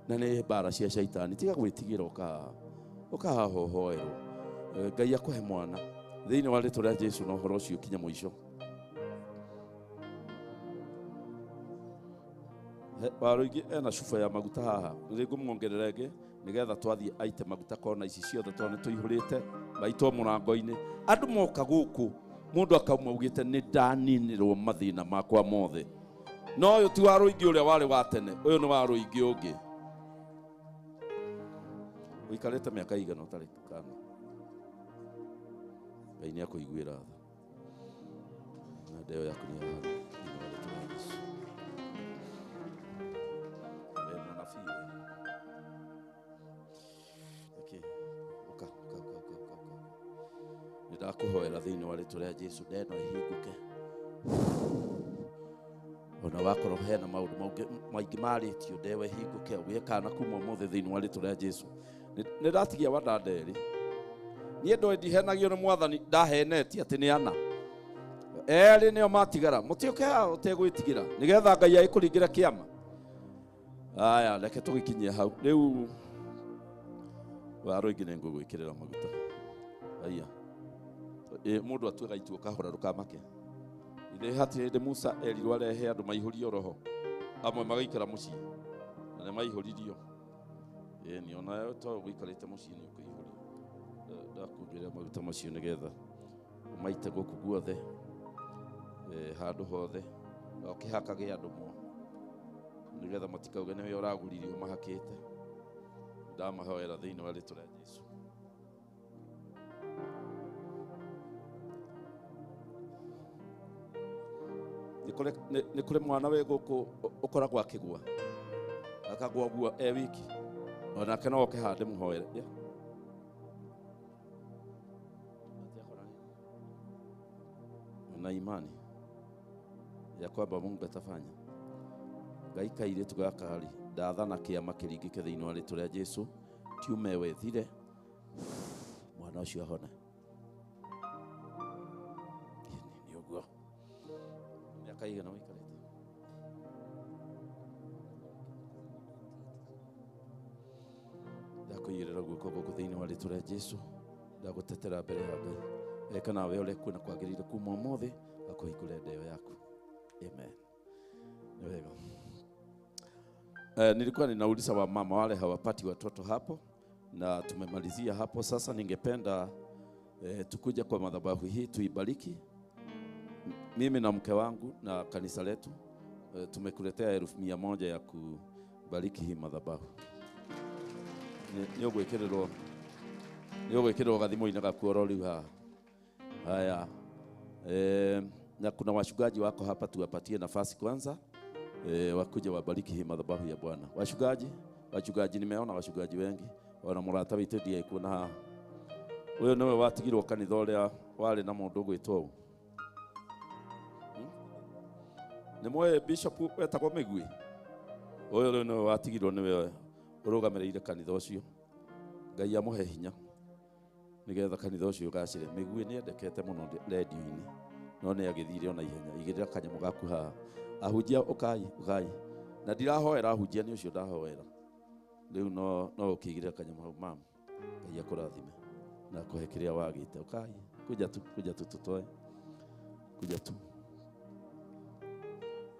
[SPEAKER 13] na nĩ mbara cia caitani tiga gwĩtigĩra ũkahaha ũhoerwo Ngai akũhe mwana thĩinĩ wa rĩtwa rĩa Jesu na ũhoro ũcio ũkinye mũico. Warũingĩ ena cuba ya maguta haha nĩngũmuongerera ĩngĩ nĩgetha twathiĩ aite maguta kona ici ciothe tondũ nĩtũihũrĩte maitwo mũrango-inĩ. Andũ moka gũkũ mũndũ akauma augĩte nĩ ndaninĩrwo mathĩna makwa mothe no ũyũ ti Warũingĩ ũrĩa warĩ wa tene ũyũ nĩ Warũingĩ ũngĩ ũikarĩte mĩaka igana ũtarĩ kana Ngai nĩakũiguĩra tha na ndeo yaku nĩ ya thĩinĩ wa rĩtwa rĩa Jesu. We mũnabii we. Okay. Ũka, ũka, ũka, ũka, ũka, ũka. Nĩndakũhoera thĩinĩ wa rĩtwa rĩa Jesu ndeno ĩhingũke ona wakorwo hena maũndũ maingĩ marĩtio ndewe ĩhingũke ũgĩe kana kuma ũmũthĩ thĩinĩ wa rĩtwa rĩa Jesu. Nĩndatigia wadanda erĩ niĩ ndoĩ ndihenagio nĩ mwathani ndahenetie atĩ nĩ ana erĩ nĩo matigara mũtiũke haha ũtegwĩtigĩra nĩgetha Ngai agĩkũringĩre kĩama. Aya reke tũgĩkinyie hau rĩu Warũingĩ nĩ ngũgwĩkĩrĩra maguta aya mũndũ atuaga itua kahora ndũkamake ithe hatirĩ hĩndĩ Musa erirwo arehe andũ maihũrio roho amwe magaikara mũciĩ na nĩ maihũririo ĩni onawe to ũikarĩte mũciĩ nĩ ũkũihũrio ndakuongerera maguta macio nĩgetha ũmaite gũkũ guothe handũ hothe na ũkĩhakage andũ mo nĩgetha matikauge nĩwe ũragũririo mahakĩte ndamahoera thĩinĩ wa rĩtwa rĩa Jesu. Nĩ kũrĩ mwana wĩ gũkũ ũkoragwo akĩgũa akagũa gua e wiki onake no oke haha ndĩmũhoere. Na imani ya kwamba Mungu atafanya. Ngai kairĩtu gaka rĩ ndathana kĩama kĩringĩke thĩinĩ wa rĩtwa rĩa Jesu tiume wethire mwana ũcio ahone. Nĩ ũguo mĩaka igana ũikarĩte ndakũigĩrĩra guoko gũkũ thĩinĩ wa rĩtwa rĩa Jesu ndagũtetera mbere ya Ngai eka nawe ũrĩa kuona kwagĩrĩire kuma ũmũthĩ akũhingũre ndeo yaku. Amen. Nĩ wega. Nilikuwa ninauliza wamama wale hawapati watoto hapo na tumemalizia hapo. Sasa ningependa tukuja kwa madhabahu hii tuibariki. Mimi na mke wangu na kanisa letu tumekuletea 100,000 ya kubariki hii madhabahu. Nĩ ũgwĩkĩrĩrwo gathimũ-inĩ gaku oro rĩu haha. Haya. Na kuna wachungaji wako hapa tuwapatie nafasi kwanza wakuja wabariki hii madhabahu ya Bwana. Wachungaji nimeona wachungaji wengi ona mũrata witũ ndiaĩ kuona haha. Ũyũ nĩwe watigirwo kanitha ũrĩa warĩ na mũndũ ũgwĩtwo ũũ. Nĩ mũĩ bishop wetagwo Mĩgui? Ũyũ rĩu nĩwe watigirwo nĩwe ũrũgamĩrĩire kanitha ũcio. Ngai amũhe hinya nĩgetha kanitha ũcio ũgacĩre. Mĩgui nĩ endekete mũno redio-inĩ no nĩ agĩthire ona ihenya. Igĩrĩra kanyamũ gaku haha. Ahunjia ũkai ũkai na ndirahoera ahunjia nĩ ũcio ndahoera rĩu no ũkĩigĩrĩra kanyamũ hau mama. Ngai akũrathime na akũhe kĩrĩa wagĩte. Ũkai kuja tu tutoe kuja tu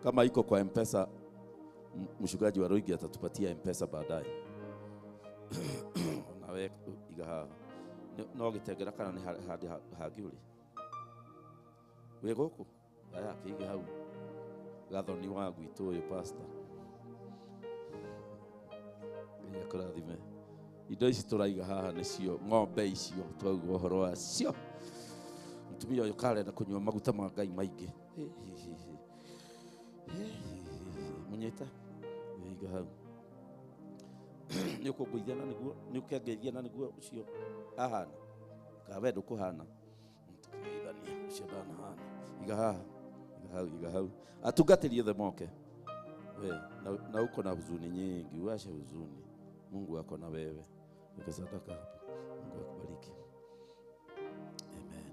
[SPEAKER 13] kama iko kwa M-Pesa mchungaji wa Ruigi atatupatia M-Pesa baadaye. Nawe iga haha no gĩtengera kana nĩ handũ hangĩ ũrĩ wĩ gũkũ aya kĩige hau gathoni wa gwitũ ũyũ pastor. Ngai akũrathime. Indo ici tũraiga haha nĩcio ng'ombe icio twauga ũhoro wacio. Mũtumia ũyũ karenda kũnyua maguta ma Ngai maingĩ. Mũnyite iga hau. Nĩ ũkũngũithia na nĩguo nĩ ũkĩngeithia na nĩguo ũcio ahana. Ka we ndũkũhana. Tũkĩgeithania ũcio ndanahana. Iga haha. Iga hau, iga hau. Atungatĩri othe moke. We na uko na huzuni nyingi, uache huzuni. Mungu ako na wewe. Weka sadaka hapo. Mungu akubariki. Amen.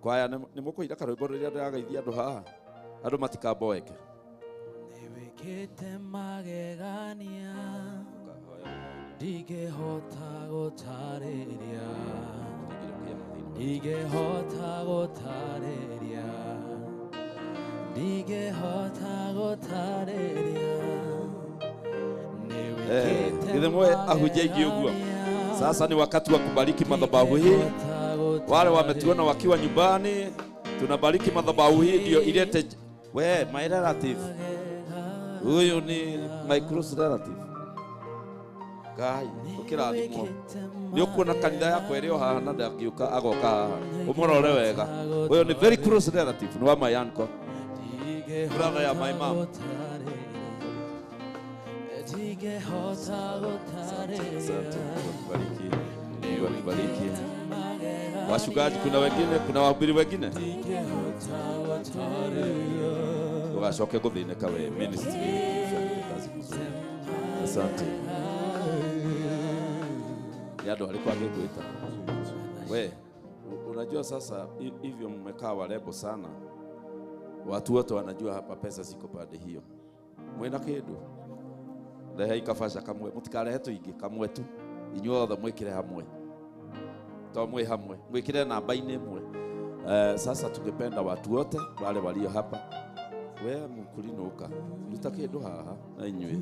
[SPEAKER 13] Kwaya nĩ mũkũira karwĩmbo rĩrĩa ndĩrageithia andũ haha. Andũ matikaboeke.
[SPEAKER 3] Nĩwĩkĩte magegania ndingĩhota gũtarĩria ndingĩhota gũtarĩria ndingĩhota gũtarĩria.
[SPEAKER 13] Githĩ mwe ahunjia aingĩ ũguo. Sasa ni wakati wa kubariki madhabahu hii. Wale wametuona wakiwa nyumbani, tunabariki madhabahu hii ndio ilete. We, my relative. Huyu ni my close relative. Ngai, ũkĩrathimwo. Nĩ ũkuona kanitha yakwa ĩrĩ o haha na ndangĩũka agoka haha. Ũmũrore wega. Huyu ni very close relative, ni wa my uncle. Brother ya my mom. Asante, Mungu akubariki. Wachungaji kuna wengine, kuna wahubiri wengine. Ugacoke gũthĩnĩka we ministry fanyike kazi vizuri. Asante. Ni andũ arĩkũ angĩkwĩta? We, unajua sasa hivyo mmekaa warembo sana. Watu wote wanajua hapa pesa ziko pande hiyo. Mwena kĩndũ? Rehe ikabasha kamwe, mũtikarehe tũingĩ, kamwe tu. Inyuĩ othe mwĩkĩre hamwe. To mwe hamwe, mwĩkĩre namba-inĩ ĩmwe. Sasa tungependa watu wote wale walio hapa. We mũkũrinũka, ruta kĩndũ haha na inyuĩ.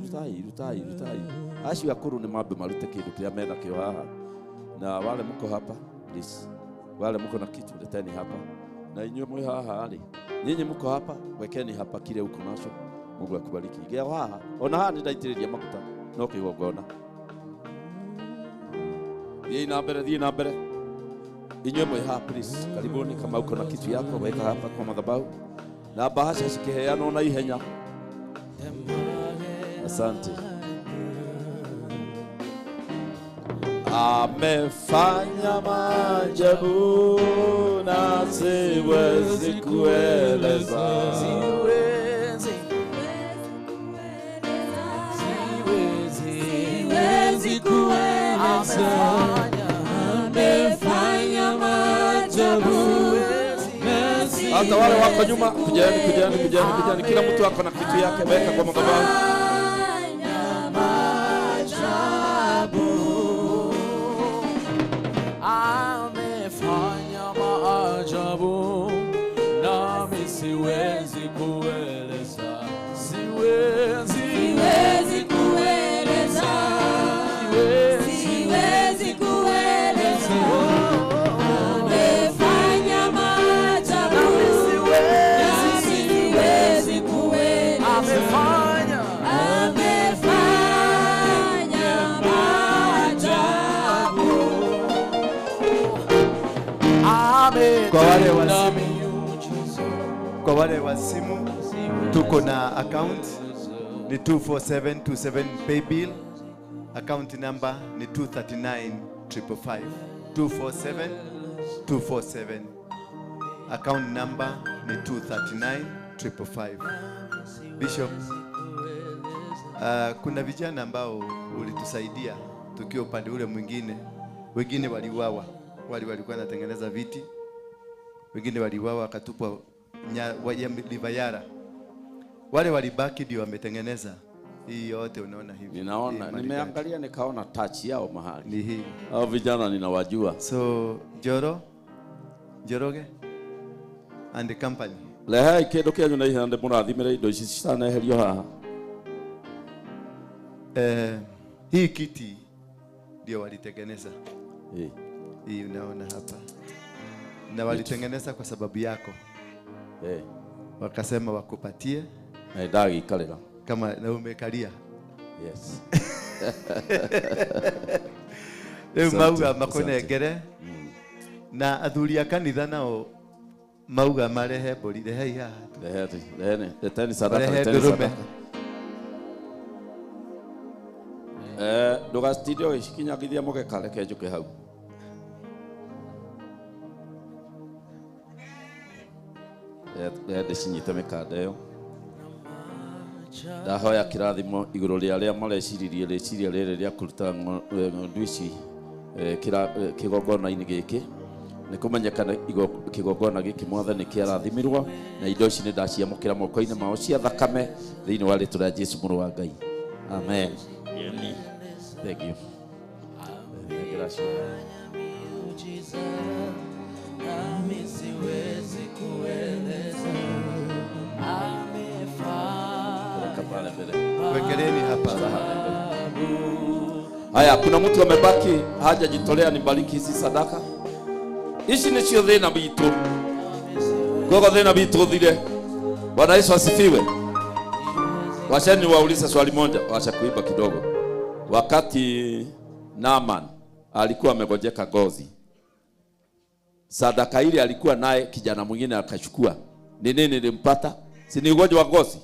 [SPEAKER 13] Rutai, rutai, rutai. Acio akũrũ nĩ mambe marute kĩndũ kĩrĩa menakĩo haha. Na wale mko hapa, please. Wale mko na kitu leteni hapa. Na inyuĩ mwĩ haha rĩ, nyinyi mko hapa, wekeni hapa kile uko nacho. Mungu akubariki. Gĩa haha. Ona haha nĩndaitĩrĩria maguta no kĩgongona. Thiĩ na mbere, thiĩ na mbere. Inyuĩ mwĩ haha please. Karibuni, kama uko na kitu yako weka hapa kwa madhabahu. Na bahasha cikiheanwo na ihenya. Asante. Amefanya maajabu na siwezi kueleza.
[SPEAKER 4] Siwezi kueleza. Amefanya maajabu.
[SPEAKER 13] Hata wale wako nyuma, kujeni, kujeni, kujeni, kujeni. Kila mtu ako na kitu yake, weka kwa madhabahu.
[SPEAKER 3] Amefanya maajabu nami siwezi kueleza. Siwezi,
[SPEAKER 4] siwezi kueleza. Siwezi kueleza. Amefanya maajabu nami siwezi kueleza.
[SPEAKER 3] Amefanya,
[SPEAKER 4] amefanya maajabu.
[SPEAKER 5] Kwa wale wa simu tuko na account ni 24727 pay bill. Account number ni 239555. 247247. Account number ni 239555. Bishop, kuna vijana ambao ulitusaidia tukiwa upande ule mwingine. Wengine waliuawa, wale walikuwa wanatengeneza viti. Wengine waliuawa wakatupwa Livayara. Wale walibaki ndio wametengeneza hii yote unaona hivi.
[SPEAKER 13] Ninaona, nimeangalia nikaona touch yao mahali.
[SPEAKER 5] Ni hii.
[SPEAKER 13] Hao vijana ninawajua.
[SPEAKER 5] So Njoroge and the company.
[SPEAKER 13] Lehe kĩndũ kĩanyu na ihenya ndĩmũrathimĩre indo ici citaneherio haha.
[SPEAKER 5] Hii kiti ndio walitengeneza. Hii unaona hapa. Na walitengeneza kwa sababu yako. Wakasema wakupatie.
[SPEAKER 13] Na ndagiikarĩra.
[SPEAKER 5] Kama na umekalia.
[SPEAKER 13] Yes.
[SPEAKER 5] Rĩu mauga makũnengere na athuri a kanitha nao mauga marehe mbũri. Rehei haha.
[SPEAKER 13] Reheni, leteni sadaka,
[SPEAKER 5] Rehe
[SPEAKER 13] leteni
[SPEAKER 5] ndũrũme.
[SPEAKER 13] sadaka. Ndũgacitinde ũgĩcikinyangithia mũgeka, reke njũke hau. Rehe ndĩcinyite mĩkanda ĩyo. Ndahoya kĩrathimo igũrũ rĩa arĩa mareciririe rĩciria rĩrĩ rĩa kũruta ng'ondu ici kĩgongona-inĩ gĩkĩ. Nĩ kũmenyekana kĩgongona gĩkĩ Mwathani kĩarathimirwo na indo ici nĩ ndaciamũkĩra moko-inĩ mao cia thakame thĩinĩ wa rĩtwa rĩa Jesu mũrũ wa Ngai. Amen. Thank you. Nengera cio. Peleka pale mbele.
[SPEAKER 5] Wekeleni hapa.
[SPEAKER 13] Haya, kuna mtu amebaki hajajitolea nibariki hizi sadaka. Ici nĩcio thĩna witũ. Koguo thĩna witũ ũthire. Bwana Yesu asifiwe. Wacheni niwaulize swali moja, wacha kuiba kidogo. Wakati Naaman alikuwa amegojeka ngozi, sadaka ile alikuwa naye kijana mwingine akachukua, ni nini nilimpata? Si ni ugonjwa wa ngozi?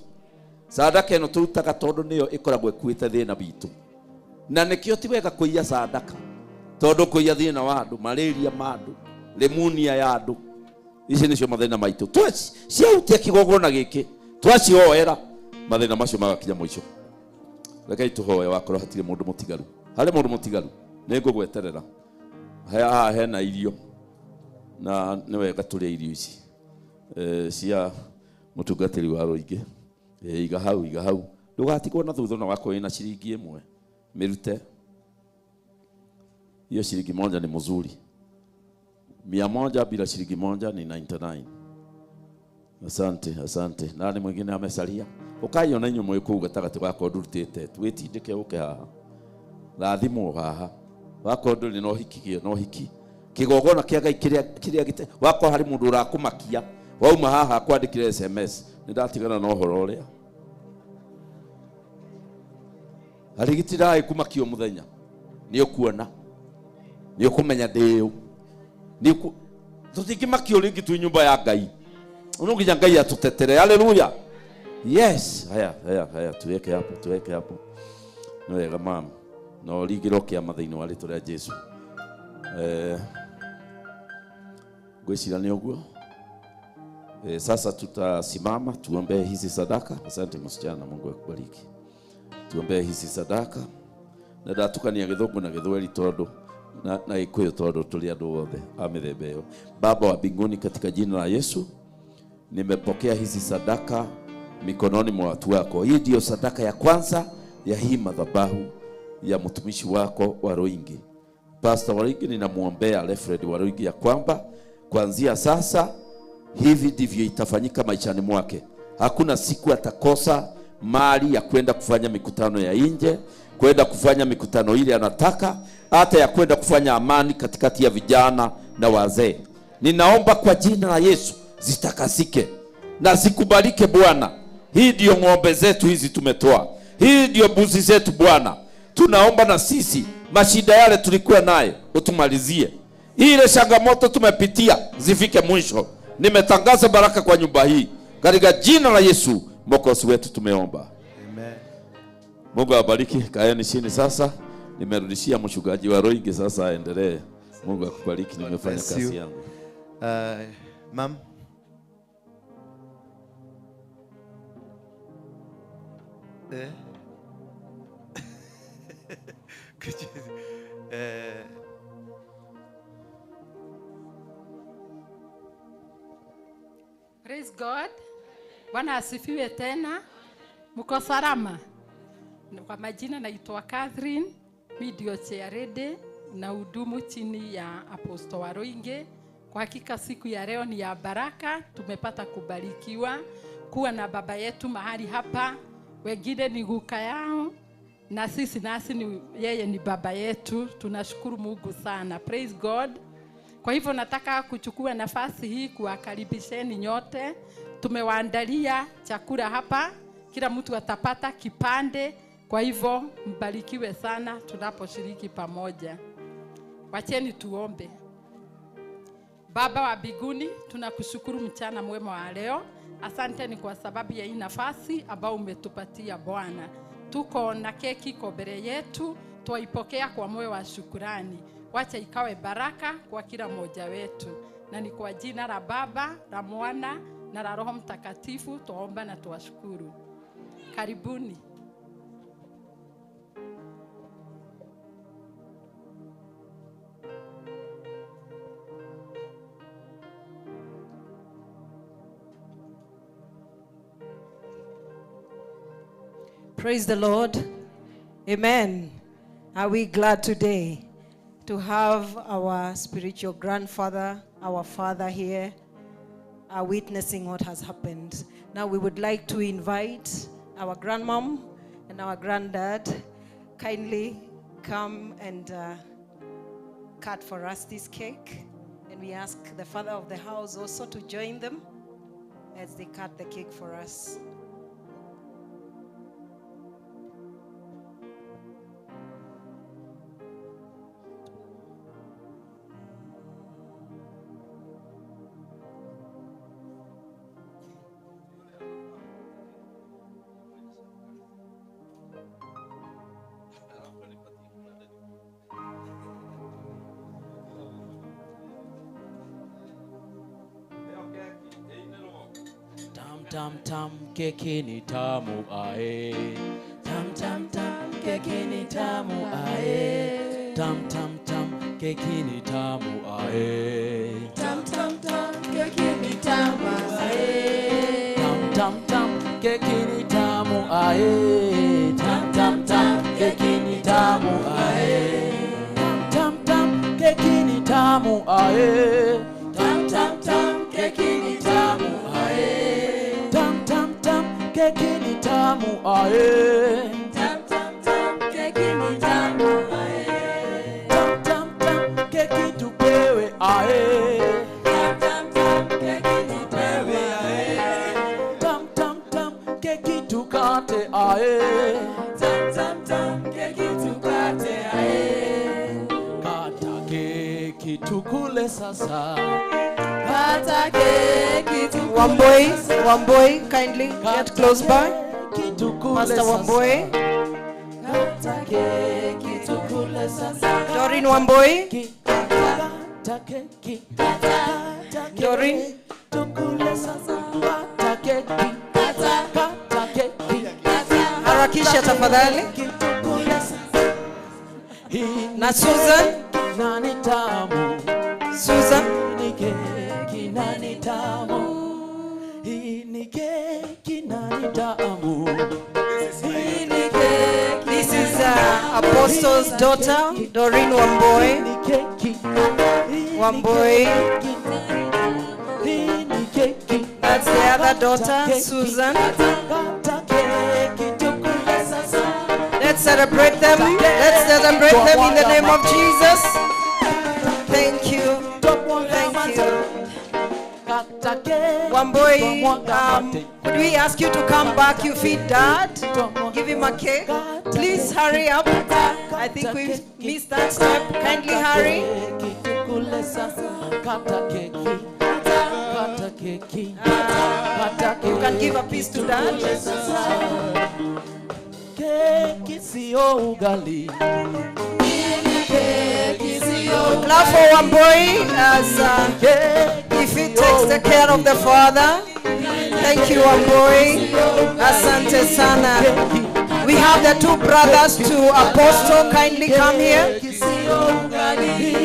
[SPEAKER 13] Sadaka ĩno tũrutaga tondũ nĩyo ĩkoragwo ĩkuĩte thĩna witũ. Na nĩkĩo ti wega kũiya sadaka, tondũ kũiya thĩna wa andũ, malaria ma andũ, pneumonia ya andũ, ici nĩcio mathĩna maitũ. Ciahutia kĩgongona gĩkĩ, twacihoera mathĩna macio magakinya mũico. Rekei tũhoe wakorwo hatirĩ mũndũ mũtigaru. Harĩ mũndũ mũtigaru, nĩngũgweterera. Haha hena irio na nĩ wega tũrĩe irio ici cia mũtungatĩri wa rũingĩ. Iga hau, iga hau. Ndũgatigwo na thutha na wakorwo wĩna ciringi ĩmwe, mĩrute. Hiyo shilingi moja ni mzuri. 100 bila shilingi moja ni 99. Asante, asante. Nani mwingine amesalia? Ũkaiona inyuĩ mwĩ kũu gatagatĩ gakorwo ndũrutĩte, wĩtindĩke ũke haha. Rathimwo haha. Wakorwo ndũrĩ na ũhiki, gĩa na ũhiki. Kĩgongona kĩa Ngai kĩrĩa gĩte, wakorwo harĩ mũndũ ũrakũmakia, wauma haha akwandĩkĩre SMS, nĩndatigana na ũhoro ũrĩa. Harĩ gĩtiraĩ kũmakio mũthenya, nĩũkuona, nĩũkũmenya ndĩ ũ. Tũtingĩmakio rĩngĩ twĩ nyũmba ya Ngai. No nginya Ngai atũtetere. Haleluya. Yes. Haya, haya, haya, tuweke hapo, tuweke hapo. Nĩ wega mama. Na ũringĩrwo kĩama thĩinĩ wa rĩtwa rĩa Jesu. Ngwĩciria nĩ ũguo. Sasa tutasimama tuombee hizi sadaka. Asante msichana, Mungu akubariki. Tuombee hizi sadaka. Na ndatukania gĩthũngũ na gĩthweri tondũ na gĩkũyũ tondũ tũrĩ andũ othe a mĩthemba ĩyo. Baba wa mbinguni, katika jina la Yesu nimepokea hizi sadaka mikononi mwa watu wako. Hii ndio sadaka ya kwanza ya hii madhabahu ya mtumishi wako wa Ruingi. Pastor Waruingi, ninamuombea Alfred Waruingi ya kwamba kuanzia sasa hivi ndivyo itafanyika maishani mwake. Hakuna siku atakosa mali ya kwenda kufanya mikutano ya nje, kwenda kufanya mikutano ile anataka, hata ya kwenda kufanya amani katikati ya vijana na wazee. Ninaomba kwa jina la Yesu zitakasike na zikubalike Bwana. Hii ndio ng'ombe zetu hizi tumetoa, hii ndio mbuzi zetu Bwana. Tunaomba na sisi mashida yale tulikuwa naye utumalizie, ile changamoto tumepitia zifike mwisho. Nimetangaza baraka kwa nyumba hii katika jina la Yesu Mwokozi wetu tumeomba.
[SPEAKER 5] Amen.
[SPEAKER 13] Mungu awabariki. Kaeni chini sasa. Nimerudishia mchungaji wa Ruingi sasa aendelee. Mungu akubariki, nimefanya kazi yangu.
[SPEAKER 5] Ma'am.
[SPEAKER 11] Praise God. Bwana asifiwe tena. Mko salama? Kwa majina naitwa Catherine, mimi ndio chairlady na hudumu chini ya Apostle Waruinge. Kwa hakika siku ya leo ni ya baraka, tumepata kubarikiwa kuwa na baba yetu mahali hapa. Wengine ni guka yao na sisi nasi ni yeye ni baba yetu. Tunashukuru Mungu sana. Praise God. Kwa hivyo nataka kuchukua nafasi hii kuwakaribisheni nyote. Tumewaandalia chakula hapa
[SPEAKER 15] Kila mtu atapata kipande. Kwa hivyo mbarikiwe sana tunaposhiriki pamoja. Wacheni tuombe. Baba wa mbinguni, tunakushukuru mchana mwema wa leo. Asante ni kwa sababu ya hii nafasi ambao umetupatia Bwana. Tuko na keki iko mbele yetu, twaipokea kwa moyo wa shukurani. Wacha ikawe baraka kwa kila mmoja wetu. Na ni kwa jina la Baba, la Mwana na la Roho Mtakatifu twaomba na tuwashukuru. Karibuni.
[SPEAKER 16] Praise the Lord. Amen. Are we glad today to have our spiritual grandfather, our father here, witnessing what has happened? Now we would like to invite our grandmom and our granddad. Kindly come and cut for us this cake. And we ask the father of the house also to join them as they cut the cake for us.
[SPEAKER 17] Tam tam keki ni tamu ae. Tam tam tam keki ni tamu ae. Tam tam tam keki ni tamu ae.
[SPEAKER 4] Tam tam tam keki ni tamu ae.
[SPEAKER 17] Tam tam tam keki ni tamu ae. Tam tam tam keki ni tamu ae. Tam tam tam keki ni tamu ae.
[SPEAKER 4] Tam tam tam keki ni tamu ae.
[SPEAKER 17] Keki ni tamu ae.
[SPEAKER 4] Tam tam tam keki ni tamu ae.
[SPEAKER 17] Tam tam tam keki tupewe ae.
[SPEAKER 4] Tam tam tam keki tupewe ae.
[SPEAKER 17] Tam tam tam keki tukate ae.
[SPEAKER 4] Tam tam tam keki tukate ae.
[SPEAKER 17] Kata keki tukule sasa.
[SPEAKER 16] Wamboi, Wamboi, kindly get close by. Pastor Wamboi. Doreen Wamboi. Doreen. Harakisha tafadhali. Na Susan. Susan.
[SPEAKER 17] Nani tamu, hii ni keki nani tamu.
[SPEAKER 16] This is Apostle's daughter, Doreen Wamboi. Wamboi. That's the other daughter, Susan. Let's celebrate them. Let's celebrate them in the name of Jesus. Thank you. Thank you. Wamboi, could we ask you to come back? You feed Dad. Give him a cake. Please hurry up. I think we've missed that step. Kindly hurry. You can give a piece to Dad. Clap for Wamboi as if he takes the care of the father. Thank you, Wamboi. Asante sana. We have the two brothers to Apostle. Kindly come here.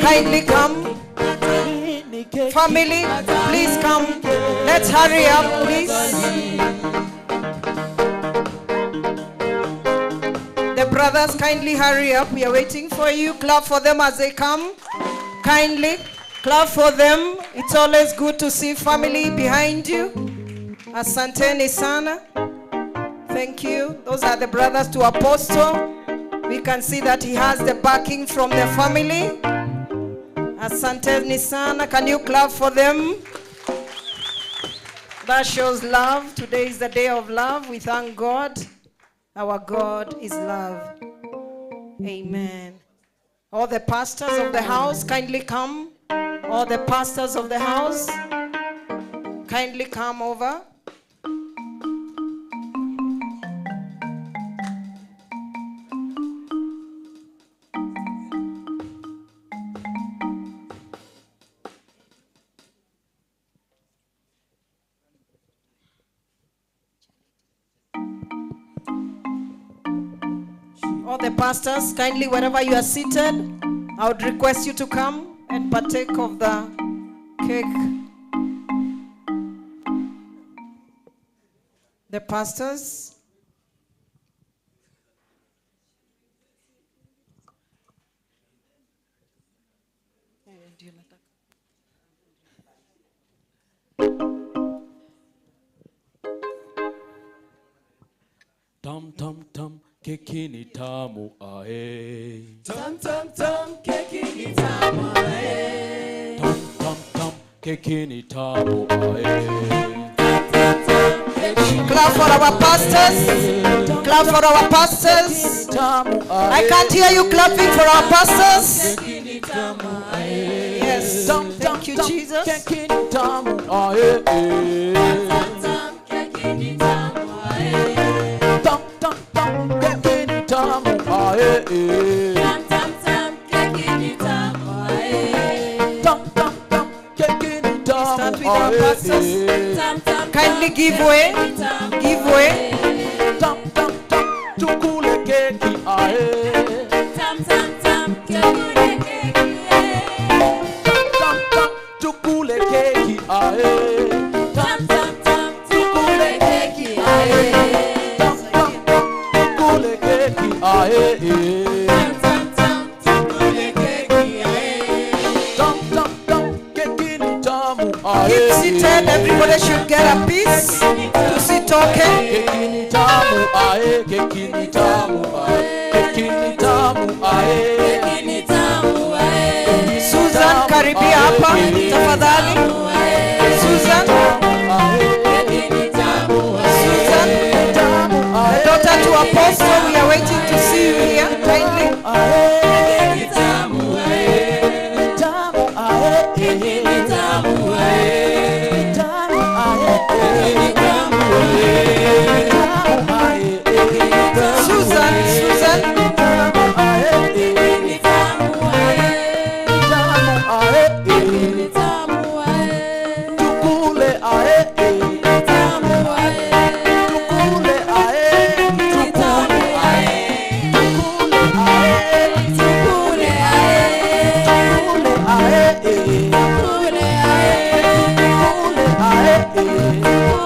[SPEAKER 16] Kindly come. Family, please come. Let's hurry up, please. The brothers, kindly hurry up. We are waiting for you. Clap for them as they come. Kindly clap for them. It's always good to see family behind you. Asanteni sana. Thank you. Those are the brothers to Apostle. We can see that he has the backing from the family. Asanteni sana. Can you clap for them? That shows love. Today is the day of love. We thank God. Our God is love. Amen. All the pastors of the house, kindly come. All the pastors of the house, kindly come over. All the pastors, kindly, wherever you are seated, I would request you to come and partake of the cake. The pastors.
[SPEAKER 17] Tam tam tam, keki ni tamu ae.
[SPEAKER 4] Tam tam tam, keki ni tamu ae.
[SPEAKER 17] Tam tam tam, keki ni tamu ae.
[SPEAKER 16] Clap for our pastors. Clap for our pastors. I can't hear you clapping for our pastors. Yes. Thank you, Jesus.
[SPEAKER 17] Keki ni tamu ae.
[SPEAKER 4] Tam tam, keki ni tamu ae.
[SPEAKER 17] Tam tam tam, keki ni tamu ae.
[SPEAKER 4] Tam tam tam, keki ni tamu ae.
[SPEAKER 17] Tam tam tam, keki ni tamu
[SPEAKER 16] Start with our pastors.
[SPEAKER 4] Tam tam,
[SPEAKER 16] Kindly give way. Give way.
[SPEAKER 17] Tam tam tam, tukule keki ae.
[SPEAKER 4] Tam tam tam, tukule keki ae.
[SPEAKER 17] Tam tam tam, tukule keki ae.
[SPEAKER 4] Tam tam tam, tukule keki ae.
[SPEAKER 17] Tam tam tam, tukule keki ae.
[SPEAKER 4] Tam tam tam, tukule keki ae.
[SPEAKER 17] Tam tam tam, keki ni tamu ae.
[SPEAKER 16] Keep seated. Everybody should get a piece to sit talking.
[SPEAKER 17] Keki ni tamu ae, keki ni tamu ae, keki ni tamu ae.
[SPEAKER 4] Keki ni tamu ae.
[SPEAKER 16] Susan, karibia hapa tafadhali. Susan,
[SPEAKER 4] Keki ni tamu ae.
[SPEAKER 16] Susan, the daughter to Apostle, we are waiting to see you here kindly.
[SPEAKER 4] Keki ni tamu ae.
[SPEAKER 17] Tamu ae,
[SPEAKER 4] Keki ni tamu ae.
[SPEAKER 17] tamu ae,
[SPEAKER 4] Keki ni tamu ae.
[SPEAKER 17] tamu ae.
[SPEAKER 16] Susan, Susan,
[SPEAKER 4] Keki ni tamu ae.
[SPEAKER 17] Tamu ae,
[SPEAKER 4] Keki ni tamu ae.
[SPEAKER 17] tukule ae,
[SPEAKER 4] Tamu ae.
[SPEAKER 17] tukule ae,
[SPEAKER 4] Ni tamu ae.
[SPEAKER 17] tukule ae,
[SPEAKER 4] Tukule ae.
[SPEAKER 17] tukule ae,
[SPEAKER 4] Tukule ae.
[SPEAKER 17] tukule ae,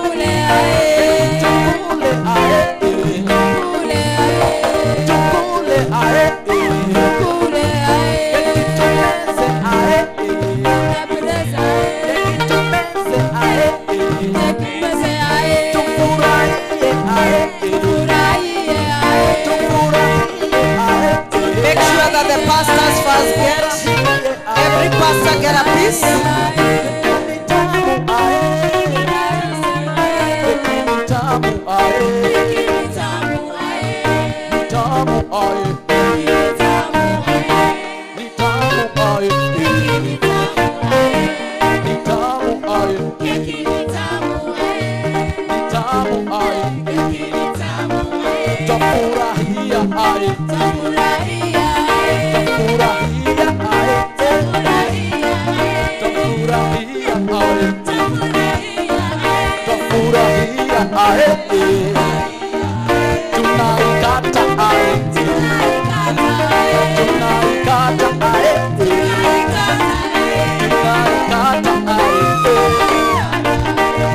[SPEAKER 4] Tukule ae.
[SPEAKER 17] tukule ae,
[SPEAKER 4] Tukule ae.
[SPEAKER 17] tukule ae,
[SPEAKER 4] Tukule ae.
[SPEAKER 17] tumeze ae,
[SPEAKER 4] Unapendeza ae.
[SPEAKER 17] tumeze ae,
[SPEAKER 4] Tumeze ae.
[SPEAKER 17] tufurahie ae,
[SPEAKER 4] Furahie ae.
[SPEAKER 17] tufurahie ae.
[SPEAKER 16] Make sure that the pastors first get, every pastor get a piece.
[SPEAKER 4] Keki ni tamu ae.
[SPEAKER 17] Tamu ae,
[SPEAKER 4] Keki ni tamu ae.
[SPEAKER 17] tamu ae,
[SPEAKER 4] Keki ni tamu ae.
[SPEAKER 17] tamu ae,
[SPEAKER 4] Keki ni tamu ae.
[SPEAKER 17] tamu ae,
[SPEAKER 4] Keki ni tamu ae.
[SPEAKER 17] tafurahia ae,
[SPEAKER 4] Tafurahia ae.
[SPEAKER 17] tafurahia ae,
[SPEAKER 4] Tafurahia ae.
[SPEAKER 17] tafurahia ae,
[SPEAKER 4] Tafurahia ae.
[SPEAKER 17] tafurahia ae, tunaikata ae,
[SPEAKER 4] Tunaikata ae.
[SPEAKER 17] tunaikata ae,
[SPEAKER 4] Tunaikata ae.
[SPEAKER 17] tunaikata ae,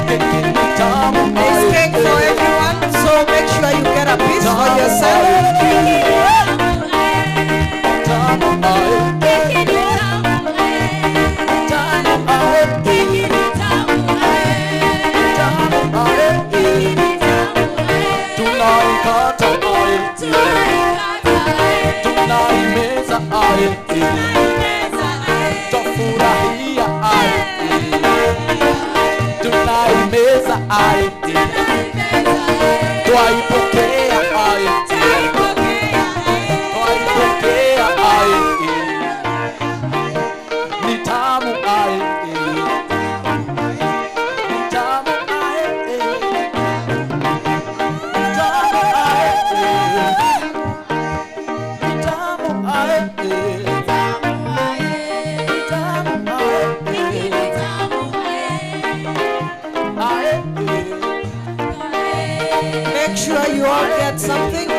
[SPEAKER 17] keki ni tamu
[SPEAKER 16] There's
[SPEAKER 17] ae.
[SPEAKER 16] cake for everyone, so make sure you get a piece for yourself.
[SPEAKER 17] Tamu ae,
[SPEAKER 4] Keki ni tamu ae.
[SPEAKER 17] tamu ae,
[SPEAKER 4] Keki ni tamu ae.
[SPEAKER 17] tamu ae,
[SPEAKER 4] Keki ni tamu
[SPEAKER 3] ae, twaipokea ae, twaipokea ae, ni tamu ae, ni tamu ae, ni tamu ae, ni tamu ae, ni tamu ae, ae.
[SPEAKER 16] Make sure you all get something.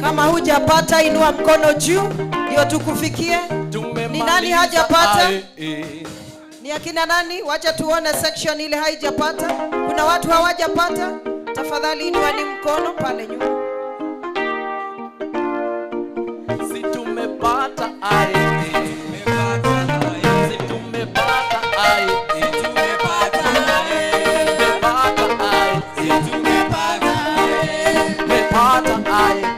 [SPEAKER 16] Kama hujapata inua mkono juu ndio tukufikie. Ni nani hajapata? Ni akina nani? Wacha tuone section ile haijapata. Kuna watu hawajapata? Tafadhali inuani mkono pale nyuma.
[SPEAKER 3] Si tumepata ae, si tumepata ae, tumepata ae, tumepata ae,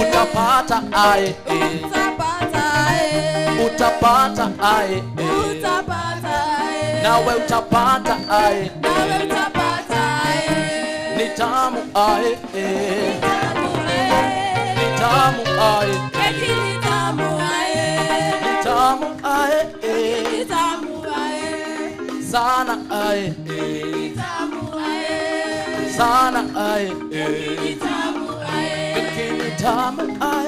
[SPEAKER 3] utapata ae, utapata ae, nawe utapata ae, ni tamu ae, ni tamu ae, ni tamu ae, sana ae, sana ae, ni tamu ae, ni tamu ae,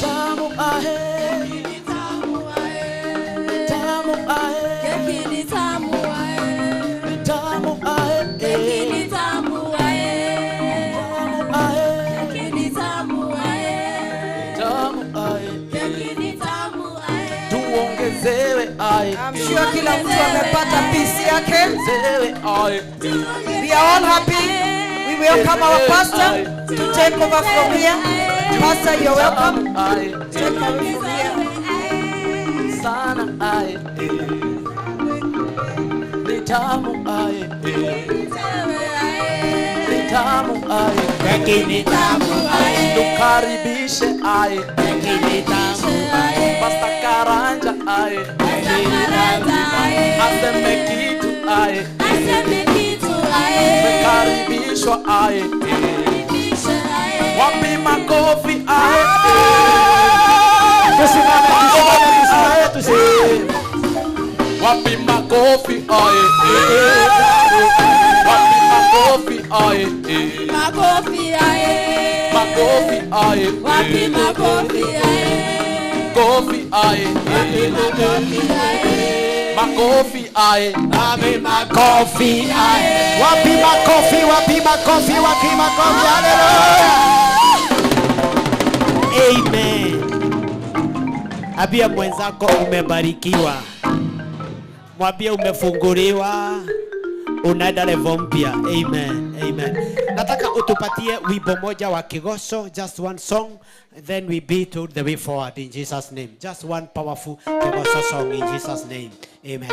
[SPEAKER 3] tamu ae, tamu ae, ni tamu ae, tamu ae, tuongezewe ae.
[SPEAKER 16] I'm sure kila mtu amepata piece yake.
[SPEAKER 3] Tuongezewe ae.
[SPEAKER 16] We are all happy. We welcome our pastor to take over from here. Pastor, you're welcome. Take over from here.
[SPEAKER 3] Sana ae, ni tamu ae, ni tamu ae, tukaribishe ae, Pastor Karanja ae, aseme kitu ae, tukaribishwa ae, wapi makofi ae,
[SPEAKER 12] Tusimame, tusimame, tusimame, tusimame.
[SPEAKER 3] Wapi makofi ae, wapi makofi ae,
[SPEAKER 4] Makofi ae.
[SPEAKER 3] makofi ae,
[SPEAKER 4] Wapi makofi ae.
[SPEAKER 3] kofi ae,
[SPEAKER 4] Wapi makofi ae.
[SPEAKER 3] makofi ae,
[SPEAKER 12] Wapi makofi ae. Wapi makofi, wapi makofi, wapi makofi. Hallelujah. Amen. Ambia mwenzako umebarikiwa. Mwambie umefunguliwa. Unaenda level mpya. Amen. Amen. Nataka utupatie wimbo moja wa kigosho, just one song, then we be to the way forward in Jesus name. Just one powerful kigosho song in Jesus name. Amen.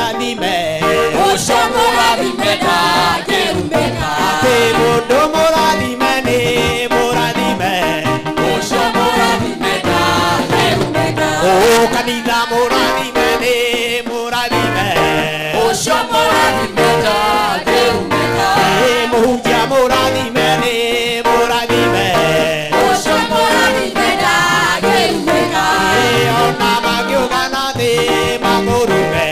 [SPEAKER 12] Mũrathime.
[SPEAKER 18] Ũcio mũrathime ndangĩrumĩka.
[SPEAKER 12] Atĩ mũndũ mũrathime nĩ mũrathime.
[SPEAKER 18] Ũcio mũrathime ndangĩrumĩka.
[SPEAKER 12] Ũ kanitha mũrathime nĩ mũrathime.
[SPEAKER 18] Ũcio mũrathime ndangĩrumĩka.
[SPEAKER 12] Ĩ mũhunjia mũrathime nĩ mũrathime.
[SPEAKER 18] Ũcio mũrathime ndangĩrumĩka.
[SPEAKER 12] Ĩ ona mangiũgana thĩ mamũrume.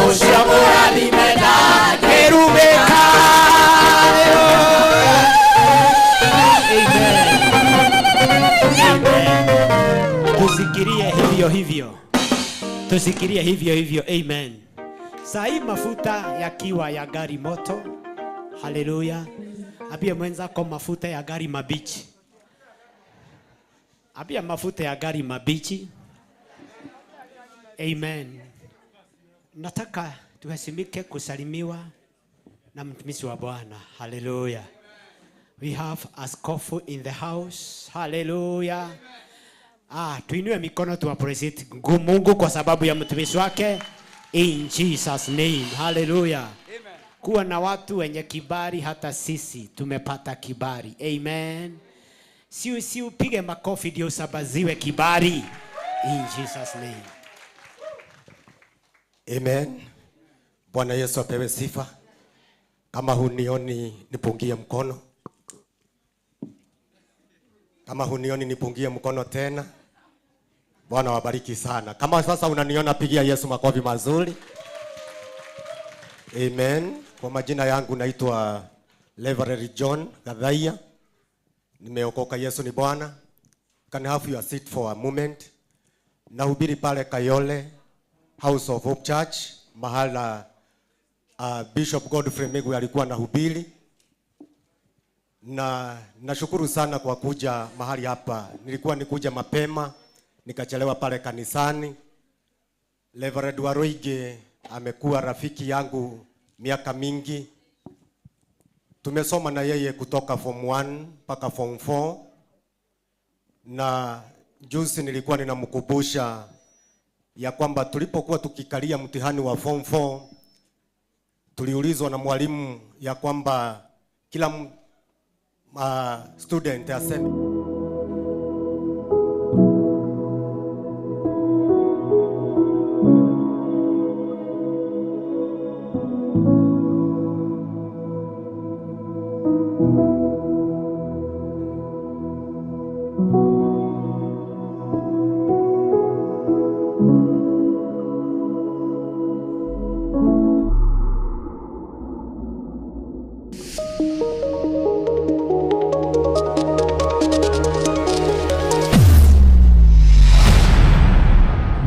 [SPEAKER 12] Ũcio mũrathime ndangĩrumĩka. Amen. Tusikirie hivyo hivyo, tusikirie hivyo hivyo. Amen. Saa hii mafuta yakiwa ya gari moto, haleluya. Ambia mwenzako mafuta ya gari mabichi, ambia mafuta ya gari mabichi. Amen. Nataka tuheshimike kusalimiwa na mtumishi wa Bwana. Haleluya. We have askofu in the house. Haleluya. Ah, tuinue mikono tu appreciate Mungu kwa sababu ya mtumishi wake in Jesus name. Haleluya. Kuwa na watu wenye kibali, hata sisi tumepata kibali. Amen. Si upige makofi ndio usabaziwe kibali in Jesus name.
[SPEAKER 19] Amen. Bwana Yesu apewe sifa. Kama hunioni nipungie mkono. Kama hunioni nipungie mkono tena. Bwana wabariki sana. Kama sasa unaniona pigia Yesu makofi mazuri. Amen. Kwa majina yangu naitwa Reverend John Gadhaia. Nimeokoka, Yesu ni Bwana. Can I have your seat for a moment? Nahubiri pale Kayole House of Hope Church, mahala Bishop Godfrey Migwe alikuwa anahubiri. Na nashukuru sana kwa kuja mahali hapa. Nilikuwa nikuja mapema, nikachelewa pale kanisani. Reverend Waruinge amekuwa rafiki yangu miaka mingi. Tumesoma na yeye kutoka form 1 mpaka form 4. Na juzi nilikuwa ninamkumbusha ya kwamba tulipokuwa tukikalia mtihani wa form 4, tuliulizwa na mwalimu ya kwamba kila student aseme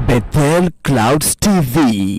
[SPEAKER 1] Bethel Clouds TV.